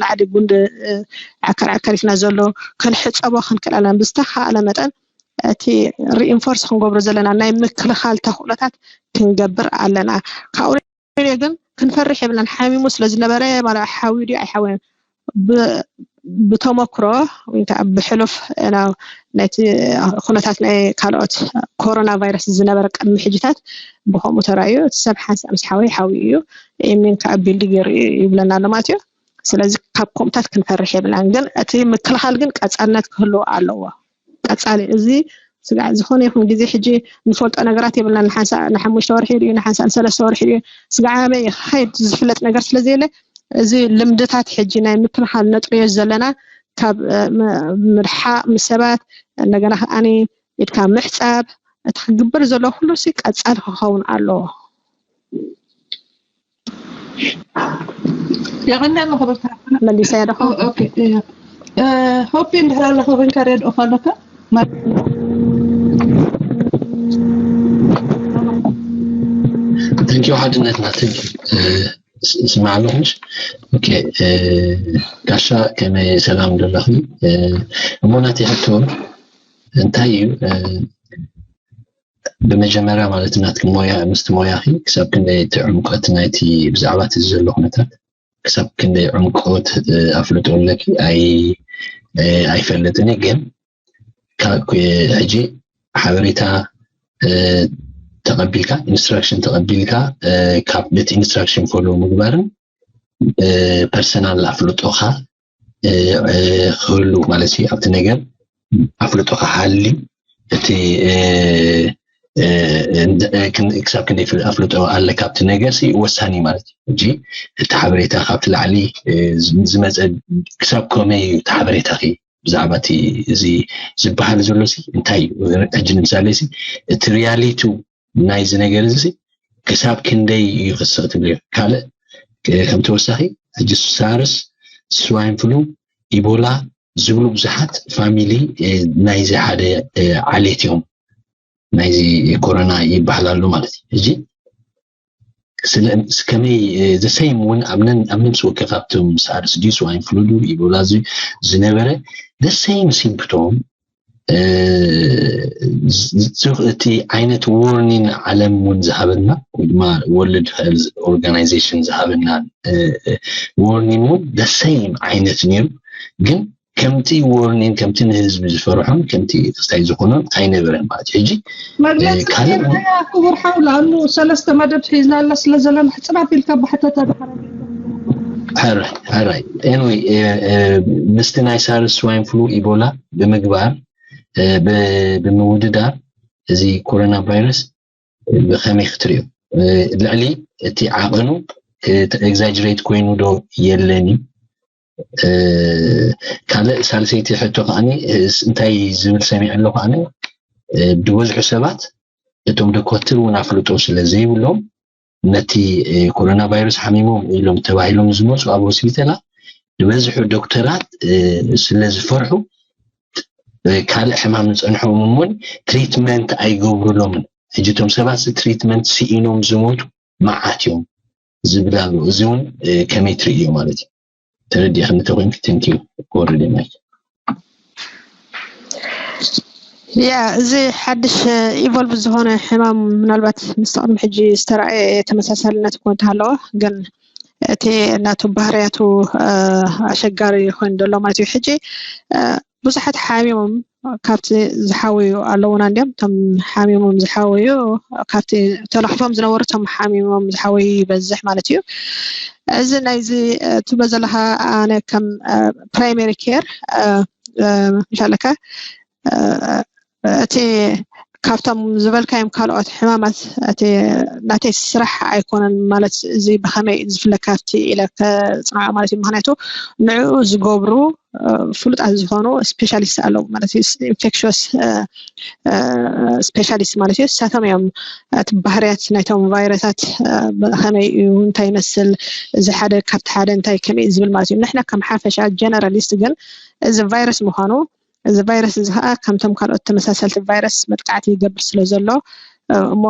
ላዕሊ ጉንዲ ዓከር ዓከሪትና ዘሎ ክንሕጸቦ ክንክእል ኣለና። ብዝተኻእለ መጠን እቲ ሪኢንፎርስ ክንገብሮ ዘለና ናይ ምክልኻል ተኽእሎታት ክንገብር ኣለና። ካብኡ ግን ክንፈርሕ የብልናን። ሓሚሙ ስለ ዝነበረ ማለት ሓዊ ድዩ ኣይሓወን ብተመክሮ ወይ ከዓ ብሕሉፍ ናይቲ ኩነታት ናይ ካልኦት ኮሮና ቫይረስ ዝነበረ ቅድሚ ሕጅታት ብከምኡ ተራእዩ እቲ ሰብ ሓንሳእ ምስ ሓወ ሓዊ እዩ ኢሚን ከዓ ቢልድ ገይሩ እዩ ይብለና ኣሎ ማለት እዩ። ስለዚ ካብ ከምኡታት ክንፈርሕ የብልናን፣ ግን እቲ ምክልኻል ግን ቀፃልነት ክህልዎ ኣለዎ። ቀፃሊ እዚ ስጋዕ ዝኾነ ይኹን ግዜ ሕጂ ንፈልጦ ነገራት የብልና። ንሓንሳ ንሓሙሽተ ወርሒ ድዩ ንሓንሳ ንሰለስተ ወርሒ ድዩ ስጋዕ ኣበይ ይኸይድ ዝፍለጥ ነገር ስለ ዘየለ እዚ ልምድታት ሕጂ ናይ ምክልኻል ነጥርዮ ዘለና ካብ ምርሓቕ ምስ ሰባት እንደገና ከዓኒ ኢድካ ምሕፃብ እቲ ክግበር ዘሎ ኩሉ ሲ ቀፃሊ ክኸውን ኣለዎ። የቐንደና ክብርታ መሊሰ ያደኹ ሆፒ እንድሕር ኣለኹ ኮንካ ሬድኦ ካለካ Thank you ሓድነትና ስማዕ ኣለኹ ምሽ ጋሻ ከመይ ሰላም ደለኹ እሞ ናተይ ሕቶ እንታይ እዩ ብመጀመርያ ማለት ናትኪ ሞያ ምስቲ ሞያኺ ክሳብ ክንደይ እቲ ዕምቀት ናይቲ ብዛዕባ እቲ ዘሎ ኩነታት ክሳብ ክንደይ ዕምቆት ኣፍልጦ ኣለኪ ኣይፈልጥን ግን ሕጂ ሓበሬታ ተቐቢልካ ኢንስትራክሽን ተቐቢልካ ካብ ነቲ ኢንስትራክሽን ፎሎ ምግባርን ፐርሰናል ኣፍልጦኻ ክህሉ ማለት እዩ ኣብቲ ነገር ኣፍልጦ ክሃሊ እቲ ክሳብ ክንደይ ኣፍልጦ ኣለካ ኣብቲ ነገር ወሳኒ ማለት እዩ ሕጂ እቲ ሓበሬታ ካብቲ ላዕሊ ዝመፀ ክሳብ ከመይ እዩ እቲ ሓበሬታ ብዛዕባ እቲ እዚ ዝበሃል ዘሎ ሲ እንታይ እዩ ሕጂ ንምሳሌ ሲ እቲ ሪያሊቱ ናይዚ ነገር እዚ ሲ ክሳብ ክንደይ እዩ ክስኽ ትብል ካልእ ከም ተወሳኺ ሕጂ ሳርስ ስዋይን ፍሉ ኢቦላ ዝብሉ ብዙሓት ፋሚሊ ናይዚ ሓደ ዓሌት እዮም ናይዚ ኮሮና ይበሃል ኣሎ ማለት እዩ ሕጂ ከመይ ዘሰይም እውን ኣብ ነምሲ ወከፍ ኣብቶም ሳርስ ድዩ ስዋይን ፍሉ ድዩ ኢቦላ ዝነበረ ዘሰይም ሲምፕቶም እቲ ዓይነት ዎርኒን ዓለም እውን ዝሃበና ወይ ድማ ወርልድ ሄልዝ ኦርጋናይዜሽን ዝሃበና ዎርኒን እውን ዘሰይም ዓይነት ነይሩ ግን ከምቲ ዎርኒን ከምቲ ንህዝቢ ዝፈርሖን ከምቲ ክስታይ ዝኾኖን ኣይነበረን ማለት ሕጂ መግለፂ ክቡር ሓው ለኣኑ ሰለስተ መደብ ሒዝና ኣላ ስለ ዘለና ሕፅር ኣቢልካ ብሓተታ ድሓረ ሕራይ ኤንወይ ምስቲ ናይ ሳርስ ስዋይን ፍሉ ኢቦላ ብምግባር ብምውድዳር እዚ ኮሮና ቫይረስ ብከመይ ክትሪኦ ልዕሊ እቲ ዓቐኑ ኤግዛጅሬት ኮይኑ ዶ የለን እዩ ካልእ ሳልሰይቲ ሕቶ ከዓኒ እንታይ ዝብል ሰሚዐ ኣለኹ ኣነ ዝበዝሑ ሰባት እቶም ዶኮትር እውን ኣፍልጦ ስለ ዘይብሎም ነቲ ኮሮና ቫይረስ ሓሚሞም ኢሎም ተባሂሎም ዝመፁ ኣብ ሆስፒታላት ዝበዝሑ ዶክተራት ስለ ዝፈርሑ ካልእ ሕማም ዝፀንሖም እውን ትሪትመንት ኣይገብሩሎምን ሕጂ እቶም ሰባት ትሪትመንት ስኢኖም ዝሞቱ መዓት እዮም ዝብል ኣሎ እዚ እውን ከመይ ትርእዮ ማለት እዩ ተረዲእክኒ ተኮይንኪ thank you ክወርድ ማይ ያ እዚ ሓድሽ ኢቮልቭ ዝኾነ ሕማም ምናልባት ምስ ቅድሚ ሕጂ ዝተረኣየ ተመሳሳልነት እኮ እንተሃለዎ ግን እቲ እናቱ ባህርያቱ ኣሸጋሪ ኮይኑ ዘሎ ማለት እዩ ሕጂ ብዙሓት ሓሚሞም ካብቲ ዝሓወዩ ኣለውና እንዲም እቶም ሓሚሞም ዝሓወዩ ካብቲ ተለኽፎም ዝነበሩ እቶም ሓሚሞም ዝሓወዩ ይበዝሕ ማለት እዩ እዚ ናይዚ ትብሎ ዘለካ ኣነ ከም ፕራይመሪ ኬር ምሻለካ እቲ ካብቶም ዝበልካዮም ካልኦት ሕማማት እቲ ናተይ ስራሕ ኣይኮነን ማለት እዚ ብከመይ ዝፍለ ካብቲ ኢለ ከፅንዖ ማለት እዩ ምክንያቱ ንዕኡ ዝገብሩ ፍሉጣት ዝኾኑ ስፔሻሊስት ኣለዉ ማለት እዩ ኢንፌክሽስ ስፔሻሊስት ማለት እዩ እሳቶም እዮም እቲ ባህርያት ናይቶም ቫይረሳት ከመይ እዩ እንታይ ይመስል እዚ ሓደ ካብቲ ሓደ እንታይ ከመይ ዝብል ማለት እዩ ንሕና ከም ሓፈሻ ጀነራሊስት ግን እዚ ቫይረስ ምዃኑ እዚ ቫይረስ እዚ ከዓ ከምቶም ካልኦት ተመሳሰልቲ ቫይረስ መጥቃዕቲ ይገብር ስለ ዘሎ እሞ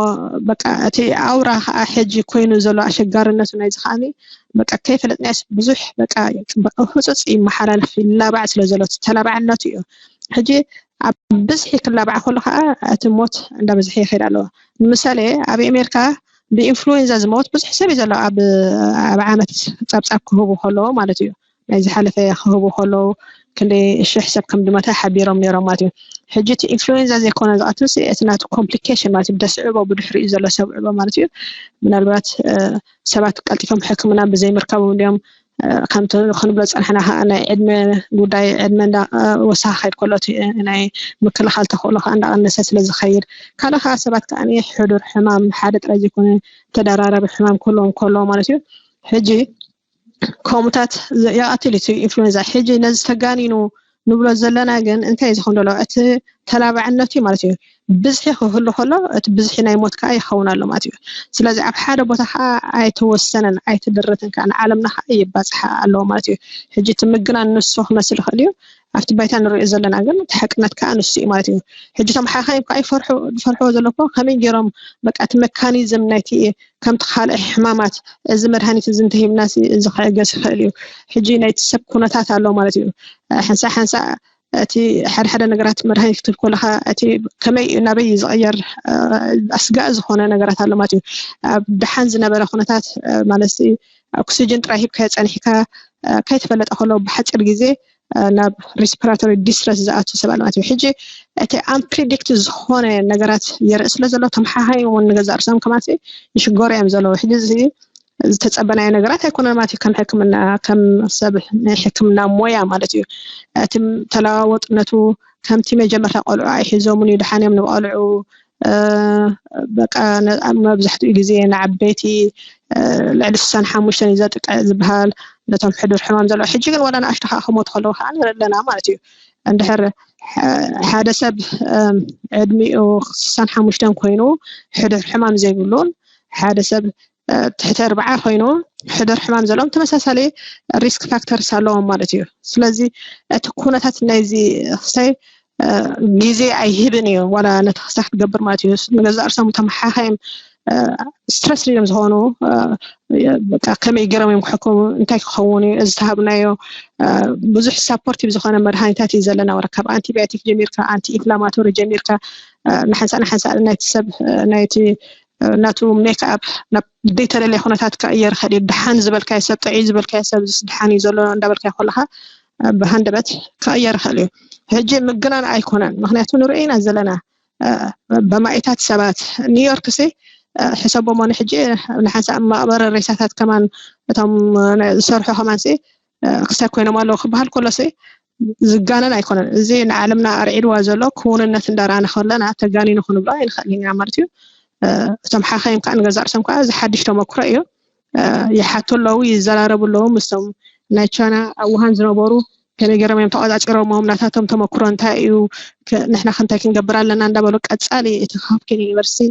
በቃ እቲ ኣውራ ከዓ ሕጂ ኮይኑ ዘሎ ኣሸጋርነቱ ናይዚ ከዓ በቃ ከይፈለጥናዮስ ብዙሕ በቃ ህፁፅ ይመሓላለፍ ይላባዕ ስለ ዘሎ ተላባዕነቱ እዩ። ሕጂ ኣብ ብዝሒ ክላባዕ ከሎ ከዓ እቲ ሞት እንዳበዝሐ ይኸይድ ኣለዎ። ንምሳሌ ኣብ ኣሜሪካ ብኢንፍሉዌንዛ ዝመወት ብዙሕ ሰብ እዩ ዘሎ ኣብ ኣብ ዓመት ፀብፃብ ክህቡ ከለዎ ማለት እዩ። ናይ ዝሓለፈ ክህቡ ከለዉ ክንደይ ሽሕ ሰብ ከም ድመተ ሓቢሮም ነይሮም ማለት እዩ። ሕጂ እቲ ኢንፍሉዌንዛ ዘይኮነ ዝኣትስ እቲ ናቱ ኮምፕሊኬሽን ማለት እዩ። ደስዕቦ ብድሕሪኡ ዘሎ ሰብ ዕቦ ማለት እዩ። ምናልባት ሰባት ቀልጢፎም ሕክምና ብዘይምርካቦም እንዲኦም ከምቲ ክንብሎ ዝፀናሕና ከዓ ናይ ዕድመ ጉዳይ ዕድመ እንዳወሳኸ ከይድ ከሎ ናይ ምክልኻል ተኽእሎ ከዓ እንዳቐነሰ ስለ ዝኸይድ ካልእ ከዓ ሰባት ከዓ ሕዱር ሕማም ሓደ ጥራይ ዘይኮነ ተደራራቢ ሕማም ክህልዎም ከሎ ማለት እዩ። ሕጂ ከምኡታት የቐትል እዩ ኢንፍሉዌንዛ። ሕጂ ነዚ ተጋኒኑ ንብሎ ዘለና ግን እንታይ ዝኸውን ዘሎ እቲ ተላባዕነት እዩ ማለት እዩ። ብዝሒ ክህሉ ከሎ እቲ ብዝሒ ናይ ሞት ከዓ ይኸውን ኣሎ ማለት እዩ። ስለዚ ኣብ ሓደ ቦታ ከዓ ኣይተወሰነን ኣይተደረተን ከዓ ንዓለምና ከዓ ይባፅሓ ኣለዎ ማለት እዩ። ሕጂ እቲ ምግናን ንሱ ክመስል ይኽእል እዩ ኣብቲ ባይታ ንሪኦ ዘለና ግን እቲ ሓቅነት ከዓ ንሱ እዩ ማለት እዩ። ሕጂ እቶም ሓኻይም ከዓ ይፈርሑ ዝፈርሕዎ ዘሎ እኮ ከመይ ገይሮም በቃ እቲ መካኒዝም ናይቲ ከምቲ ካልእ ሕማማት እዚ መድሃኒት እዚ እንተሂብና እዚ ክዕገስ ይኽእል እዩ። ሕጂ ናይቲ ሰብ ኩነታት ኣሎ ማለት እዩ። ሓንሳ ሓንሳ እቲ ሓደ ሓደ ነገራት መድሃኒት ክትብ ከለካ እቲ ከመይ እዩ ናበይ እዩ ዝቕየር ኣስጋእ ዝኾነ ነገራት ኣሎ ማለት እዩ። ኣብ ደሓን ዝነበረ ኩነታት ማለት ኦክሲጅን ጥራይ ሂብካ ፀኒሕካ ከይተፈለጠ ከሎ ብሓፂር ግዜ ናብ ሪስፒራቶሪ ዲስትረስ ዝኣቱ ሰብ ኣሎ ማለት እዩ። ሕጂ እቲ ኣምፕሪዲክት ዝኾነ ነገራት የርኢ ስለ ዘሎ ተመሓሃይ እውን ንገዛእ ርእሶም ከማን ይሽገሩ እዮም ዘለዉ። ሕጂ ዝተፀበናዮ ነገራት ኣይኮነን ማለት እዩ። ከም ሕክምና ከም ሰብ ናይ ሕክምና ሞያ ማለት እዩ። እቲ ተለዋወጥነቱ ከምቲ መጀመርታ ቆልዑ ኣይሒዞምን እዩ ድሓን እዮም ንቆልዑ በቃ መብዛሕትኡ ግዜ ንዓበይቲ ልዕሊ ስሳን ሓሙሽተን እዩ ዘጥቅዕ ዝበሃል ነቶም ሕዱር ሕማም ዘለዎ። ሕጂ ግን ዋላ ንኣሽቱ ከዓ ክሞቱ ከለዉ ከዓ ንርኢ ኣለና ማለት እዩ። እንድሕር ሓደ ሰብ ዕድሚኡ ስሳን ሓሙሽተን ኮይኑ ሕዱር ሕማም ዘይብሉን ሓደ ሰብ ትሕቲ ኣርባዓ ኮይኑ ሕዱር ሕማም ዘለዎም ተመሳሳሊ ሪስክ ፋክተርስ ኣለዎም ማለት እዩ። ስለዚ እቲ ኩነታት ናይዚ ክስታይ ግዜ ኣይህብን እዩ ዋላ ነቲ ክስታይ ክትገብር ማለት እዩ። ንገዛእ ርእሶም ተመሓኻዮም ስትረስ እዮም ዝኾኑ። ከመይ ገይሮም እዮም ክሕከሙ እንታይ ክኸውን እዩ እዚ ተሃብናዮ ብዙሕ ሳፖርቲቭ ዝኾነ መድሃኒታት እዩ ዘለና ወረ ካብ ኣንቲባዮቲክ ጀሚርካ ኣንቲ ኢንፍላማቶሪ ጀሚርካ ንሓንሳእ ንሓንሳእ ናይቲ ሰብ ናይቲ ናቱ ሜክኣፕ ናብ ዘይተደለየ ኩነታት ክቕየር ይኽእል እዩ። ድሓን ዝበልካዮ ሰብ ጥዑይ ዝበልካዮ ሰብ ድሓን እዩ ዘሎ እንዳበልካዮ ከለካ ብሃንደበት ክቕየር ይኽእል እዩ። ሕጂ ምግናን ኣይኮነን ምክንያቱ ንርኢ ኢና ዘለና በማኢታት ሰባት ኒውዮርክ ሲ ሕሰቦሞ ንሕጂ ንሓንሳእ መቕበሪ ሬሳታት ከማን እቶም ዝሰርሑ ከማን ሲ ክሳይ ኮይኖም ኣለዉ ክበሃል ከሎ ሲ ዝጋነን ኣይኮነን። እዚ ንዓለምና ኣርዒድዋ ዘሎ ክውንነት እንዳረኣና ከለና ተጋኒኑ ክንብሎ ኣይንኽእል ኢና ማለት እዩ። እቶም ሓኻይም ከዓ ንገዛእ ርእሶም ከዓ እዚ ሓድሽ ተመክሮ እዩ። ይሓቱ ኣለዉ፣ ይዘራረቡ ኣለዉ ምስቶም ናይ ቻይና ኣብ ውሃን ዝነበሩ ከመይ ገይሮም እዮም ተቆፃፂሮሞም፣ ናታቶም ተመክሮ እንታይ እዩ፣ ንሕና ከ እንታይ ክንገብር ኣለና እንዳበሉ ቀፃሊ እቲ ሆፕኪን ዩኒቨርሲቲ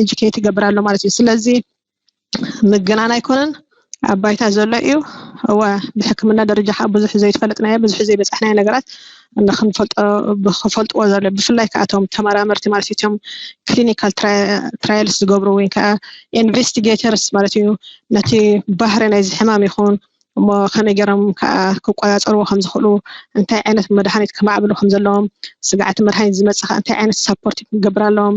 ኤጁኬት ይገብር ኣሎ ማለት እዩ። ስለዚ ምግናን ኣይኮነን ኣብ ባይታ ዘሎ እዩ። እወ ብሕክምና ደረጃ ከዓ ብዙሕ ዘይትፈልጥናዮ ብዙሕ ዘይበፃሕናዮ ነገራት ክፈልጥዎ ዘሎ ብፍላይ ከዓ እቶም ተመራመርቲ ማለት እቶም ክሊኒካል ትራያልስ ዝገብሩ ወይ ከዓ ኢንቨስቲጌተርስ ማለት እዩ ነቲ ባህሪ ናይዚ ሕማም ይኹን እሞ ከመይ ገይሮም ከዓ ክቆፃፀርዎ ከም ዝኽእሉ እንታይ ዓይነት መድሃኒት ከማዕብሉ ከም ዘለዎም ስግዓቲ መድሃኒት ዝመፅእ ከዓ እንታይ ዓይነት ሳፖርት ክገብር ኣለዎም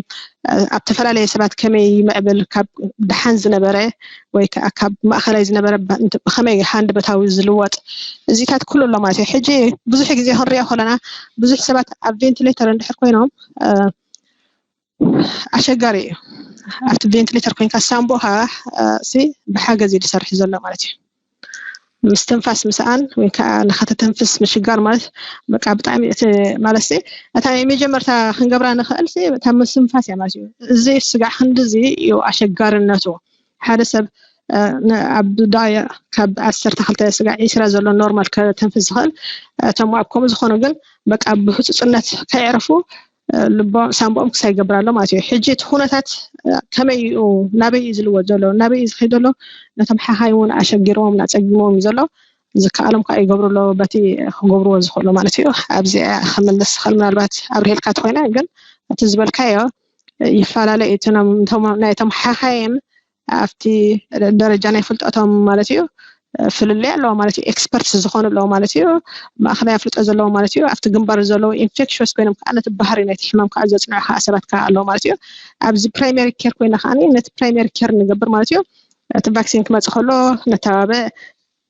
ኣብ ተፈላለየ ሰባት ከመይ ይምዕብል ካብ ደሓን ዝነበረ ወይ ከዓ ካብ ማእኸላይ ዝነበረ ብኸመይ ሃንደበታዊ ዝልወጥ እዚታት ኩሉ ኣሎ ማለት እዩ። ሕጂ ብዙሕ ግዜ ክንሪኦ ከለና ብዙሕ ሰባት ኣብ ቬንቲሌተር እንድሕር ኮይኖም ኣሸጋሪ እዩ። ኣብቲ ቬንቲሌተር ኮይንካ ሳምቦኻ ብሓገዝ እዩ ዝሰርሕ ዘሎ ማለት እዩ። ምስትንፋስ ምስኣን ወይ ከዓ ንኸተተንፍስ ምሽጋር ማለት በቃ ብጣዕሚ እቲ ማለት እታ ናይ መጀመርታ ክንገብራ ንኽእል እታ ምስትንፋስ እያ ማለት እዩ። እዚ ስጋዕ ክንድዚ እዩ ኣሸጋርነቱ ሓደ ሰብ ኣብ ዳያ ካብ ዓሰርተ ክልተ ስጋዕ ዒስራ ዘሎ ኖርማል ከተንፍስ ዝኽእል እቶም ኣብ ከምኡ ዝኾኑ ግን በቃ ብህፁፅነት ከየዕርፉ ልቦም ሳምቦኦም ክሳይ ይገብር ኣሎ ማለት እዩ። ሕጂ እቲ ኩነታት ከመይ እዩ ናበይ እዩ ዝልወጥ ዘሎ ናበይ እዩ ዝኸይድ ዘሎ ነቶም ሓኻይ እውን ኣሸጊርዎም ኣፀጊሞም እዩ ዘሎ። ዝከኣሎም ከዓ ይገብሩ ኣለዉ፣ በቲ ክገብርዎ ዝኽእሉ ማለት እዩ። ኣብዚኣ ክምልስ ዝኽእል ምናልባት ኣብርሄልካ ተኮይነ፣ ግን እቲ ዝበልካዮ ይፈላለ እዩ። እቲ ኖም-፣ እቶም ናይቶም ሓኻይም ኣብቲ ደረጃ ናይ ፍልጠቶም ማለት እዩ ፍልልይ ኣለዎ ማለት እዩ። ኤክስፐርትስ ዝኾኑ ኣለዎ ማለት እዩ። ማእኸላይ ኣፍልጦ ዘለዎ ማለት እዩ። ኣብቲ ግንባር ዘለዉ ኢንፌክሽስ ኮይኖም ከዓ ነቲ ባህሪ ናይቲ ሕማም ከዓ ዘፅንዑ ከዓ ሰባት ከዓ ኣለዎ ማለት እዩ። ኣብዚ ፕራይመሪ ኬር ኮይና ከዓ ነቲ ፕራይመሪ ኬር ንገብር ማለት እዩ። እቲ ቫክሲን ክመፅእ ከሎ ነተባብዕ፣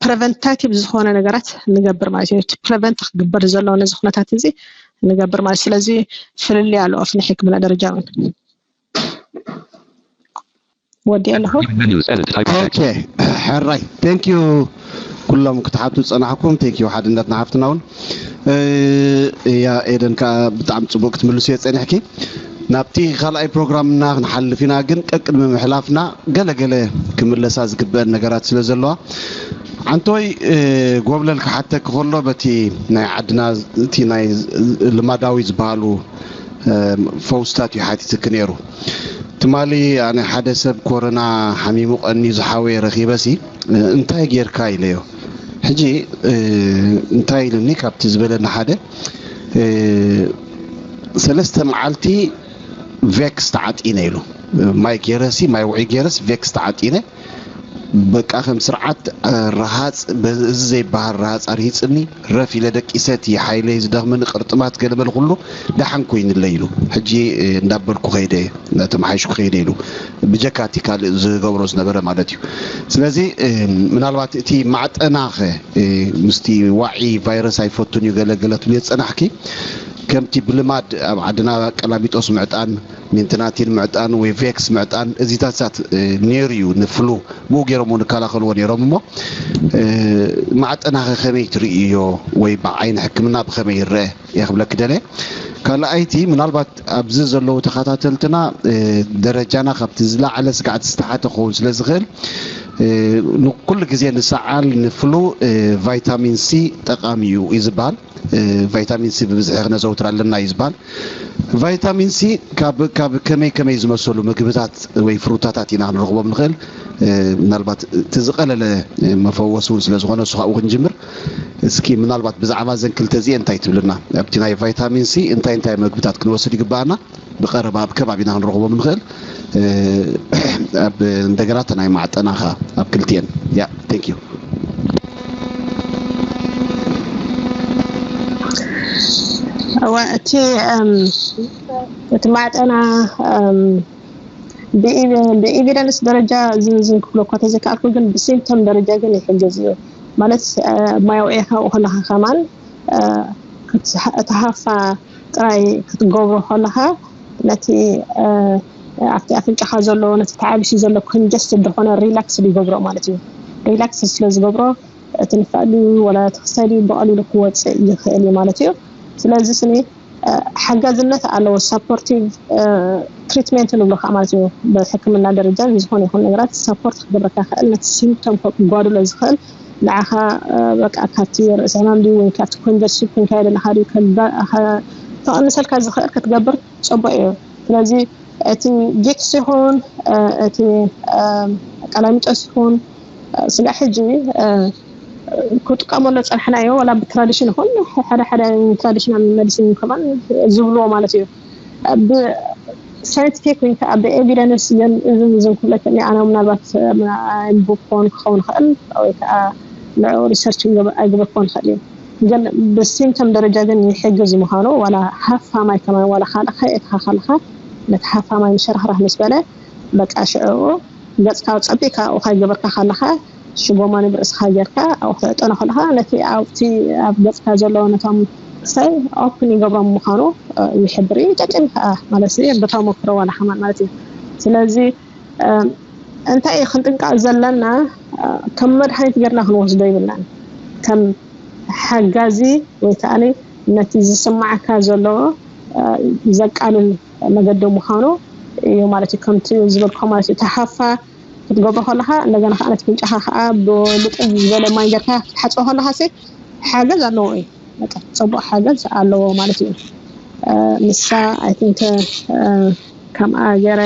ፕረቨንታቲቭ ዝኾነ ነገራት ንገብር ማለት እዩ። እቲ ፕረቨንት ክግበር ዘለዎ ነዚ ኩነታት እዚ ንገብር ማለት፣ ስለዚ ፍልልይ ኣለዎ ኣብቲ ናይ ሕክምና ደረጃ እውን። ወዲኦ ኣለኹ። Menu edit type text. ኦኬ፣ ሕራይ፣ ቴንክ ዩ። ኩሎም ክትሓቱ ዝፀናሕኩም፣ ቴንክ ዩ ሓድነትና ሓፍትና እውን። እ፣ እያ ኤደን ከዓ ብጣዕሚ ፅቡቅ ክትምልሱ እየ ፀኒሕኪ። ናብቲ ካልኣይ ፕሮግራምና ክንሓልፍ ኢና፣ ግን ቀቅድሚ ምሕላፍና ገለገለ ክምለሳ ዝግበአን ነገራት ስለ ዘለዋ፣ ዓንተወይ፣ እ፣ ጎብለል ክሓተኪ ከሎ በቲ ናይ ዓድና እቲ ናይ ልማዳዊ ዝበሃሉ እ፣ ፈውስታት እዩ ሓቲትኪ ነይሩ። ትማሊ ኣነ ሓደ ሰብ ኮሮና ሓሚሙ ቀንዩ ዝሓወየ ረኺበሲ፣ እ፣ እንታይ ጌርካ ኢለዮ። ሕጂ፣ እ፣ እንታይ ኢሉኒ ካብቲ ዝበለኒ ሓደ፣ እ፣ ሰለስተ መዓልቲ ቬክስ ተዓጢነ ኢሉ። ማይ ጌረሲ፣ ማይ ውዑይ ጌረስ ቬክስ ተዓጢነ። በቃ ከም ስርዓት፣ እ፣ ረሃፅ፣ በ-፣ እዚ ዘይበሃል ረሃፅ ኣርሂፅኒ፣ ረፍ ኢለ ደቂሰ፣ እቲ ሓይለይ ዝደኽመኒ ቅርጥማት ገለ መለ ኩሉ ደሓን ኮይንለይ ኢሉ። ሕጂ፣ እ፣ እንዳበልኩ ከይደ እየ፣ እንዳተመሓይሽኩ ከይደ ኢሉ። ብጀካ እቲ ካልእ ዝገብሮ ዝነበረ ማለት እዩ። ስለዚ፣ እ፣ ምናልባት እቲ ማዕጠናኸ፣ እ፣ ምስቲ ዋዒ ቫይረስ ኣይፈቱን እዩ ገለ ገለ ትብልዮ ዝጸናሕኪ፣ ከምቲ ብልማድ ኣብ ዓድና ቀላሚጦስ ምዕጣን፣ ሜንትናቲን ምዕጣን ወይ ቬክስ ምዕጣን እዚታትሳት፣ እ፣ ነይሩ እዩ ንፍሉ። ብኡ ገይሮም እውን ይከላኸልዎ ነይሮም እሞ፣ እ፣ ማዕጠናኸ ከመይ ትርእዮ ወይ ብዓይኒ ሕክምና ብኸመይ ይረአ እየ ክብለኪ ደልየ። ካልኣይቲ ምናልባት ኣብዚ ዘለዉ ተኸታተልትና፣ እ፣ ደረጃና ካብቲ ዝለዓለ ስጋዕቲ ዝተሓተ ክኸውን ስለ ዝኽእል፣ እ፣ ንኩሉ ግዜ ንሰዓል ንፍሉ፣ እ፣ ቫይታሚን ሲ ጠቓሚ እዩ እዩ ዝበሃል። እ፣ ቫይታሚን ሲ ብብዝሒ ክነዘውትር ኣለና እዩ ዝበሃል። ቫይታሚን ሲ ካብ ካብ ከመይ ከመይ ዝመሰሉ ምግብታት ወይ ፍሩታታት ኢና ክንረኽቦም ንኽእል? እ፣ ምናልባት እቲ ዝቐለለ፣ እ፣ መፈወሲ እውን ስለ ዝኾነ እሱ ካብኡ ክንጅምር። እስኪ ምናልባት ብዛዕባ እዘን ክልተ እዚኤን እንታይ ትብልና? ኣብቲ ናይ ቫይታሚን ሲ እንታይ እንታይ ምግብታት ክንወስድ ይግባኣና? ብቐረባ ኣብ ከባቢና ክንረኽቦም ንኽእል፣ እ፣ ኣብ እንደገና እተ ናይ ማዕጠና ኸኣ ኣብ ክልቲኤን። ያ፣ ቴንክ ዩ። እወ፣ እቲ፣ እም፣ እቲ ማዕጠና፣ እም፣ ብኢ-፣ ብኤቪደንስ ደረጃ ዝንዝን ክብሎ እኳ ተዘይከኣልኩ፣ ግን ብሲምፕቶም ደረጃ ግን ይሕግዝ እዩ። ማለት፣ እ፣ ማይ ኣውዒኻ ኣብኡ ከለኻ ከማን፣ እ፣ ክትሃ-፣ እቲ ሃፋ ጥራይ ክትገብሮ ከለኻ፣ ነቲ፣ እ፣ ኣብቲ ኣፍንጫኻ ዘሎ፣ ነቲ ተዓቢሱ ዘሎ ኮንጀስትድ ዝኾነ ሪላክስ ይገብሮ ማለት እዩ። ሪላክስ ስለ ዝገብሮ፣ እቲ ንፋእ ድዩ ወላ እቲ ክሳይ ድዩ ብቐሊሉ ክወፅእ ይኽእል እዩ ማለት እዩ። ስለዚ ስኒ፣ እ፣ ሓጋዝነት ኣለዎ። ሳፖርቲቭ፣ እ፣ ትሪትሜንት ንብሎ ከዓ ማለት እዩ። ብሕክምና ደረጃ ብዝኾነ ይኹን ነገራት ሳፖርት ክገብረካ ይኽእል፣ ነቲ ሲምፕቶም ከጓድሎ ዝኽእል ንዓኻ፣ እ፣ በቃ ካብቲ ርእሲ ሕማም ድዩ ወይ ካብቲ ኮንጀስሽን ኮንካ ዘለኻ ድዩ ከጋ-፣ ከ-፣ ከቐንሰልካ ዝኽእል ክትገብር ፅቡቅ እዩ። ስለዚ እቲ ቪክስ ይኹን፣ እ፣ እቲ፣ እ፣ ቀላሚጦስ ይኹን፣ እ፣ ስጋዕ ሕጂ፣ እ፣ ክጥቀመሉ ጸንሕናዮ፣ ዋላ ብትራዲሽን ይኹን ሓደ ሓደ ትራዲሽናል መዲሲን ከማን ዝብልዎ ማለት እዩ። ብሳይንቲፊክ ወይ ከዓ ብኤቪደንስ ግን እዝን እዝን ክብለክኒ ኣነ ምናልባት፣ እ፣ ኣይንቡብ ክኸውን ክኸውን ይኽእል ወይ ከዓ ንዕኡ ሪሰርች ይገበ-፣ ኣይገበርክዎን ይኽእል እዩ። ግን ብሲምፕቶም ደረጃ ግን ይሕግዝ ምዃኑ፣ ዋላ ሃፋ ማይ ከማን፣ ዋላ ካልእ ከየእትኻ ከለኻ ነቲ ሃፋ ማይ ምሸራኽራኽ ምስ በለ፣ በቃ ሽዕኡ ገጽካ ጸቢቕካ ኣብኡ ከይገበርካ ከለኻ፣ ሽጎማኒ ብርእስኻ ጌርካ ኣብኡ ክተዕጠኖ ከለኻ፣ ነቲ ኣብቲ ኣብ ገጽካ ዘሎ ነቶም ክሳይ ኦፕን ይገብሮም ምዃኑ፣ እ፣ ይሕብር እዩ። ይጠቅም ከኣ ማለት እዩ፣ ብተመክሮ ዋላ ከማን ማለት እዩ። ስለዚ፣ እ፣ እንታይ እዩ ክንጥንቀቕ ዘለና? እ፣ ከም መድሃኒት ጌርና ክንወስዶ ይብልናን። ከም ሓጋዚ ወይ ከኣ ነቲ ዝስማዓካ ዘሎ፣ እ፣ ዘቃልል መገዲ ምዃኑ እዩ ማለት እዩ። ከምቲ ዝበልኩ ማለት እዩ። እቲ ሃፋ ክትገብሮ ከለኻ፣ እንደገና ከኣ ነቲ ፍንጫኻ ከኣ ብልጥም ዝበለ ማይ ጌርካ ክትሓጽቦ ከለኻ ሲ ሓገዝ ኣለዎ እዩ። በቃ፣ ጽቡቕ ሓገዝ ኣለዎ ማለት እዩ። እ፣ ንሳ፣ ኣይ ቲንክ፣ እ፣ ከምኣ ገይረ፣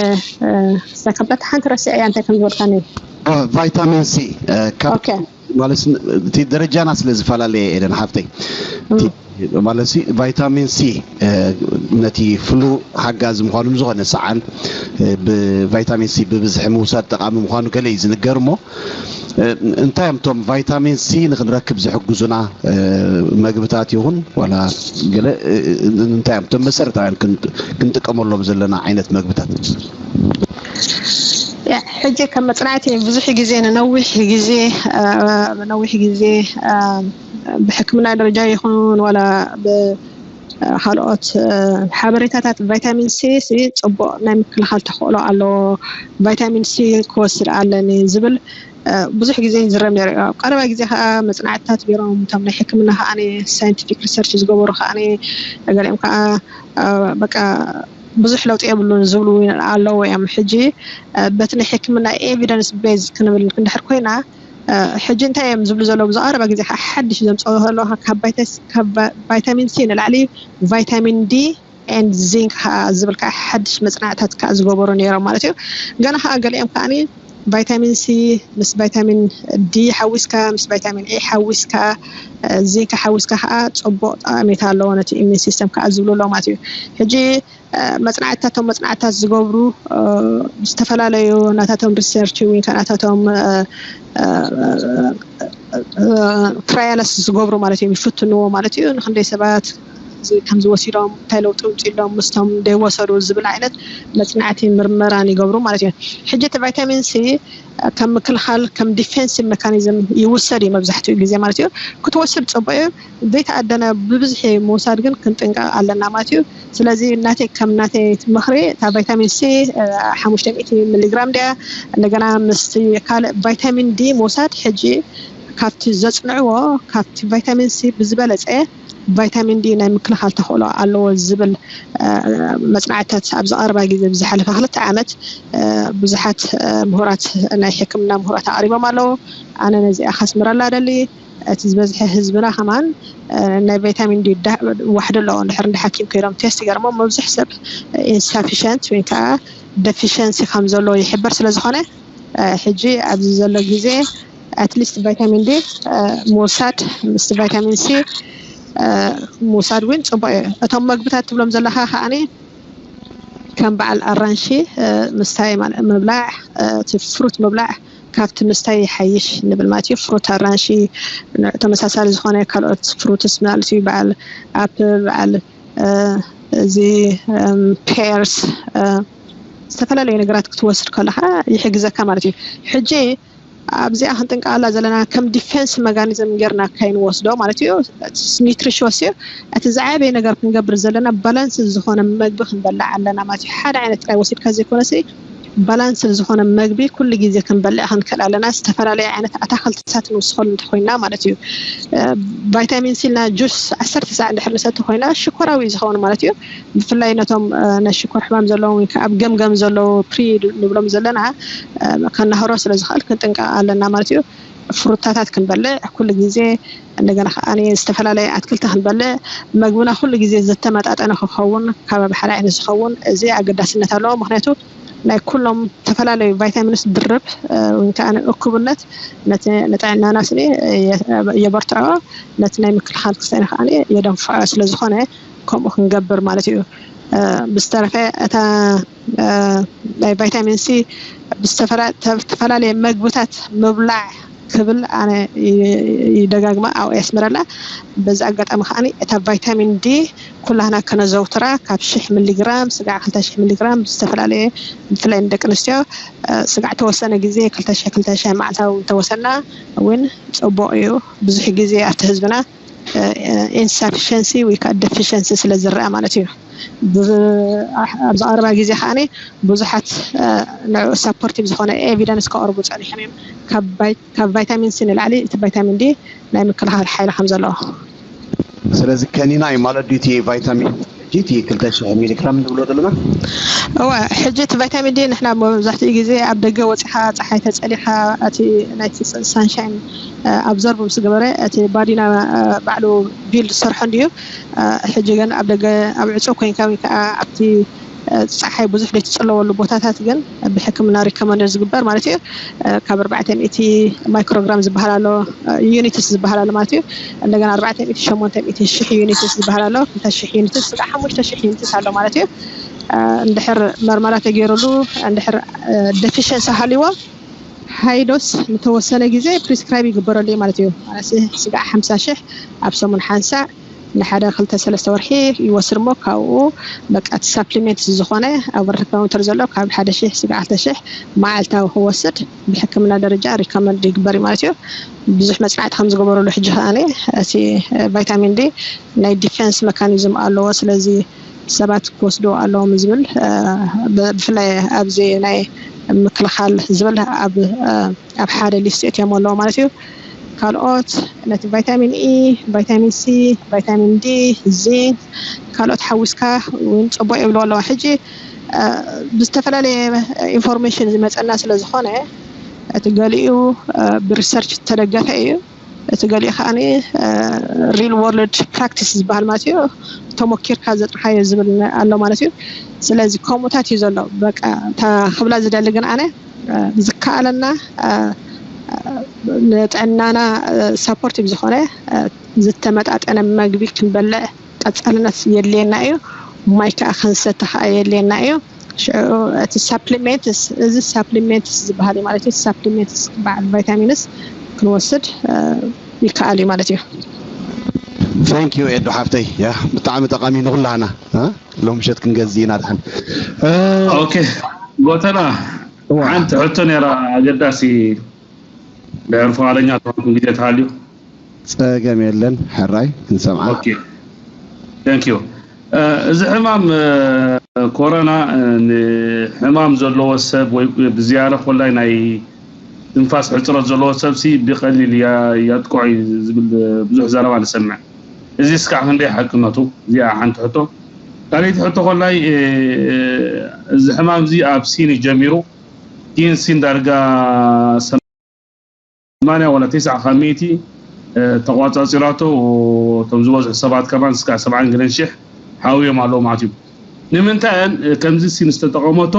እ፣ ንሳ ካብ ሓንቲ ረሲዐያ እንታይ ከም ዝበልካኒ። ቫይታሚን ሲ፣ እ፣ ካብ ማለት ስ-፣ እቲ ደረጃና ስለ ዝፈላለየ፣ ኤደን ሓፍተይ፣ እቲ ማለት ሲ ቫይታሚን ሲ፣ እ፣ ነቲ ፍሉ ሓጋዚ ምዃኑ፣ ዝኾነ ሰዓል፣ እ፣ ብቫይታሚን ሲ ብብዝሒ ምውሳድ ጠቓሚ ምዃኑ ገለ እዩ ዝንገር። እሞ፣ እ፣ እንታይ እዮም እቶም ቫይታሚን ሲ ንክንረክብ ዝሕግዙና፣ እ፣ መግብታት ይኹን ዋላ ገለ፣ እ፣ እ፣ እንታይ እዮም እቶም መሰረታውያን ክን-፣ ክንጥቀመሎም ዘለና ዓይነት መግብታት? ሕጂ ከም መፅናዕቲ ብዙሕ ግዜ ንነዊሕ ግዜ፣ እ፣ ንነዊሕ ግዜ፣ እ፣ ብሕክምና ደረጃ ይኹን ዋላ ብካልኦት፣ እ፣ ሓበሬታታት፣ ቫይታሚን ሲ ሲ ፅቡቕ ናይ ምክልኻል ተኽእሎ ኣለዎ፣ ቫይታሚን ሲ ክወስድ ኣለኒ ዝብል፣ እ፣ ብዙሕ ግዜ ይዝረብ ነይሩ እዩ። ኣብ ቀረባ ግዜ ከዓ መፅናዕትታት ገይሮም፣ እቶም ናይ ሕክምና ከዓ ሳይንቲፊክ ሪሰርች ዝገበሩ ከዓ፣ ገሊኦም ከዓ፣ እ፣ በቃ ብዙሕ ለውጢ የብሉን ዝብሉ ኣለዉ እዮም። ሕጂ፣ እ፣ በቲ ናይ ሕክምና ኤቪደንስ ቤዝ ክንብል ክንድሕር ኮይና፣ እ፣ ሕጂ እንታይ እዮም ዝብሉ ዘለዉ? ብዝቐረባ ግዜ ከዓ ሓድሽ ዘምፀኡ ዘለዉ፣ ካብ ቫይታስ-፣ ካብ ቫ-፣ ቫይታሚን ሲ ንላዕሊ ቫይታሚን ዲ ኤንድ ዚንክ ከዓ ዝብል ከዓ ሓድሽ መፅናዕታት ከዓ ዝገበሩ ነይሮም ማለት እዩ። ገና ከዓ ገሊኦም ከዓ ቫይታሚን ሲ ምስ ቫይታሚን ዲ ሓዊስካ፣ ምስ ቫይታሚን ኤ ሓዊስካ፣ እ፣ ዚንክ ሓዊስካ ከዓ ፅቡቕ ጠቐሜታ ኣለዎ ነቲ ኢሚን ሲስተም ከዓ ዝብሉ ኣለዉ ማለት እዩ። ሕጂ፣ እ፣ መፅናዕትታት፣ እቶም መፅናዕትታት ዝገብሩ፣ እ፣ ዝተፈላለዩ ናታቶም ሪሰርች ወይ ከዓ ናታቶም፣ እ፣ እ፣ እ፣ ትራያልስ ዝገብሩ ማለት እዮም፣ ይፍትንዎ ማለት እዩ። ንክንደይ ሰባት እዚ ከም ዝወሲዶም፣ እንታይ ለውጢ ኣምፂሎም ምስቶም ዘይወሰዱ ዝብል ዓይነት መፅናዕቲ ምርመራን ይገብሩ ማለት እዩ። ሕጂ እቲ ቫይታሚን ሲ ከም ምክልኻል፣ ከም ዲፌንሲቭ ሜካኒዝም ይውሰድ እዩ መብዛሕትኡ ግዜ ማለት እዩ። ክትወስድ ፅቡቅ እዩ። ዘይተኣደነ ብብዝሒ ምውሳድ ግን ክንጥንቀቕ ኣለና ማለት እዩ። ስለዚ ናተይ፣ ከም ናተይ ምኽሪ፣ እታ ቫይታሚን ሲ፣ እ፣ ሓሙሽተ ሚእቲ ሚሊግራም ድያ፣ እንደገና ምስቲ ካልእ ቫይታሚን ዲ ምውሳድ፣ ሕጂ ካብቲ ዘጽንዕዎ፣ ካብቲ ቫይታሚን ሲ ብዝበለጸ ቫይታሚን ዲ ናይ ምክልኻል ተኽእሎ ኣለዎ ዝብል፣ እ፣ መጽናዕትታት ኣብዚ ቀረባ ግዜ፣ ብዝሓለፈ ክልተ ዓመት፣ እ፣ ብዙሓት፣ እ፣ ምሁራት፣ ናይ ሕክምና ምሁራት ኣቕሪቦም ኣለዉ። ኣነ ነዚኣ ከስምረላ ደሊ፣ እቲ ዝበዝሐ ህዝብና ከማን፣ እ፣ ናይ ቫይታሚን ዲ ዳ-፣ ዋሕዲ ኣለዎ። እንድሕር እንዳ ሓኪም ከይዶም ቴስት ገይሮሞ፣ መብዝሕ ሰብ ኢንሳፊሸንት ወይ ከዓ ደፊሸንሲ ከም ዘሎ ይሕበር ስለ ዝኾነ፣ እ፣ ሕጂ ኣብዚ ዘሎ ግዜ ኣትሊስት ቫይታሚን ዲ፣ እ፣ ምውሳድ፣ ምስቲ ቫይታሚን ሲ፣ እ፣ ምውሳድ እውን ፅቡቅ እዩ። እቶም መግብታት ትብሎም ዘለካ ከዓኒ ከም በዓል ኣራንሺ፣ እ፣ ምስታይ ማለት ምብላዕ፣ እ፣ እቲ ፍሩት ምብላዕ ካብቲ ምስታይ ይሓይሽ ንብል ማለት እዩ። ፍሩት ኣራንሺ፣ ን-፣ ተመሳሳሊ ዝኾነ ካልኦት ፍሩትስ ማለት እዩ። በዓል ኣፕል፣ በዓል፣ እ፣ እዚ፣ እም፣ ፔርስ፣ እ፣ ዝተፈላለዩ ነገራት ክትወስድ ከለካ ይሕግዘካ ማለት እዩ። ሕጂ ኣብዚኣ ክንጥንቀቃላ ዘለና ከም ዲፌንስ መካኒዝም ጌርና ከይንወስዶ ማለት እዩ። ኒትሪሽስ እዩ። እቲ ዝዓበየ ነገር ክንገብር ዘለና ባላንስ ዝኾነ መግቢ ክንበልዕ ኣለና ማለት እዩ። ሓደ ዓይነት ጥራይ ወሲድካ ዘይኮነሲ፣ ባላንስ ዝኾነ መግቢ ኩሉ ግዜ ክንበልዕ ክንክእል ኣለና። ዝተፈላለየ ዓይነት ኣታክልትታት ንውስኸሉ እንተኮይንና ማለት እዩ። እ፣ ቫይታሚን ሲ ኢልና ጁስ ዓሰርተ ሳዕ እንድሕር ንሰቲ ኮይና ሽኮራዊ እዩ ዝኸውን ማለት እዩ። ብፍላይ ነቶም፣ እ፣ ናይ ሽኮር ሕማም ዘለዎም ወይ ከዓ ኣብ ገምገም ዘለዉ ፕሪ ንብሎም ዘለና፣ እ፣ ከናህሮ ስለ ዝኽእል ክንጥንቀቕ ኣለና ማለት እዩ። ፍሩታታት ክንበልዕ ኩሉ ግዜ፣ እንደገና ከዓ ዝተፈላለየ ኣትክልቲ ክንበልዕ፣ መግብና ኩሉ ግዜ ዝተመጣጠነ ክኸውን፣ ከባቢ ሓደ ዓይነት ዝኸውን፣ እዚ ኣገዳስነት ኣለዎ። ምክንያቱ ናይ ኩሎም ዝተፈላለዩ ቫይታሚንስ ድርብ፣ እ፣ ወይ ከዓ እኩብነት ነቲ ንጥዕናና ስኒ፣ እ፣ የ-፣ የበርትዖ፣ ነቲ ናይ ምክልኻል ክሳይና ከዓ የደንፍዖ ስለ ዝኾነ ከምኡ ክንገብር ማለት እዩ። እ፣ ብዝተረፈ እታ፣ እ፣ ናይ ቫይታሚን ሲ ብዝተፈላ-፣ ዝተፈላለየ መግብታት ምብላዕ ክብል ኣነ ይ-፣ ይደጋግማ፣ ኣብኡ የስምረላ። በዚ ኣጋጣሚ ከዓኒ እታ ቫይታሚን ዲ ኩላህና ከነዘውትራ፣ ካብ ሽሕ ሚሊግራም ስጋዕ ክልተ ሽሕ ሚሊግራም ብዝተፈላለየ፣ ብፍላይ ንደቂ ኣንስትዮ፣ እ፣ ስጋዕ ተወሰነ ግዜ ክልተ ሽሕ ክልተ ሽሕ መዓልታዊ እንተወሰድና እውን ጽቡቕ እዩ። ብዙሕ ግዜ ኣብቲ ህዝብና፣ እ፣ ኢንሳፊሸንሲ ወይ ከዓ ደፊሸንሲ ስለ ዝረአ ማለት እዩ። ብ-፣ ኣብዚ ቀረባ ግዜ ከዓኒ ብዙሓት፣ እ፣ ንዕኡ ሰፖርቲቭ ዝኾነ ኤቪደንስ ከቕርቡ ጸኒሖም እዮም። ካብ ቫይ-፣ ካብ ቫይታሚን ሲ ንላዕሊ እቲ ቫይታሚን ዲ ናይ ምክልኻል ሓይሊ ከም ዘለዎ። ስለዚ ከኒና እዩ ማለት ድዩ እቲ ቫይታሚን ዲ፣ እቲ ክልተ ሽሕ ሚሊግራም ንብሎ ዘለና? እወ፣ ሕጂ እቲ ቫይታሚን ዲ ንሕና መብዛሕትኡ ግዜ ኣብ ደገ ወጺኻ፣ ጸሓይ ተጸሊኻ፣ እቲ ናይቲ ስ-፣ ሳንሻይን፣ እ፣ ኣብዞርብ ምስ ገበረ፣ እቲ ባዲና፣ እ፣ ባዕሉ ቢልድ ዝሰርሖ እንድዩ። እ፣ ሕጂ ግን ኣብ ደገ፣ ኣብ ዕጹው ኮይንካ ወይ ከዓ ኣብቲ ፀሓይ ብዙሕ ዘይትፅለወሉ ቦታታት ግን ብሕክምና recommend ዝግበር ማለት እዩ። ካብ ኣርባዕተ ሚእቲ ማይክሮግራም ዝበሃል ኣሎ፣ ዩኒትስ ዝበሃል ኣሎ ማለት እዩ። እንደገና ኣርባዕተ ሚእቲ ሸሞንተ ሚእቲ ሽሕ ዩኒትስ ዝበሃል ኣሎ። ክልተ ሽሕ ዩኒትስ፣ ስጋዕ ሓሙሽተ ሽሕ ዩኒትስ ኣሎ ማለት እዩ። እንድሕር መርመራ ተገይሩሉ፣ እንድሕር deficiency ሃልይዎ፣ ሃይ ዶስ ንተወሰነ ግዜ ፕሪስክራይብ ይግበረሉ እዩ ማለት እዩ። ማለት ስጋዕ ሓምሳ ሽሕ ኣብ ሰሙን ሓንሳእ ንሓደ ክልተ ሰለስተ ወርሒ ይወስድ እሞ፣ ካብኡ በቃ እቲ ሳፕሊሜንት ዝኾነ ኣብ ኦቨር ካውንተር ዘሎ ካብ ሓደ ሽሕ ስጋዕ ክልተ ሽሕ መዓልታዊ ክወስድ ብሕክምና ደረጃ ሪኮመንድ ይግበር እዩ ማለት እዩ። ብዙሕ መፅናዕቲ ከም ዝገበረሉ ሕጂ ከኣ እቲ ቫይታሚን ዲ ናይ ዲፌንስ መካኒዝም ኣለዎ። ስለዚ ሰባት ክወስድዎ ኣለዎም ዝብል፣ ብ-፣ ብፍላይ ኣብዚ ናይ ምክልኻል ዝብል ኣብ፣ ኣብ ሓደ ሊስት እትዮም ኣለዎ ማለት እዩ። ካልኦት ነቲ ቫይታሚን ኢ፣ ቫይታሚን ሲ፣ ቫይታሚን ዲ፣ ዚንክ፣ ካልኦት ሓዊስካ እውን ፅቡቅ ይብልዎ ኣለዎ። ሕጂ ብዝተፈላለየ ኢንፎርሜሽን ዝመፀና ስለ ዝኾነ፣ እቲ ገሊኡ ብሪሰርች ዝተደገፈ እዩ። እቲ ገሊኡ ከኣ ሪል ወርልድ ፕራክቲስ ዝበሃል ማለት እዩ። ተሞኪርካ ዘጥርሓዮ ዝብል ኣሎ ማለት እዩ። ስለዚ ከምኡታት እዩ ዘሎ። በቃ እታ ክብላ ዝደሊ ግን ኣነ ዝከኣለና ንጥዕናና ሳፖርቲቭ ዝኾነ ዝተመጣጠነ መግቢ ክንበልዕ ቀፃልነት የድልየና እዩ። ማይ ከዓ ክንሰተ ከዓ የድልየና እዩ። ሽዑ እቲ ሳፕሊሜንትስ፣ እዚ ሳፕሊሜንትስ ዝበሃል እዩ ማለት እዩ። ሳፕሊሜንትስ በዓል ቫይታሚንስ ክንወስድ ይከኣል እዩ ማለት እዩ። Thank you ኤዱ ሓፍተይ። ያ ብጣዕሚ ጠቃሚ ንኩላህና። እ? ሎም ምሸት ክንገዝእ ኢና ድሓን። እ፣ ኦኬ ጎተና፣ እዋ። ሓንቲ ሕቶ ነይራ ኣገዳሲ፣ ድሕር ፍቓደኛ ተኾንኩም ግዜ ተሃልዩ። ጸገም የለን ሕራይ ክንሰምዓ። ኦኬ። Thank you። እ፣ እዚ ሕማም እ፣ ኮሮና እ፣ ንሕማም ዘለዎ ሰብ ወይ ብዝያዳ ኮላይ ናይ ትንፋስ ሕፅረት ዘለዎ ሰብ ሲ ብቀሊል እያ ያጥቅዖ እዩ ዝብል እ፣ ብዙሕ ዘረባ ንሰምዕ። እዚ እስካዕ ክንደይ ሓቅነቱ? እዚኣ ሓንቲ ሕቶ። ካልኣይቲ ሕቶ ኮላይ እ፣ እዚ ሕማም እዚ ኣብ ሲን እዩ ጀሚሩ። ቲን ሲን ዳርጋ ሰማንያ ዋላ ተስዓ ካብ ሚእቲ ተቋፃፂራቶ፣ እቶም ዝበዝሑ ሰባት ከማን እስካዕ ሰብዓን ገለን ሽሕ ሓውዮም ኣለዉ ማለት እዩ። ንምንታይ እየን ከምዚ ሲን ዝተጠቐመቶ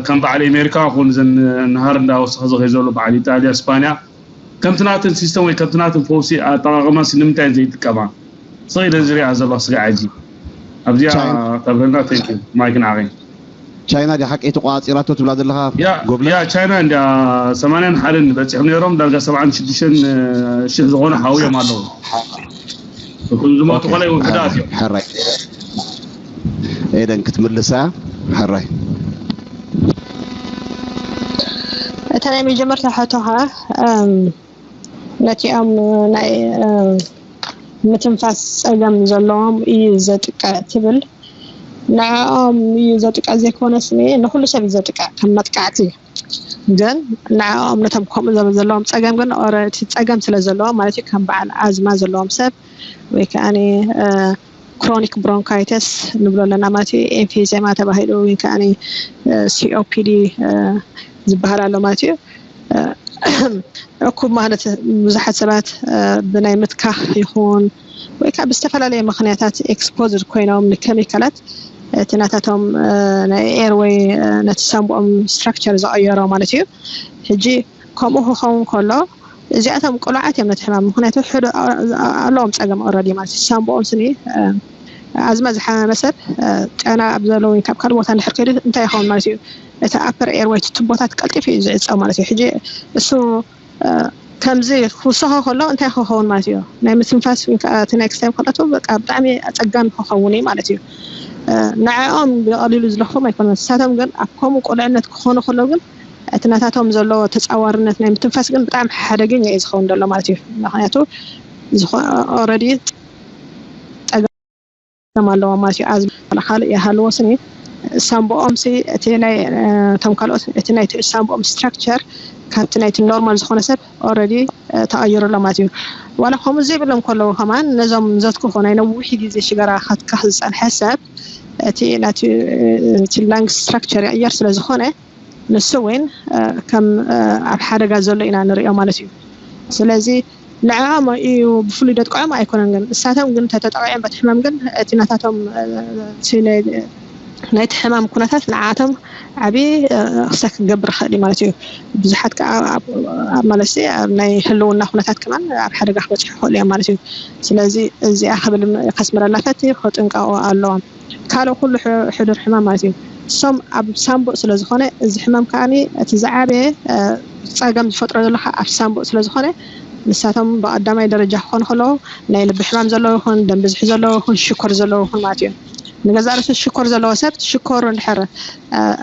ከም በዓል ኣሜሪካ ኹን እዘን ናሃር እንዳወሰኸ ዝኸይ ዘሎ በዓል ኢጣልያ፣ ስፓንያ ከምቲ ናተን ሲስተም ወይ ከምቲ ናተን ፈውሲ ኣጠቓቕማ ሲ ንምንታይ እየን ዘይጥቀማ? ስቕ ኢለን ዝሪኣ ዘለዋ ስጋዕ ሕጂ ኣብዚኣ ቻይና ተብረና። Thank you ማይክ ንዓቐይ። ቻይና ድያ ሓቀይ ተቋፂራቶ ትብላ ዘለኻ ያ ጎብለል? ያ ቻይና እንዲያ ሰማንያን ሓደን በፂሖም ነይሮም ዳርጋ ሰብዓን ሽዱሽተን ሽሕ ዝኾኑ ሓውዮም ኣለዉ። እቶም ዝሞቱ ኮላይ ውሑዳት እዮም። ሕራይ ኤደን ክትምልሳ ሕራይ እታ ናይ መጀመርታ ሕቶኻ እም፣ ነቲኦም ናይ እም፣ ምትንፋስ ፀገም ዘለዎም እዩ ዘጥቀዕ ትብል። ንዕኦም እዩ ዘጥቀዕ ዘይኮነስ ንየ ንኩሉ ሰብ እዩ ዘጥቀዕ ከም መጥቃዕቲ። ግን ንዕኦም ነቶም ከምኡ ዘበ ዘለዎም ፀገም ግን ኦረ- እቲ ፀገም ስለ ዘለዎም ማለት እዩ ከም በዓል ኣዝማ ዘለዎም ሰብ ወይ ከዓ ክሮኒክ ብሮንካይተስ ንብሎ ኣለና ማለት እዩ። ኤምፊዜማ ተባሂሉ ወይ ከዓ ሲኦፒዲ ዝበሃል ኣሎ ማለት እዩ። እኩብ ማለት ብዙሓት ሰባት ብናይ ምትካኽ ይኹን ወይ ከዓ ብዝተፈላለየ ምክንያታት ኤክስፖዝድ ኮይኖም ንኬሚካላት እቲ ናታቶም ናይ ኤርወይ ነቲ ሳንብኦም ስትራክቸር ዝቐየሮ ማለት እዩ። ሕጂ ከምኡ ክኸውን ከሎ እዚኣቶም ቅሉዓት እዮም ነቲ ሕማም ምክንያቱ ሕዶ ኣለዎም ፀገም ኦረዲ ማለት እዩ። ሳንብኦም ስኒ ኣዝማ ዝሓመመ ሰብ ጨና ኣብ ዘለዎ ወይ ካብ ካልእ ቦታ እንድሕር ከይዱ እንታይ ይኸውን ማለት እዩ? እቲ ኣፐር ኤርወይ ቱቦታት ቀልጢፉ እዩ ዝዕፀው ማለት እዩ። ሕጂ እሱ ከምዚ ክውስኾ ከሎ እንታይ ክኸውን ማለት እዩ? ናይ ምትንፋስ ወይ ከዓ እቲ ናይ ክስታይ ከለቱ በቃ ብጣዕሚ ኣፀጋሚ ክኸውን እዩ ማለት እዩ። ንዕኦም ብቐሊሉ ዝለኽፎም ኣይኮነን። ንሳቶም ግን ኣብ ከምኡ ቁልዕነት ክኾኑ ከለዉ ግን እቲ ናታቶም ዘሎ ተፃዋርነት ናይ ምትንፋስ ግን ብጣዕሚ ሓደገኛ እዩ ዝኸውን ዘሎ ማለት እዩ። ምክንያቱ ኦረዲ ፀገም ኣለዎም ማለት እዩ። ኣዝማ ካልእ ይሃልዎ ስኒ ሳንብኦም ሲ እቲ ናይ እቶም ካልኦት እቲ ናይ ሳንብኦም ስትራክቸር ካብቲ ናይቲ ኖርማል ዝኾነ ሰብ ኦረዲ ተቐይሩ ኣሎ ማለት እዩ። ዋላ ከምኡ ዘይብሎም ከለዉ ከማን ነዞም ዘትክኾ ናይ ነዊሕ ግዜ ሽገራ ከትካኽ ዝፀንሐ ሰብ እቲ ናቲ እቲ ላንግ ስትራክቸር ይቕየር ስለ ዝኾነ ንሱ እውን ከም ኣብ ሓደጋ ዘሎ ኢና ንሪኦ ማለት እዩ። ስለዚ ንዕኦም እዩ ብፍሉይ ደጥቅዖም ኣይኮነን፣ ግን እሳቶም ግን ተተጠቂዖም በቲ ሕማም ግን እቲ ናታቶም ናይቲ ሕማም ኩነታት ንዓቶም ዓብዪ ክሳክ ክገብር ይኽእል እዩ ማለት እዩ። ብዙሓት ከዓ ማለት ኣብ ናይ ህልውና ኩነታት ከማን ኣብ ሓደጋ ክበፅሑ ይኽእሉ እዮም ማለት እዩ። ስለዚ እዚኣ ክብል ከስምረላ ፈት ክጥንቀቑ ኣለዎም። ካልእ ኩሉ ሕዱር ሕማም ማለት እዩ። እሶም ኣብ ሳምቡእ ስለ ዝኾነ እዚ ሕማም ከዓ እቲ ዝዓበየ ፀገም ዝፈጥሮ ዘሎ ከዓ ኣብ ሳምቡእ ስለ ዝኾነ ንሳቶም ብቐዳማይ ደረጃ ክኾኑ ከለዉ ናይ ልቢ ሕማም ዘለዎ ይኹን ደም ብዝሒ ዘለዎ ይኹን ሽኮር ዘለዎ ይኹን ማለት እዩ። ንገዛእ ርእሱ ሽኮር ዘለዎ ሰብ ሽኮር እንድሕር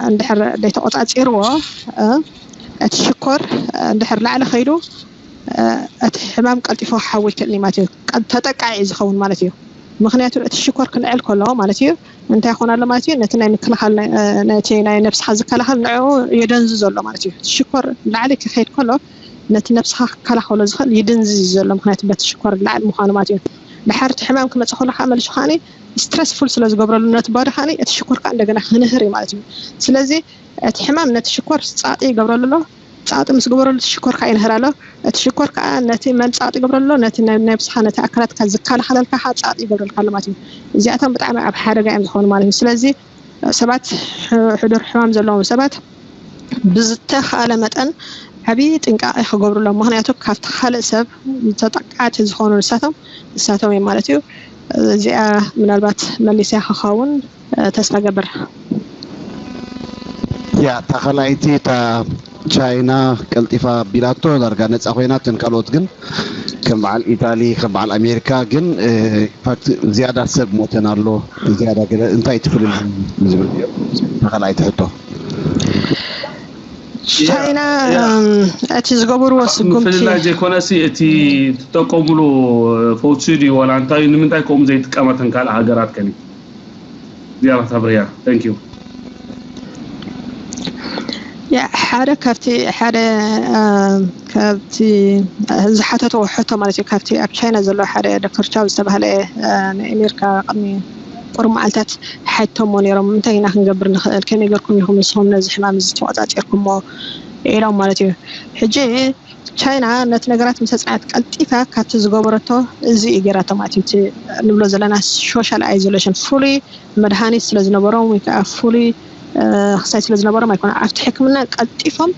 እንድሕር ዘይተቆፃፂርዎ እቲ ሽኮር እንድሕር ላዕሊ ከይዱ እቲ ሕማም ቀልጢፎ ክሓዊ ይክእል ማለት እዩ። ተጠቃዒ ዝኸውን ማለት እዩ። ምክንያቱ እቲ ሽኮር ክልዕል ከሎ ማለት እዩ እንታይ ይኾን ኣሎ ማለት እዩ ነቲ ናይ ምክልኻል ነቲ ናይ ነብስኻ ዝከላኸል ንዕኡ የደንዝዞ ኣሎ ማለት እዩ። ሽኮር ላዕሊ ክኸይድ ከሎ ነቲ ነብስኻ ክከላኸሎ ዝኽእል ይድንዝዝ ዘሎ ምክንያቱ በቲ ሽኮር ላዕሊ ምዃኑ ማለት እዩ። ድሓር እቲ ሕማም ክመፅእ ከሎ ከዓ መልሱ ከዓ ስትረስፉል ስለ ዝገብረሉ ነቲ ባዲ ከዓ እቲ ሽኮር ከዓ እንደገና ክንህር እዩ ማለት እዩ። ስለዚ እቲ ሕማም ነቲ ሽኮር ፃጢ ይገብረሉ ኣሎ። ፃጢ ምስ ገበረሉ እቲ ሽኮር ከዓ ይንህር ኣሎ። እቲ ሽኮር ከዓ ነቲ መን ፃጢ ይገብረሉ ኣሎ ነቲ ነብስኻ ነቲ ኣካላትካ ዝከላኸለልካ ከዓ ፃጢ ይገብረልካ ኣሎ ማለት እዩ። እዚኣቶም ብጣዕሚ ኣብ ሓደጋ እዮም ዝኾኑ ማለት እዩ። ስለዚ ሰባት ሕዱር ሕማም ዘለዎም ሰባት ብዝተኻለ መጠን ዓብዪ ጥንቃቄ ክገብሩ ኣለዎም። ምክንያቱ ካብቲ ካልእ ሰብ ተጠቃዕቲ ዝኾኑ ንሳቶም ንሳቶም እዮም ማለት እዩ። እዚኣ ምናልባት መሊስያ ክኸውን ተስፋ ገብር። ያ እታ ካልኣይቲ እታ ቻይና ቀልጢፋ ቢላቶ ዳርጋ ነፃ ኮይና እተን ካልኦት ግን ከም በዓል ኢታሊ ከም በዓል ኣሜሪካ ግን ዝያዳ ሰብ ሞተን ኣሎ ዝያዳ ገለ እንታይ ትፍልል ዝብል እታ ካልኣይቲ ሕቶ። ቻይና እቲ ዝገበርዎ ስጉምቲ ምፍልላይ ዘይኮነሲ እቲ ትጠቀሙሉ ፈውሲ ድዩ ዋላ እንታይ እዩ ንምንታይ ከምኡ ዘይጥቀማ ተን ካልእ ሃገራት ከኒ ዝያዳ ታብርያ thank you ሓደ ካብቲ ሓደ ካብቲ ዝሓተትዎ ሕቶ ማለት እዩ ካብቲ ኣብ ቻይና ዘሎ ሓደ ዶክተር ቻው ዝተባሃለ ናይ ኣሜሪካ ቅድሚ ቁሩብ መዓልታት ሓቶሞ ነይሮም እንታይ ኢና ክንገብር ንኽእል ከመይ ገርኩም ኢኹም ንስኹም ነዚ ሕማም እዚ ተቆፃፂርኩሞ ኢሎም ማለት እዩ። ሕጂ ቻይና ነቲ ነገራት ምስ ኣፅንዐት ቀልጢፋ ካብቲ ዝገበረቶ እዚ እዩ ገይራቶ ማለት እዩ። ንብሎ ዘለና ሶሻል ኣይዞሌሽን ፍሉይ መድሃኒት ስለ ዝነበሮም ወይ ከዓ ፍሉይ ክሳይ ስለ ዝነበሮም ኣይኮነ ኣብቲ ሕክምና ቀልጢፎም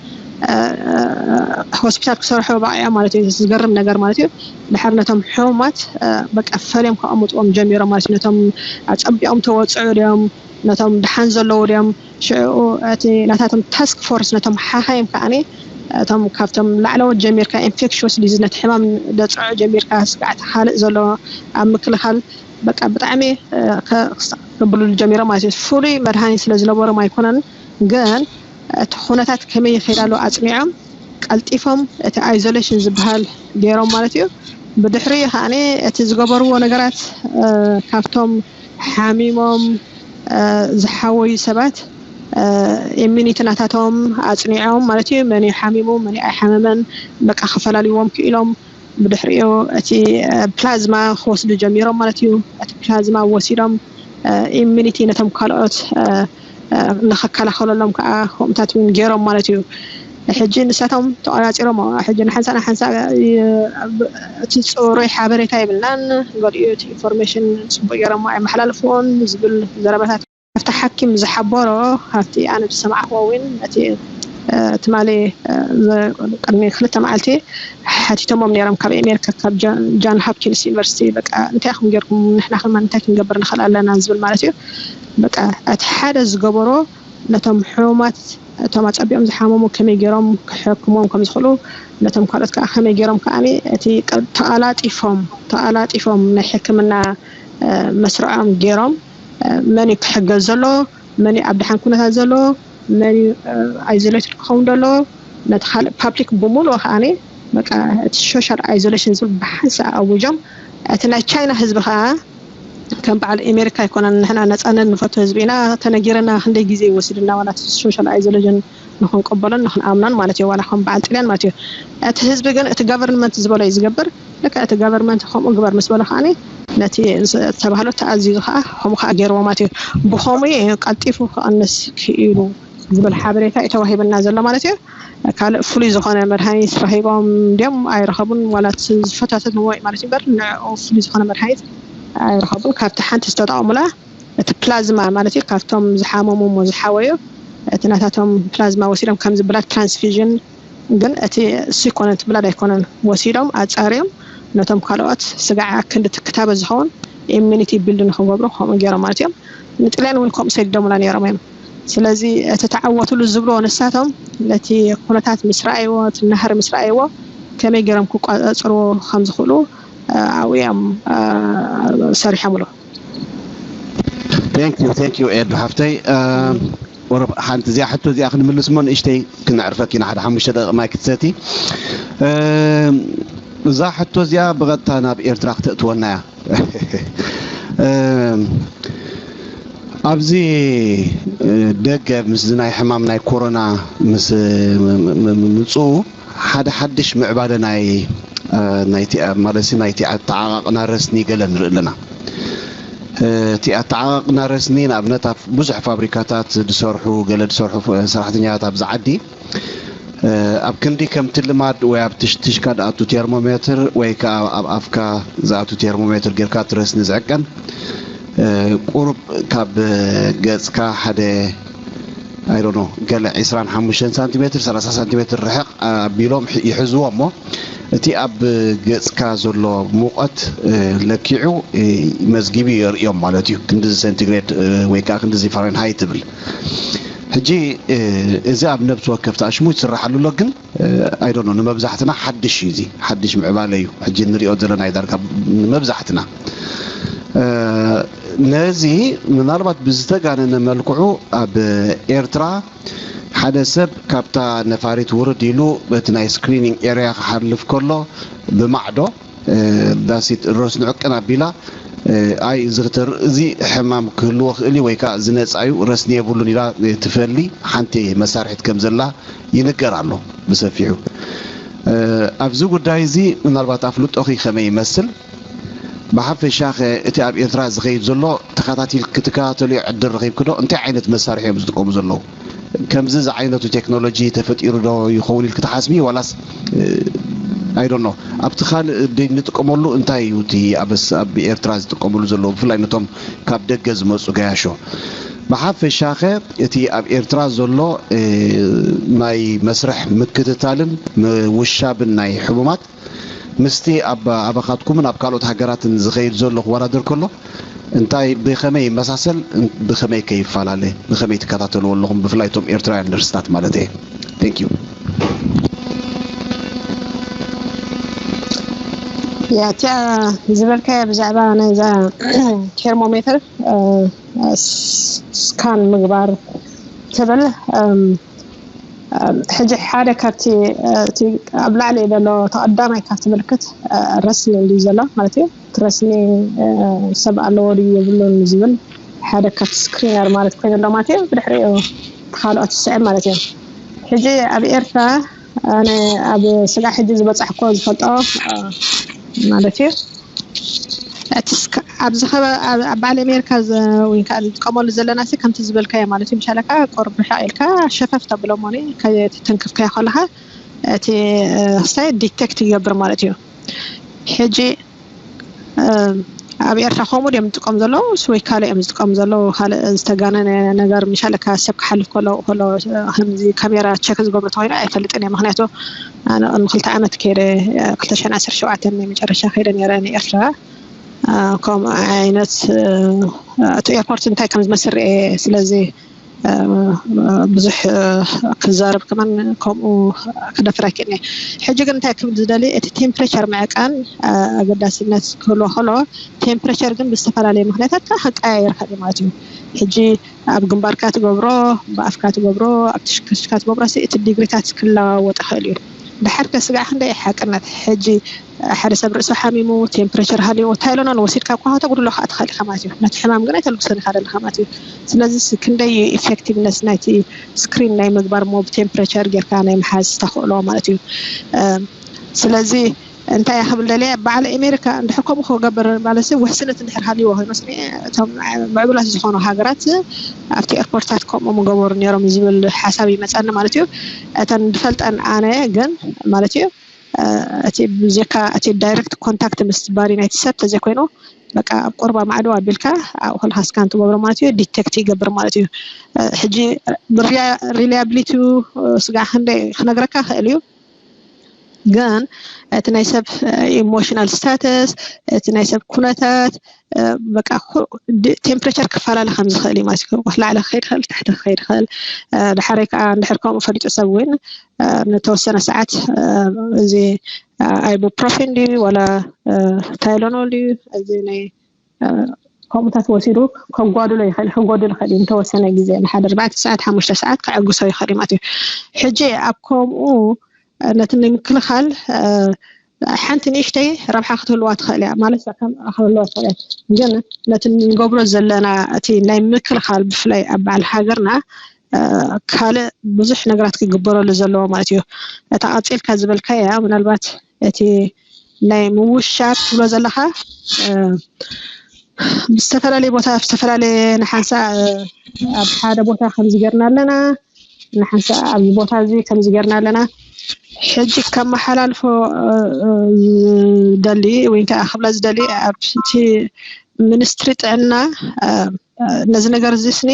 ሆስፒታል ክሰርሑ በቂዖም ማለት እዩ። ዝገርም ነገር ማለት እዩ። ድሓር ነቶም ሕሙማት በቃ ፈልዮም ከቐምጥዎም ጀሚሮም ማለት እዩ። ነቶም ኣፀቢቖም ተወፅዑ ድዮም ነቶም ድሓን ዘለዉ ድዮም ሽዑ እቲ ናታቶም ታስክ ፎርስ ነቶም ሓኻይም ከዓኒ እቶም ካብቶም ላዕለዎት ጀሚርካ ኢንፌክሽስ ዲዚዝ ነቲ ሕማም ደፅዖ ጀሚርካ ስጋዕቲ ካልእ ዘሎ ኣብ ምክልኻል በቃ ብጣዕሚ ከብሉሉ ጀሚሮም ማለት እዩ። ፍሉይ መድሃኒት ስለ ዝነበሮም ኣይኮነን፣ ግን እቲ ኩነታት ከመይ ይኸይድ ኣሎ ኣፅኒዖም ቀልጢፎም እቲ ኣይዞሌሽን ዝበሃል ገይሮም ማለት እዩ። ብድሕሪኡ ከዓኒ እቲ ዝገበርዎ ነገራት ካብቶም ሓሚሞም ዝሓወዩ ሰባት ኢሚኒቲ ናታቶም ኣፅኒዖም ማለት እዩ። መን እዩ ሓሚሙ መን እዩ ኣይሓመመን በቃ ከፈላልይዎም ክኢሎም ብድሕሪኡ እቲ ፕላዝማ ክወስዱ ጀሚሮም ማለት እዩ። እቲ ፕላዝማ ወሲዶም ኢሚኒቲ ነቶም ካልኦት ንኸከላኸለሎም ከዓ ከምኡታት እውን ገይሮም ማለት እዩ። ሕጂ ንሳቶም ተቆፃፂሮም ሕጂ ንሓንሳ ንሓንሳ እቲ ፅሩይ ሓበሬታ የብልናን ገሊኡ እቲ ኢንፎርሜሽን ፅቡቅ ገይሮም ኣይመሓላልፍዎን ዝብል ዘረባታት ካብቲ ሓኪም ዝሓበሮ ካብቲ ኣነ ዝሰማዕክዎ እውን እቲ ትማሊ ቅድሚ ክልተ መዓልቲ ሓቲቶሞም ነይሮም ካብ ኣሜሪካ ካብ ጃን ሃፕኪንስ ዩኒቨርሲቲ በቃ እንታይ ኢኹም ጌርኩም ንሕና ከማ እንታይ ክንገብር ንኽእል ኣለና ዝብል ማለት እዩ። በቃ እቲ ሓደ ዝገበሮ ነቶም ሕሙማት እቶም ኣፀቢኦም ዝሓመሙ ከመይ ገይሮም ክሕክሞም ከም ዝኽእሉ ነቶም ካልኦት ከዓ ከመይ ገይሮም ከዓ እቲ ተቐላጢፎም ተቐላጢፎም ናይ ሕክምና መስርዖም ገይሮም መን እዩ ክሕገዝ ዘሎ መን እዩ ኣብ ድሓን ኩነታት ዘሎ መን እዩ ኣይዞሌትድ ክኸውን ዘሎ ነቲ ካልእ ፓብሊክ ብምሉኡ ከዓ በቃ እቲ ሶሻል ኣይዞሌሽን ዝብል ብሓንሳእ ኣዊጆም እቲ ናይ ቻይና ህዝቢ ከዓ ከም በዓል ኤሜሪካ ኣይኮነን ንሕና ነፃነት ንፈቱ ህዝቢ ኢና ተነጊረና ክንደይ ግዜ ይወስድና ዋላ ሶሻል ኣይዞሌሽን ንክንቀበሎን ንክንኣምኖን ማለት እዩ ዋላ ከም በዓል ጥልያን ማለት እዩ እቲ ህዝቢ ግን እቲ ጋቨርንመንት ዝበሎ እዩ ዝገብር ልክዕ እቲ ጋቨርንመንት ከምኡ ግበር ምስ በሎ ከዓ ነቲ ዝተባህሎ ተኣዚዙ ከዓ ከምኡ ከዓ ገይርዎ ማለት እዩ ብከምኡ እዩ ቀልጢፉ ክቐንስ ክኢሉ ዝብል ሓበሬታ እዩ ተዋሂብና ዘሎ ማለት እዩ ካልእ ፍሉይ ዝኾነ መድሃኒት ረኺቦም ድዮም ኣይረኸቡን ዋላ ዝፈታተትዎ ማለት እዩ በር ንዕኡ ፍሉይ ዝኾነ መድሃኒት ኣይረኸቡን ካብቲ ሓንቲ ዝተጠቐሙላ እቲ ፕላዝማ ማለት እዩ ካብቶም ዝሓመሙ እሞ ዝሓወዩ እቲ ናታቶም ፕላዝማ ወሲዶም ከምዚ ብላድ ትራንስፊዥን ግን እቲ እሱ ይኮነን እቲ ብላድ ኣይኮነን ወሲዶም ኣፃርዮም ነቶም ካልኦት ስጋዓ ክንዲ ትክታበ ዝኸውን ኢሚኒቲ ቢልድ ንክገብሩ ከምኡ ገይሮም ማለት እዮም። ንጥልያን እውን ከምኡ ሰዲዶምላ ነይሮም እዮም። ስለዚ እቲ ተዓወትሉ ዝብልዎ ንሳቶም ነቲ ኩነታት ምስ ረኣይዎ እቲ ናህሪ ምስ ረኣይዎ ከመይ ገይሮም ክቋፀፅርዎ ከም ዝኽእሉ ኣብኡ እዮም ሰሪሖምሉ። Thank you, thank you ኤዱ ሓፍተይ። ወረ ሓንቲ እዚኣ ሕቶ እዚኣ ክንምልስ እሞ ንእሽተይ ክነዕርፈኪ ኢና ሓደ ሓሙሽተ ደቂቕ ማይ ክትሰቲ። እዛ ሕቶ እዚኣ ብቐጥታ ናብ ኤርትራ ክተእትወና እያ። ኣብዚ ደገ ምስ ናይ ሕማም ናይ ኮሮና ምስ ምምፅኡ ሓደ ሓድሽ ምዕባለ ናይ ናይቲ ማለት ናይቲ ኣተዓቃቅና ረስኒ ገለ ንርኢ ኣለና። እቲ ኣተዓቃቅና ረስኒ ንኣብነት ኣብ ብዙሕ ፋብሪካታት ዝሰርሑ ገለ ዝሰርሑ ሰራሕተኛታት ኣብዚ ዓዲ ኣብ ክንዲ ከምቲ ልማድ ወይ ኣብ ትሽትሽካ ዝኣቱ ቴርሞሜትር ወይ ከዓ ኣብ ኣፍካ ዝኣቱ ቴርሞሜትር ጌርካ ትረስኒ ዝዕቀን ቁሩብ ካብ ገፅካ ሓደ ኣይዶኖ ገለ ዕስራን ሓሙሽተን ሳንቲሜትር ሰላሳ ሳንቲሜትር ርሕቕ ኣቢሎም ይሕዝዎ እሞ እቲ ኣብ ገፅካ ዘሎ ሙቐት ለኪዑ መዝጊቡ የርእዮም ማለት እዩ። ክንዲዚ ሴንቲግሬድ ወይ ከዓ ክንዲዚ ፋሬንሃይት ትብል። ሕጂ እዚ ኣብ ነብሲ ወከፍ ተኣሽሙ ይስራሓሉ ኣሎ፣ ግን ኣይዶኖ ንመብዛሕትና ሓድሽ እዩ። እዚ ሓድሽ ምዕባለ እዩ ሕጂ ንሪኦ ዘለና እዩ ዳርጋ ንመብዛሕትና። ነዚ ምናልባት ብዝተጋነነ መልክዑ ኣብ ኤርትራ ሓደ ሰብ ካብታ ነፋሪት ውርድ ኢሉ በቲ ናይ ስክሪኒንግ ኤርያ ክሓልፍ ከሎ ብማዕዶ ዳሲት ረስንዑ ቅን ኣቢላ ኣይ ዝክተር እዚ ሕማም ክህልዎ ክእል ወይ ከዓ ዝነፃዩ ረስኒ የብሉን ኢላ ትፈሊ ሓንቲ መሳርሒት ከም ዘላ ይንገር ኣሎ ብሰፊሑ። ኣብዚ ጉዳይ እዚ ምናልባት ኣፍልጦኺ ከመይ ይመስል? ብሓፈሻ ኸ እቲ ኣብ ኤርትራ ዝኸይድ ዘሎ ተኸታቲል ክትከታተልዮ ዕድል ረኺብኪ ዶ? እንታይ ዓይነት መሳርሒ እዮም ዝጥቀሙ ዘለዉ? ከምዚ ዝዓይነቱ ቴክኖሎጂ ተፈጢሩ ዶ ይኸውን ኢልኪ ትሓስቢ ዋላስ I don't know ኣብቲ ካልእ ደይ ንጥቀመሉ እንታይ እዩ እቲ ኣበስ ኣብ ኤርትራ ዝጥቀምሉ ዘለዉ ብፍላይ ነቶም ካብ ደገ ዝመፁ ገያሾ ብሓፈሻኸ እቲ ኣብ ኤርትራ ዘሎ ናይ መስርሕ ምክትታልን ምውሻብን ናይ ሕሙማት ምስቲ ኣብ ኣባኻትኩምን ኣብ ካልኦት ሃገራትን ዝኸይድ ዘሎ ክወዳደር ከሎ እንታይ ብኸመይ ይመሳሰል ብኸመይ ከ ይፈላለ ብኸመይ ትከታተልዎ ኣለኹም ብፍላይ እቶም ኤርትራውያን ነርስታት ማለት እየ thank you ያቲያ ዝበልካዮ ብዛዕባ ናይዛ ቴርሞሜተር ስካን ምግባር ትብል ሕጂ ሓደ ካብቲ ኣብ ላዕሊ ዘሎ ተቐዳማይ ካብቲ ምልክት ረስኒ እንድዩ ዘሎ ማለት እዩ። እቲ ረስኒ ሰብ ኣለዎ ድዩ የብሉን ዝብል ሓደ ካብቲ ስክሪነር ማለት ኮይኑ ኣሎ ማለት እዩ። ብድሕሪኡ ካልኦት ዝስዕብ ማለት እዩ። ሕጂ ኣብ ኤርትራ ኣነ ኣብ ስጋ ሕጂ ዝበፃሕኮ ዝፈልጦ ማለት እዩ። እቲ ኣብዚ ኣብ በዓል ኣሜሪካ ወይ ከዓ ዝጥቀመሉ ዘለና ሲ ከምቲ ዝበልካዮ ማለት እዩ። ምሻለካ ቆርብ ርሕቕ ኢልካ ሸፈፍ ተብሎ ሞኒ ከየተተንክፍካዮ ከለካ እቲ ክስታይ ዲቴክት ይገብር ማለት እዩ። ሕጂ ኣብ ኤርትራ ከምኡ ድዮም ዝጥቀሙ ዘለዉ ወይ ካልእ እዮም ዝጥቀሙ ዘለዉ ካልእ ዝተጋነነ ነገር ምሻለካ ሰብ ክሓልፍ ከሎ ከሎ ከምዚ ካሜራ ቸክ ዝገብሩ ተኮይኑ ኣይፈልጥን እየ ምክንያቱ ኣነ ቅድሚ ክልተ ዓመት ከይደ ክልተ ሽሕን ዓሰርተ ሸውዓተን ናይ መጨረሻ ከይደ ነይረ ንኤርትራ ከምኡ ዓይነት እቲ ኤርፖርት እንታይ ከም ዝመስል ርኤ ስለዚ ብዙሕ ክዛረብ ከማን ከምኡ ክደፍር ኣይክእልን ሕጂ ግን እንታይ ክብል ዝደሊ እቲ ቴምፕሬቸር ምዕቃን ኣገዳስነት ክህልዎ ከሎ ቴምፕሬቸር ግን ብዝተፈላለየ ምክንያታት ከቀያየር ይኽእል ማለት እዩ ሕጂ ኣብ ግንባርካ ትገብሮ ብኣፍካ ትገብሮ ኣብ ትሽክሽካ ትገብሮ እቲ ዲግሪታት ክለዋወጥ ይኽእል እዩ ድሓር ከስጋዕ ክንደይ ሓቅነት ሕጂ ሓደ ሰብ ርእሱ ሓሚሙ ቴምፕሬቸር ሃልዎ ታይሎኖን ወሲድካ እኳ ከተጉድሎ ከዓ ትኽእል ኢኻ ማለት እዩ ነቲ ሕማም ግን ኣይተልግሶን ኢኻ ዘለካ ማለት እዩ ስለዚ ክንደይ ኢፌክቲቭነስ ናይቲ ስክሪን ናይ ምግባር ሞ ብቴምፕሬቸር ጌርካ ናይ ምሓዝ ተኽእሎ ማለት እዩ ስለዚ እንታይ እያ ክብል ደልየ በዓል ኣሜሪካ እንድሕር ከምኡ ክገብር ማለት ውሕስነት እንድሕር ሃልይዎ ኮይኑ እቶም ምዕቡላት ዝኾኑ ሃገራት ኣብቲ ኤርፖርትታት ከምኡ ምገበሩ ነይሮም ዝብል ሓሳብ ይመፀኒ ማለት እዩ እተን ዝፈልጠን ኣነ ግን ማለት እዩ እቲ ብዜካ እቲ ዳይረክት ኮንታክት ምስ ባዲ ናይቲ ሰብ ተዘይኮይኑ በቃ ኣብ ቁርባ ማዕዶ ኣቢልካ ኣብኡ ከለካ ስካን ትገብሮ ማለት እዩ፣ ዲቴክት ይገብር ማለት እዩ። ሕጂ ሪላያብሊቲኡ ስጋዕ ክንደይ ክነግረካ ክእል እዩ፣ ግን እቲ ናይ ሰብ ኢሞሽናል ስታተስ፣ እቲ ናይ ሰብ ኩነታት፣ በቃ ቴምፕሬቸር ክፈላለ ከም ዝኽእል እዩ ማለት እዩ። ላዕሊ ክኸይድ ይኽእል፣ ታሕቲ ክኸይድ ይኽእል። ድሓረይ ከዓ እንድሕር ከምኡ ፈሊጡ ሰብ እውን ንተወሰነ ሰዓት እዚ ኣይቡፕሮፌን ድዩ ዋላ ታይሎኖል ድዩ እዚ ናይ ከምኡታት ወሲዱ ከጓድሎ ይኽእል፣ ከጎድል ይኽእል እዩ። እንተወሰነ ግዜ ንሓደ ኣርባዕተ ሰዓት ሓሙሽተ ሰዓት ከዐግሶ ይኽእል እዩ ማለት እዩ። ሕጂ ኣብ ከምኡ ነቲ ናይ ምክልኻል ሓንቲ ንእሽተይ ረብሓ ክትህልዋ ትኽእል እያ ማለት ክህልዋ ትኽእል እያ። ግን ነቲ ንገብሮ ዘለና እቲ ናይ ምክልኻል ብፍላይ ኣብ በዓል ሃገርና ካልእ ብዙሕ ነገራት ክግበረሉ ዘለዎ ማለት እዩ። እታ ቀፂልካ ዝበልካያ ምናልባት እቲ ናይ ምውሻብ ትብሎ ዘለኻ ብዝተፈላለየ ቦታ ብዝተፈላለየ ንሓንሳ ኣብ ሓደ ቦታ ከምዚ ጌርና ኣለና፣ ንሓንሳ ኣብዚ ቦታ እዚ ከምዚ ጌርና ኣለና። ሕጂ ከመሓላልፎ ዝደሊ ወይ ከዓ ክብሎ ዝደሊ ኣብቲ ሚኒስትሪ ጥዕና ነዚ ነገር እዚ ስኒ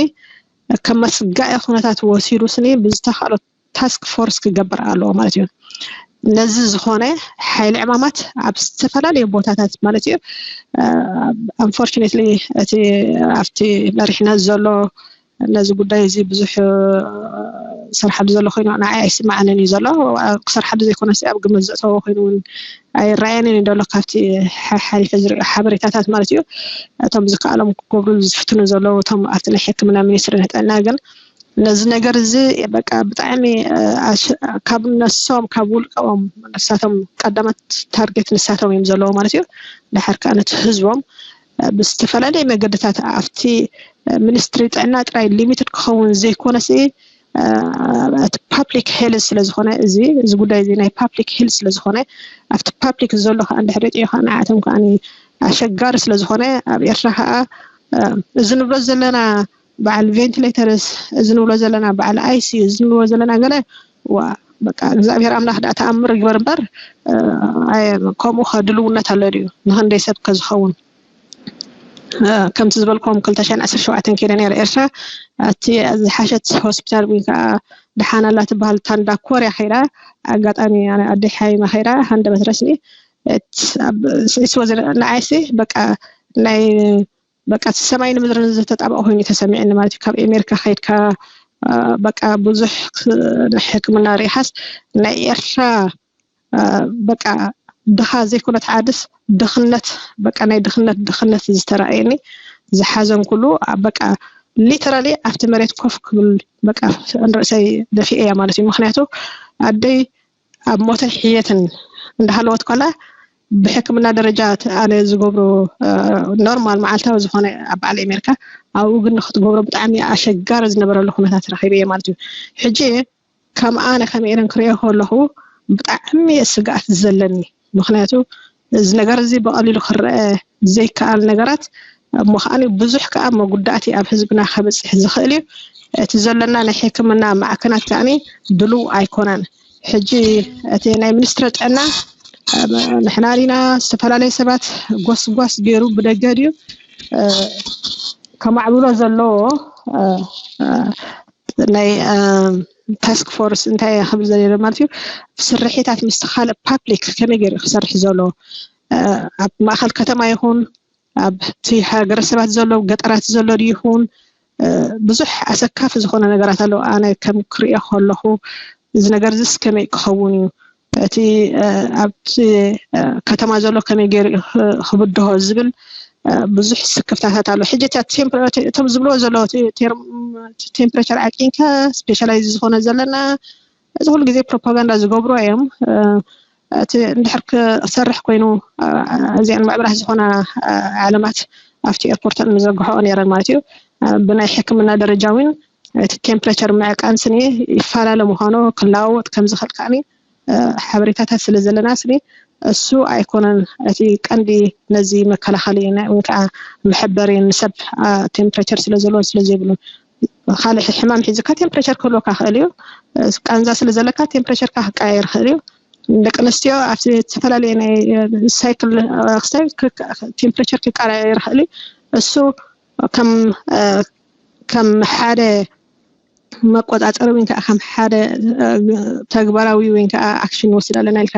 ከም መስጋኢ ኩነታት ወሲዱ ስኒ ብዝተኻእሎ ታስክ ፎርስ ክገብር ኣለዎ ማለት እዩ። ነዚ ዝኾነ ሓይሊ ዕማማት ኣብ ዝተፈላለዩ ቦታታት ማለት እዩ። ኣንፎርቹኔትሊ እቲ ኣብቲ መሪሕነት ዘሎ ነዚ ጉዳይ እዚ ብዙሕ ሰርሓሉ ዘሎ ኮይኑ ንዓይ ኣይስማዓንን እዩ ዘሎ። ክሰርሓሉ ዘይኮነስ ኣብ ግምት ዘእተዎ ኮይኑ እውን ኣይረኣየንን እዩ ዘሎ ካብቲ ሓሓሊፈ ዝሪኦ ሓበሬታታት ማለት እዩ። እቶም ዝከኣሎም ክገብሩ ዝፍትኑ ዘለዉ እቶም ኣብቲ ናይ ሕክምና ሚኒስትሪ ጥዕና ግን ነዚ ነገር እዚ በቃ ብጣዕሚ ካብ ነሶም ካብ ውልቀኦም ንሳቶም ቀዳመት ታርጌት ንሳቶም እዮም ዘለዉ ማለት እዩ። ድሓር ከዓ ነቲ ህዝቦም ብዝተፈላለየ መገድታት ኣብቲ ሚኒስትሪ ጥዕና ጥራይ ሊሚትድ ክኸውን ዘይኮነስ እቲ ፓብሊክ ሄልዝ ስለዝኾነ እዚ እዚ ጉዳይ እዚ ናይ ፓብሊክ ሄልዝ ስለዝኾነ ኣብቲ ፓብሊክ ዘሎ ከዓ እንድሕር ሪጥዮ ከዓ ንዓቶም ከዓ ኣሸጋሪ ስለዝኾነ ኣብ ኤርትራ ከዓ እዚ ንብሎ ዘለና በዓል ቬንቲሌተርስ እዚ ንብሎ ዘለና በዓል ኣይሲዩ እዚ ንብሎ ዘለና ገለ ዋ በቃ እግዚኣብሔር ኣምላኽ ደኣ ተኣምር ይግበር እምበር ከምኡ ከ ድልውነት ኣሎ ድዩ ንክንደይ ሰብ ከዝኸውን ከምቲ ዝበልኩም ክልተ ሽሕን ዓሰርተ ሸውዓተን ከይደ ነረ ኤርትራ ኣቲ ዝሓሸት ሆስፒታል ወይ ከዓ ደሓን ኣላ ትበሃል ታንዳ ኮርያ ከይዳ ኣጋጣሚ ኣደ ሓይማ ከይዳ ሃንደበት ረስኒ ንዓይሲ በቃ ናይ በቃ ሰማይን ምድርን ዝተጣበቐ ኮይኑ ተሰሚዕኒ ማለት እዩ ካብ ኤሜሪካ ከይድካ በቃ ብዙሕ ሕክምና ርኢኻስ ናይ ኤርትራ በቃ ድኻ ዘይኮነት ዓድስ ድኽነት በቃ ናይ ድኽነት ድኽነት ዝተረኣየኒ ዝሓዘንኩሉ በቃ ሊተራሊ ኣብቲ መሬት ኮፍ ክብል በቃ ንርእሰይ ደፊኤ እያ ማለት እዩ ምክንያቱ ኣደይ ኣብ ሞትን ሕየትን እንዳሃለወት ኮላ ብሕክምና ደረጃ ኣነ ዝገብሮ ኖርማል መዓልታዊ ዝኾነ ኣብ በዓል ኣሜሪካ ኣብኡ ግን ንክትገብሮ ብጣዕሚ ኣሸጋሪ ዝነበረሉ ኩነታት ረኺበ እየ ማለት እዩ ሕጂ ከም ኣነ ከም ኤረን ክሪኦ ከለኹ ብጣዕሚ እየ ስግኣት ዘለኒ ምክንያቱ እዚ ነገር እዚ ብቐሊሉ ክረአ ዘይከኣል ነገራት እሞ ከዓኒ ብዙሕ ከዓ መጉዳእቲ ኣብ ህዝብና ከብፅሕ ዝኽእል እዩ እቲ ዘለና ናይ ሕክምና ማዕከናት ከዓኒ ድልው ኣይኮነን ሕጂ እቲ ናይ ሚኒስትሪ ጥዕና ንሕና ዲና ዝተፈላለዩ ሰባት ጓስጓስ ገይሩ ብደገ ድዩ ከማዕብሎ ዘለዎ ናይ ታስክ ፎርስ እንታይ ክብል ዘለ ማለት እዩ ስርሒታት ምስ ካልእ ፓብሊክ ከመይ ገይሩ ክሰርሕ ዘሎ ኣብ ማእከል ከተማ ይኹን ኣብቲ ሃገረሰባት ዘሎ ገጠራት ዘሎ ይኹን ብዙሕ ኣሰካፊ ዝኾነ ነገራት ኣለዉ ኣነ ከም ክሪኦ ከለኹ እዚ ነገር ዝስ ከመይ ክኸውን እዩ እቲ ኣብቲ ከተማ ዘሎ ከመይ ገይሩ ክብድሆ ዝብል ብዙሕ ስክፍታታት ኣሎ ሕጂ እቶም ዝብልዎ ዘሎ ቴምፕሬቸር ዓቂንካ ስፔሻላይዝ ዝኾነ ዘለና እዚ ኩሉ ግዜ ፕሮፓጋንዳ ዝገብሩ እዮም እቲ እንድሕር ክሰርሕ ኮይኑ እዚኣን ምዕብላት ዝኾና ዓለማት ኣብቲ ኤርፖርት ንዘርግሖኦ ነይረን ማለት እዩ ብናይ ሕክምና ደረጃ እውን እቲ ቴምፕሬቸር ምዕቃን ስኒ ይፈላለ ምዃኑ ክለዋወጥ ከም ዝኽእል ከዓኒ ሓበሬታታት ስለ ዘለና ስኒ እሱ ኣይኮነን እቲ ቀንዲ ነዚ መከላኸሊ ወይ ከዓ መሐበሪ ንሰብ ቴምፕሬቸር ስለ ዘለዎ ስለ ዘይብሉ ካልእ ሕማም ሒዝካ ቴምፕሬቸር ክህልወካ ክእል እዩ ቃንዛ ስለ ዘለካ ቴምፕሬቸርካ ክቀያየር ክእል እዩ ደቂ ኣንስትዮ ኣብቲ ዝተፈላለየ ናይ ሳይክል ክሳብ ቴምፕሬቸር ክቀያየር ይኽእል እዩ። እሱ ከም ከም ሓደ መቆፃፀሪ ወይ ከዓ ከም ሓደ ተግባራዊ ወይ ከዓ ኣክሽን ንወስድ ኣለና ኢልካ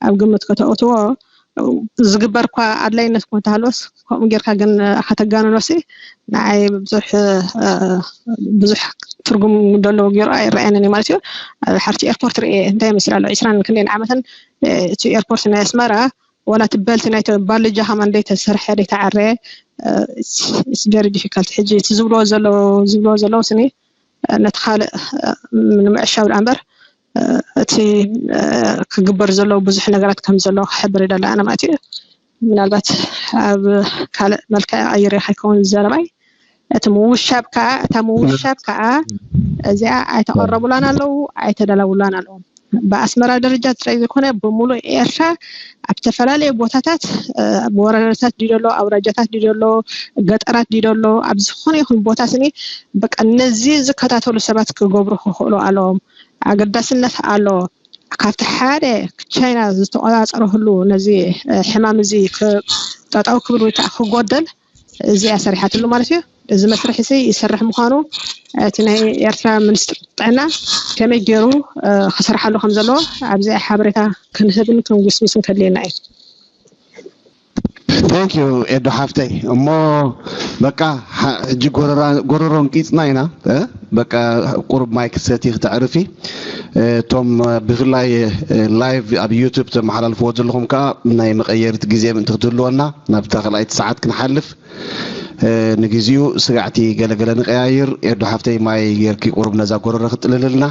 ኣብ ግምት ከተእትዎ ዝግበር እኳ ኣድላይነት እኳ እንተሃለወስ፣ ከምኡ ጌርካ ግን ከተጋንኖሲ ንዓይ ብዙሕ ብዙሕ ትርጉም ዘለዎ ገይሩ ኣይረኣየንን እዩ ማለት እዩ። ኣብ ሓርቲ ኤርፖርት ርኤ እንታይ ይመስል ኣሎ? ዒስራን ክንደይን ዓመትን እቲ ኤርፖርት ናይ ኣስመራ ዋላ እቲ በልቲ ናይ ባልጃ ከማን ደይተሰርሐ ደይተዓረየ። It's very difficult። ሕጂ እቲ ዝብልዎ ዘለዉ ዝብልዎ ዘለዉ ስኒ ነቲ ካልእ ንምዕሻው ደኣ እምበር እቲ ክግበር ዘለዎ ብዙሕ ነገራት ከም ዘሎ ክሕብር ይደሊ ኣነ ማለት እዩ። ምናልባት ኣብ ካልእ መልክዕ ቀይረ ከይከውን ዘረባይ፣ እቲ ምውሻብ ከዓ እታ ምውሻብ ከዓ እዚኣ ኣይተቐረቡላን ኣለዉ ኣይተደለውላን ኣለዉ። ብኣስመራ ደረጃ ጥራይ ዘይኮነ ብምሉእ ኤርትራ ኣብ ዝተፈላለዩ ቦታታት ወረዳታት ድደሎ ኣውራጃታት ድደሎ ገጠራት ድደሎ ኣብ ዝኾነ ይኹን ቦታ ስኒ በቃ ነዚ ዝከታተሉ ሰባት ክገብሩ ክኽእሉ ኣለዎም። ኣገዳስነት ኣሎ። ካብቲ ሓደ ቻይና ዝተቆፃፀረሉ ነዚ ሕማም እዚ ጠጠው ክብል ወይ ከዓ ክጎደል እዚኣ ሰሪሓትሉ ማለት እዩ። እዚ መስርሕ እዚ ይሰርሕ ምዃኑ እቲ ናይ ኤርትራ ሚኒስትሪ ጥዕና ከመይ ገይሩ ክሰርሓሉ ከም ዘለዎ ኣብዚ ሓበሬታ ክንህብን ክንጉስጉስን ከድልየና እዩ። Thank you ኤዱ ሓፍተይ። እሞ በቃ ሕጂ ጎረሮን ቂፅና ኢና። በቃ ቁሩብ ማይ ክትሰቲ ክተዕርፊ። እቶም ብፍላይ ላይቭ ኣብ ዩቱብ ተመሓላልፍዎ ዘለኹም ከዓ ናይ መቐየሪት ግዜ ምእንቲ ክትህልወና ናብታ ካልኣይቲ ሰዓት ክንሓልፍ ንግዜኡ ስጋዕቲ ገለገለ ንቀያይር። ኤዱ ሓፍተይ ማይ ጌርኪ ቁሩብ ነዛ ጎረሮ ክጥልልልና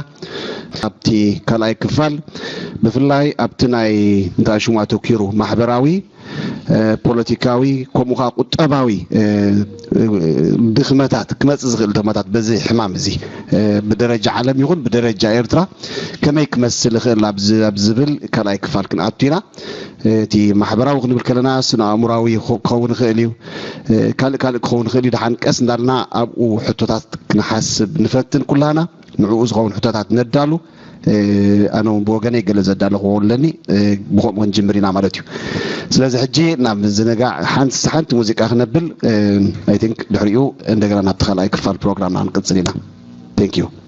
ኣብቲ ካልኣይ ክፋል ብፍላይ ኣብቲ ናይ እንታይ ሽሙ ኣተኪሩ ማሕበራዊ ፖለቲካዊ ከምኡ ከዓ ቁጠባዊ ድኽመታት ክመፅእ ዝኽእል ድኽመታት በዚ ሕማም እዚ ብደረጃ ዓለም ይኹን ብደረጃ ኤርትራ ከመይ ክመስል ይኽእል ኣብ ዝብል ካልኣይ ክፋል ክንኣቱ ኢና። እቲ ማሕበራዊ ክንብል ከለና ስነ ኣእምራዊ ክኸውን ይኽእል እዩ። ካልእ ካልእ ክኸውን ይኽእል እዩ። ደሓን ቀስ እንዳልና ኣብኡ ሕቶታት ክንሓስብ ንፈትን ኩላና ንዕኡ ዝኸውን ሕቶታት ነዳሉ። ኣነ እውን ብወገነይ ገለ ዘዳለኹዎ ኣለኒ። ብኸምኡ ክንጅምር ኢና ማለት እዩ። ስለዚ ሕጂ ናብ ምዝንጋዕ ሓንቲ ሓንቲ ሙዚቃ ክነብል። I think ድሕሪኡ እንደገና ናብቲ ካልኣይ ክፋል ፕሮግራምና ክንቅፅል ኢና። Thank you።